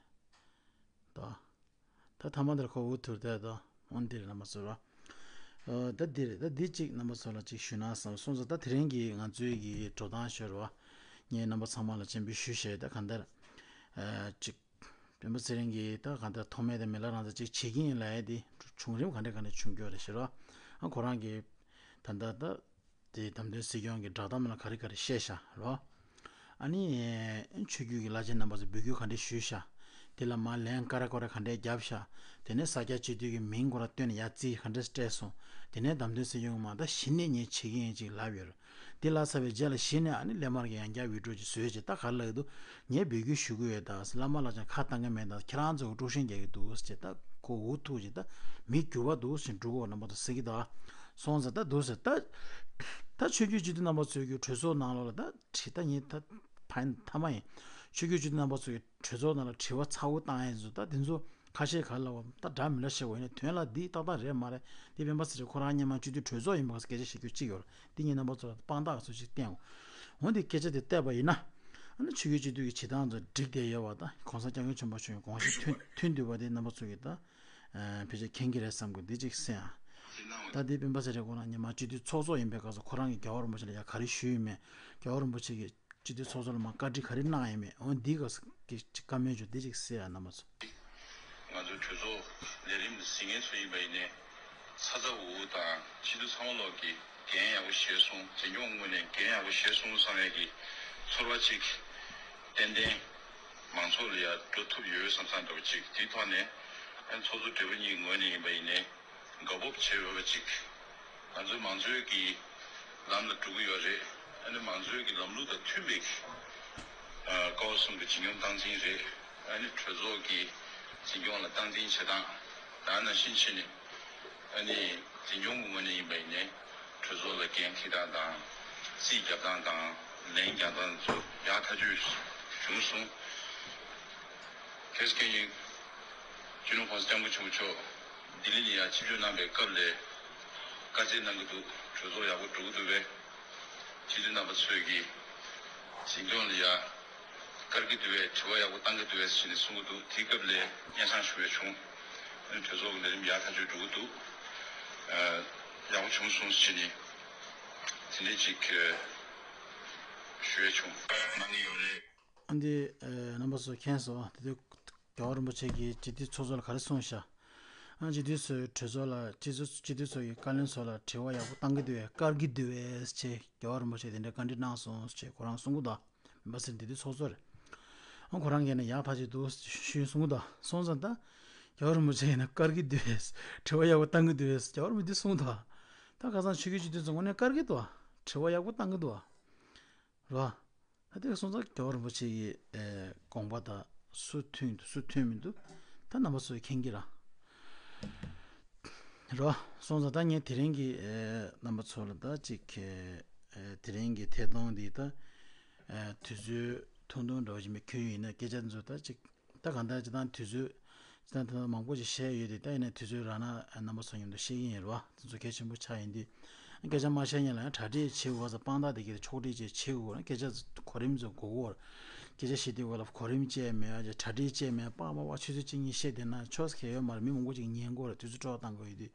ད་ད་མཐའ་མ་དེར་ཁོ་འུ་ཐུག་བསྡད་དོ། འོན་ཏེ་རེད་རྣམ་པ་ཚོ་རོ། ཨོ་ད་འདི་རེད། ད་འདི་གཅིག་རྣམ་པ་ཚོ་ལ་གཅིག་ཞུས་ན་བསམ་སོང་ཙང་། ད་དེ་རིང་གི་ང་ཚོའི་གི་འགྲོ་སྟངས་ཤོར་བ་ངས་རྣམ་པ་ཚང་མ་ལ་སྤྱན་འབུལ་ཞུ་ཞེས། ད་གང་ལྟར་ཨ་གཅིག་སྤེན་པ་ཚེ་རིང་གིས་ད་གང་ལྟར་ཐོགས་མེད་དང་མི་ལ་རང་ཚོ་གཅིག་བྱེད་ཀྱི་ཡིན་ལབ་ཡས་དེ་བྱུང་རིམ་ག་འདྲ་ག་འདྲ་བྱུང་ཡོད་རེད་ཟེར་རོ། ཨ་ཁོ་རང་གིས་ད་ལྟ་ད་དེ་བདམས་ཐོན་སྲིད་སྐྱོང་གི་བསྒྲགས་གཏམ་ལ་ག་རེ་ག་རེ་བཤད་ཤག་རོ། ཨ་ནི་ཆོས་བརྒྱུད་ཀྱི་བླ་ཆེན་རྣམ་པ་ཚོས་འབོད་སྐུལ་ག་འདྲས་ཞུས་ཤག་དེ་ལ་མར་ལན་ཀ་ར་ཀོ་ར་ག་འདྲས་བརྒྱབ་ཤག་དེ་ནས་ས་སྐྱ་སྤྱི་འཐུས་ཀྱི་མིང་ཁོ་ར་བཏོན་ནས་ཡར་རྩིས་ག་འདྲས་སྤྲད་སོང་། དེ་ནས་བདམས་ཐོན་སྲིད་སྐྱོང་གི་མར་ད་གཞི་ནས་ངས་བྱེད་ཀྱི་ཡིན་ཅིག་ལབ་ཡོད་རེད། དེ་ལབ་ཚར་བའི་རྗེས་ལ་གཞི་ནས་ཨ་ནི་སླད་མར་གྱི་ཡང་བསྐྱར་ཝི་ཌི་ཡོ་ཅིག་བཟོས་བྱས། ད་ག་རེ་ལབ་ཀྱི་འདུག་ངས་འབོད་སྐུལ་ཞུ་གི་ཡོད། ད་བླ་མ་ལ་ཅང་ཁ་བཏང་གི་མེད། ད་ཁྱེད་རང་ཚོ་གི་དཀྲུག་ཤིང་རྒྱག་གི་འདུག་ཟེར་བྱས། ད་ཁོ་འུ་ཐུག་བྱས། ད་མི་འགྱུར་བ་འདུག་ཟེར་འབྲུག་འོག་རྣམ་པ་ཚོ་ཟེར་གྱི་ད་སོང་ཙང་། ད་འདུག་ཟེར། ད་ད་ཆོས་བརྒྱུད་སྤྱི་འཐུས་རྣམ་པ་ཚོས་ཀྱི་གྲོས་ཚོགས་ནང་ལོགས་ལ་ད་དྲི། ད་ངས་ད་ཕན་ཐ་མ་ཡིན། ཆོས་བརྒྱུད་སྤྱི་འཐུས་རྣམ་པ་ཚོས་ཀྱི་གྲོས་ཚོགས་ནང་ལ་དྲི་བ་ཚ་བོ་བཏང་ཡས་ཚོ། ད་དེ་ཚོ་ཁ་ཤས་ག་ལ་བ་ད་འདྲ་མི་འདྲ་བཤད་དགོས་ཡིན་ན། དོན་ལ་འདི་ཏག་ཏག་རེད་མ་རེད། འདི་སྤེན་པ་ཚེ་རིང་ཁོ་རང་སྔོན་མ་སྤྱི་འཐུས་གྲོས་ཚོགས་ཡིན་པ་སྐད་ཆ་བཤད་རྒྱུ་གཅིག་ཡོད་རེད། འདི་ངས་རྣམ་པ་ཚོ་ལ་དཔང་རྟགས་ཚོ་ཅིག་བསྟན་འོ། འོ་འདི་སྐད་ཆ་དེ་བལྟས་པ་ཡིན་ན། ཨ་ནི་ཆོས་བརྒྱུད་སྤྱི་འཐུས་ཀྱི་བྱེད་སྟངས་ཚོ་འགྲིག་བསྡད་ཡོད་པ་དང་། གོང་ས་སྐྱབས་མགོན་ཆེན་པོ་མཆོག་གི་དགོངས་གཞི་མཐུན་མཐུན་འདུག་པ་དེ་རྣམ་པ་ཚོ་གིས་ད་ཕལ་ཆེར་མཁྱེན་གྱི་རེད་བསམ་གི། འདི་གཅིག་གསན་ཨ། ད་འདི་སྤེན་པ་ཚེ་རིང་ཁོ་རང་སྔོན་མ་སྤྱི་འཐུས་ཚོགས་གཙོ་ཡིན་པའི་སྐབས་སུ་ཁོ་རང་གིས་རྒྱལ་བ་རིན་པོ་ཆེ་ལ་ཡ་ག་རེ་ཞུས་ཡོད་མེད། རྒྱལ་བ་རིན་པོ་ཆེ་གིས་སྤྱི་འཐུས་ཚོགས་གཙོ་ལ་མར་བཀའ་འདྲི་ག་རེ་གནང་ཡོད་མེད། འོ་འདི་ག་ས་གི་བཀའ་མོལ་ཅིག་འདི་གཅིག་གསན་ཨ་རྣམ་པ་ཚོ། ང་ཚོའི་གྲོས་ཚོགས་ལས་རིམ་ཟིན་མཁན་ཚོ་ཡིན་པ་ཡིན་ནའི། ཚ་ཚ་འུར་འུར་དང་། སྤྱི་འཐུས་ཚང་མ་ལོག་གིས་འགན་ཡག་པོ་བཞེས་སོང་། འཛིན་སྐྱོང་ངོས་ནས་འགན་ཡག་པོ་བཞེས་སོང་བསམ་ཡས་ཀྱི་ཚོར་བ་ཅིག་ཏན་ཏན་མང་ཚོགས་ལ་ཡ་འགྲོ་ཐུབ་ཡོད་བསམ་བསམ་འདྲ་བོ་ཅིག་དེའི་ཐོག་ནས་ཨ་ནི་ཚོགས་གཙོ་སྦྲེལ་པོ་གཉིས་ཀྱི་ངོས་ནས་ཡིན་པ་ཡིན་ནའི་དགའ་སྤོབས་བྱེད་འོས་པ་ཅིག་ང་ཚོའི་མང་གཙོའི་གི་ལམ་ལ་འགྲོ་གི་ཡོད་རེད། ཨ་ནི་མང་གཙོའི་གི་ལམ་ལུགས་དང་མཐུན་པའི་ཀ་བ་གསུམ་གྱི་འཛིན་སྐྱོང་སྟངས་འཛིན་རེད། ཨ་ནི་གྲོས་ཚོགས་ཀྱི་འཛིན་སྐྱོང་ལ་སྟངས་འཛིན་བྱེད་སྟངས། ད་ནང་བཞིན་བྱས་ནས་ཨ་ནི་འཛིན་སྐྱོང་གི་ངོས་ནས་ཡིན་པ་ཡིན་ནའི་གྲོས་ཚོགས་ལ་འགན་འཁྱེར་སྟངས་དང་། རྩིས་རྒྱབ་སྟངས་དང་། ལན་རྒྱག་སྟངས་ཚོ་ཡག་ཐག་ཆོད་བྱུང་སོང་། གལ་སྲིད་ཁྱེད་ཀྱིས་སྤྱི་ནོར་༸གོང་ས་༸སྐྱབས་མགོན་ཆེན་པོ་མཆོག་ལྡི་ལི་ནས་ཡར་ཆིབས་བསྒྱུར་གནང་པའི་སྐབས་ལ་བཀའ་སྩལ་གནང་གི་འདུག་གྲོས་ཚོགས་ཡག་པོ་འགྲོ་གི་འདུག་པས། སྤྱི་འཐུས་རྣམ་པ་ཚོས་ཀྱིས་འཛིན་སྐྱོང་ལ་ཡ་དཀར་གྱི་འདུག་པས། དྲི་བ་ཡག་པོ་བཏང་གི་འདུག་པས་ཟེར་ནས་གསུང་གི་འདུག་དེའི་སྐབས་ལ་སྙན་སེང་ཞུ་བ་བྱུང་། ཨ་ནི་གྲོས་ཚོགས་ཀྱི་ལས་རིམ་ཡག་ཐག་ཆོད་འགྲོ་གི་འདུག་ཨ། ཡག་པོ་བྱུང་སོང་ཟེར་ནས་དེ་འདྲས་ཅིག་ཞུ་ཡ་བྱུང་། གནང་གི་ཡོད་རེད། ཨ་འདི་ཨ་རྣམ་པ་ཚོ་མཁྱེན་སོང་། དེ་དུས་རྒྱལ་བ་རིན་པོ་ཆེ་གིས་སྤྱི་འཐུས་ཚོགས་གཙོ་ལ་ག་རེ་གསུངས་ཤག་ཨ་སྤྱི་འཐུས་ཚོས་གྲོས་ཚོགས་ལ། སྤྱི་ཚོགས་སྤྱི་འཐུས་ཚོ་ཡིས་བཀའ་བློན་ཚོ་ལ་དྲི་བ་ཡག་པོ་བཏང་གི་འདུག་པས། དཀར་གྱི་འདུག་པས་ཅེས་རྒྱལ་བ་རིན་པོ་ཆེས་དེ་འདྲའི་བཀའ་འདྲི་གནང་སོང་ཅེས་ཁོ་རང་གསུང་གི་འདུག་མི་འབའ་སེར་འདི་དུས་ཚོགས་གཙོ་རེད། ཨ་ཁོ་རང་གིས་ནི་ཡག་ཐག་ཆོད་འདུག་ཞུས་གསུང་གི་འདུག་སོང་ཙང་ད་རྒྱལ་བ་རིན་པོ་ཆེ་ཡིན་ན་དཀར་གྱི་འདུག་པས། དྲི་བ་ཡག་པོ་བཏང་གི་འདུག་པས། རྒྱལ་བ་རིན་པོ་ཆེས་གསུང་གི་འདུག་ད་ཁ་སང་ཆོས་བརྒྱུད་སྤྱི་འཐུས་ཚོ་ངོས་ནས་དཀར་གྱི་འདུག་དྲི་བ་ཡག་པོ་བཏང་གི་འདུག་རེད་བ། ད་དེ་སོང་ཙང་རྒྱལ་བ་རིན་པོ་ཆེ་ཡི་ཨེ་དགོངས་པ་དང་སུ་མཐུན་འདུག་སུ་མཐུན་མི་འདུག་ད་རྣམ་པ་ཚོས་མཁྱེན་གྱི་རེད། རེད་བ། སོང་ཙང་ད་ངས་དེ་རིང་གི་ཨེ་རྣམ་པ་ཚོ་ལ་ད་ཅིག་ཨེ་དེ་རིང་གི་ཐད་གཏོང་འདི་ད་ཨེ་དུས་ཚོད་ཐུང་ཐུང་འདྲ་བོ་ཞིག་མེད་ཁྱོད་ཡིན་ན་སྐད་ཆ་འདི་ཚོ་ད་ཅིག་ད་གང་ལྟར་སྤྱིར་བཏང་དུས་ཚོད་སྤྱིར་བཏང་ད་མང་པོ་ཞིག་བཤད་ཡོད་དེ། ད་ཡིན་ན་དུས་ཚོད་རག་ན་རྣམ་པ་ཚོ་མཉམ་དུ་བཤད་ཀྱི་ཡིན་རེད་བ། དེ་ཚོ་གལ་ཆེན་པོ་ཆགས་ཡིན་དུས། སྐད་ཆ་མ་བཤད་སྔོན་ལ་ཡང་གྲ་སྒྲིག་བྱེད་དགོས་ས། དཔང་རྟགས་དེ་གའི་ཕྱོགས་སྒྲིག་བྱེད་བྱེད་དགོས་ན་སྐད་ཆ་གོ་རིམ་ཚོ་གོ་དགོས་རེད། སྐད་ཆ་བཤད་དུས་སྐབས་ལ་གོ་རིམ་བཅས་མེད་པ། གྲ་སྒྲིག་བཅས་མེད་པ། པགས་པ་པགས་ཆུ་ཚོད་གཅིག་གཉིས་བཤད་བསྡད་ན་ཆོག་ས་གང་ཡང་ཡོད་མ་རེད། མི་མང་པོ་ཅིག་ཉན་དགོས་རེད། དུས་ཚོད་སྤྲོ་བ་བཏང་དགོས་ཡོད་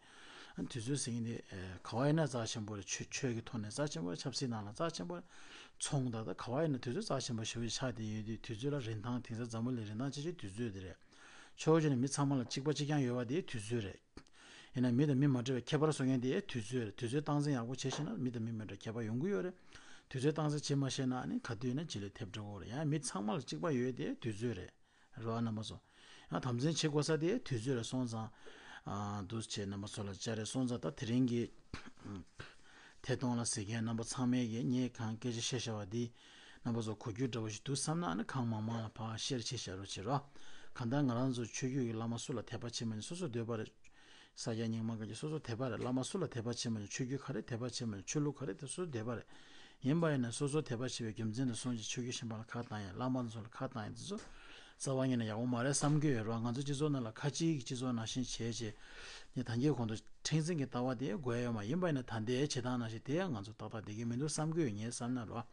དུས། དུས་ཚོད་ཟེར་མཁན་དེ་ག་བ་ཡིན་ན་རྩ་ཆེན་པོ་རེད། ཆོས་ཆོས་ཀྱི་ཐོག་ནས་རྩ་ཆེན་པོ་རེད། ཆབ་སྲིད་ནང་ལ་རྩ་ཆེན་པོ་རེད། ཚོང་དང་ད་ག་བ་ཡིན་ན་དུས་ཚོད་རྩ་ཆེན་པོ་ཞེ་པོ་ཅིག་ཆགས་བསྡད་ཡོད་དུས། དུས་ཚོད་ལ་རིན་ཐང་། དེང་སང་འཛམ་བུ་གླིང་རིན་ཐང་ཆེ་ཤོས་དུས་ཚོད་དེ་རེད། ཕྱོགས་གཅིག་ནས་མི་ཚང་མ་ལ་གཅིག་པ་གཅིག་རྐྱང་ཡོད་པ་དེ་དུས་ཚོད་རེད། ཡིན་ན་མི་དང་མི་མ་འདྲ་བའི་ཁྱད་པར་བཟོ་མཁན་དེ་དུས་ཚོད་རེད། དུས་ཚོད་སྟངས་འཛིན་ཡག་པོ་བྱས་ཤེས་ན་མི་དང་མི་མི་འདྲ་ཁྱད་པར་ཡོང་གི་ཡོད་རེད། དུས་ཚོད་སྟངས་འཛིན་བྱེད་མ་ཤེས་ན་ནི་ག་དུས་ཡིན་ན་བྱེད་ལས་ཐེབས་འགྲོ་གི་རེད། ཡང་མི་ཚང་མ་ལ་གཅིག་པ་ཡོད་དེ་དུས་ཚོད་རེད། རེད་བ་རྣམ་པ་ཚོ། ཡང་དམ་འཛིན་བྱེད་དགོས་ས་དེ་དུས་ཚོད་རེད། སོང་ཙང་ཨ་འདུག་བྱས་རྣམ་པ་ཚོ་ལ་བཅར་རེད། སོང་ཙང་ད་དེ་རིང་གི་ཐད་གཏོང་ལ་གཟིགས་མཁན་རྣམ་པ་ཚང་མས་ཀྱི་ངས་གང་སྐད་ཆ་བཤད་བཞག་པ་འདི་རྣམ་པ་ཚོ་གོ་རྒྱུ་འདྲ་བོ་ཞིག་འདུག་བསམ་ན། ཨ་ནི་གང་མང་མང་ལ་ཕར་ཤེར་བྱེད་བཞག་རོགས་བྱེད་རོགས། གང་ལྟར་ང་རང་ཚོ་ཆོས་བརྒྱུད་ཀྱི་བླ་མ་སུ་ལ་དད་པ་བྱེད་མ་བྱེད་སོ་སོ་འདོད་པ་རེད། ས་སྐྱ་རྙིང་མ་ག་གི་སོ་སོ་དད་པ་རེད། བླ་མ་སུ་ལ་དད་པ་བྱེད་མ་བྱེད། ཆོས་བརྒྱུད་ག་རེ་དད་པ་བྱེད་མ་བྱེད། ཆོས་ལུགས་ག་རེ་དེ་སོ་སོ་དད་པ་རེད། ཡིན་པ་ཡིན་ན་སོ་སོ་དད་པ་བྱེད་པའི་རྒྱུ་མཚན་དང་སོང་ཅིག་ཆོས་བརྒྱུད་གཞན་པ་ལ་ཁ་བཏང་ཡ། བླ་མ་ཚོ་ལ་ཁ་བཏང་ཡ་དེ་ཚོ་རྩ་བ་ཉིད་ནས་ཡག་པོ་མ་རེད་བསམ་གྱི་ཡོད་རེད་བ། ང་ཚོ་སྤྱི་ཚོགས་ནང་ལ་ཁ་གཅིག་གི་སྤྱི་ཚོགས་ནང་བཞིན་བྱས་བྱས་ནས་ད་གིན་གོང་དུ་མཁྲེགས་འཛིན་གྱི་ལྟ་བ་དེ་དགོས་ཡ་ཡོད་མ། ཡིན་པ་ཡིན་ན་ད་ལྟའི་བྱེད་སྟངས་ནང་བཞིན་དེ་ང་ཚོ་ཏག་ཏག་བསྡད་ཀྱི་མི་འདུག་བསམ་གྱི་ཡོད། ངའི་བསམ་ན་རེད་བ།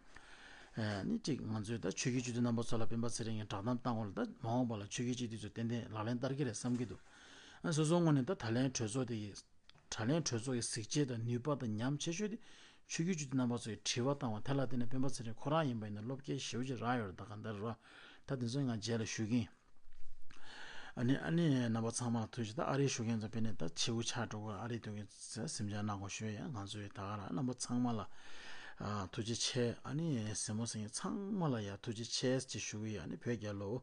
ཨ་ནི་གཅིག་ང་ཚོས་ད་ཆོས་བརྒྱུད་སྤྱི་འཐུས་རྣམ་པ་ཚོ་ལ་སྤེན་པ་ཚེ་རིང་གིས་བསྒྲགས་གཏམ་བཏང་བ་ལ་ད་མ་འོངས་པ་ལ་ཆོས་བརྒྱུད་སྤྱི་འཐུས་ཚོས་ཏན་ཏན་ལག་ལེན་བསྟར་གྱི་རེད་བསམ་གྱི་འདུག་ཨ་སོ་སོའི་ངོས་ནས་ད་ད་ལན་གྲོས་ཚོགས་དེ་ཡི་ད་ལན་གྲོས་ཚོགས་ཀྱི་གཟི་བརྗིད་དང་ནུས་པ་དང་ཉམས་ཆེ་ཤོས་དེ་ཆོས་བརྒྱུད་སྤྱི་འཐུས་རྣམ་པ་ཚོ་ཡིས་དྲི་བ་བཏང་བ་དེ་ལ་བརྟེན་ནས་སྤེན་པ་ཚེ་རིང་ཁོ་རང་ཡིན་པ་ཡིན་ན་བློ་སྐྱེད་ཞེ་པོ་ཅིག་རག་ཡོད་རེད། ད་ག་འདྲ་རེད་བ། ད་དེ་ཚོ་ང་རྗེས་ལ་ཞུ་གི་ཡིན། ཨ་ནི་ཨ་ནི་རྣམ་པ་ཚང་མ་ལ་ཐུགས་རྗེ། ད་ཨ་རིའི་ཞུ་མཁན་ཚོ་དཔེར་ན་ད་ཕྱི་དབུགས་ཆག་འགྲོ་གི། ཨ་རིའི་སྡོད་མཁན་ཚོས་གཟིམ་འཇག་གནང་དགོས་ཞུ་ཡ། ང་ཚོའི་ད་ག་རང་རྣམ་པ་ཚང་མ་ལ་ཨ་ཐུགས་རྗེ་ཆེ། ཨ་ནི་གཟིགས་མོ་གཟིགས་མཁན་ཚང་མ་ལ་ཡ་ཐུགས་རྗེ་ཆེ་ཅེས་ཞུ་གི་ཡོད། ཨ་ནི་བོད་རྒྱལ་ལོ།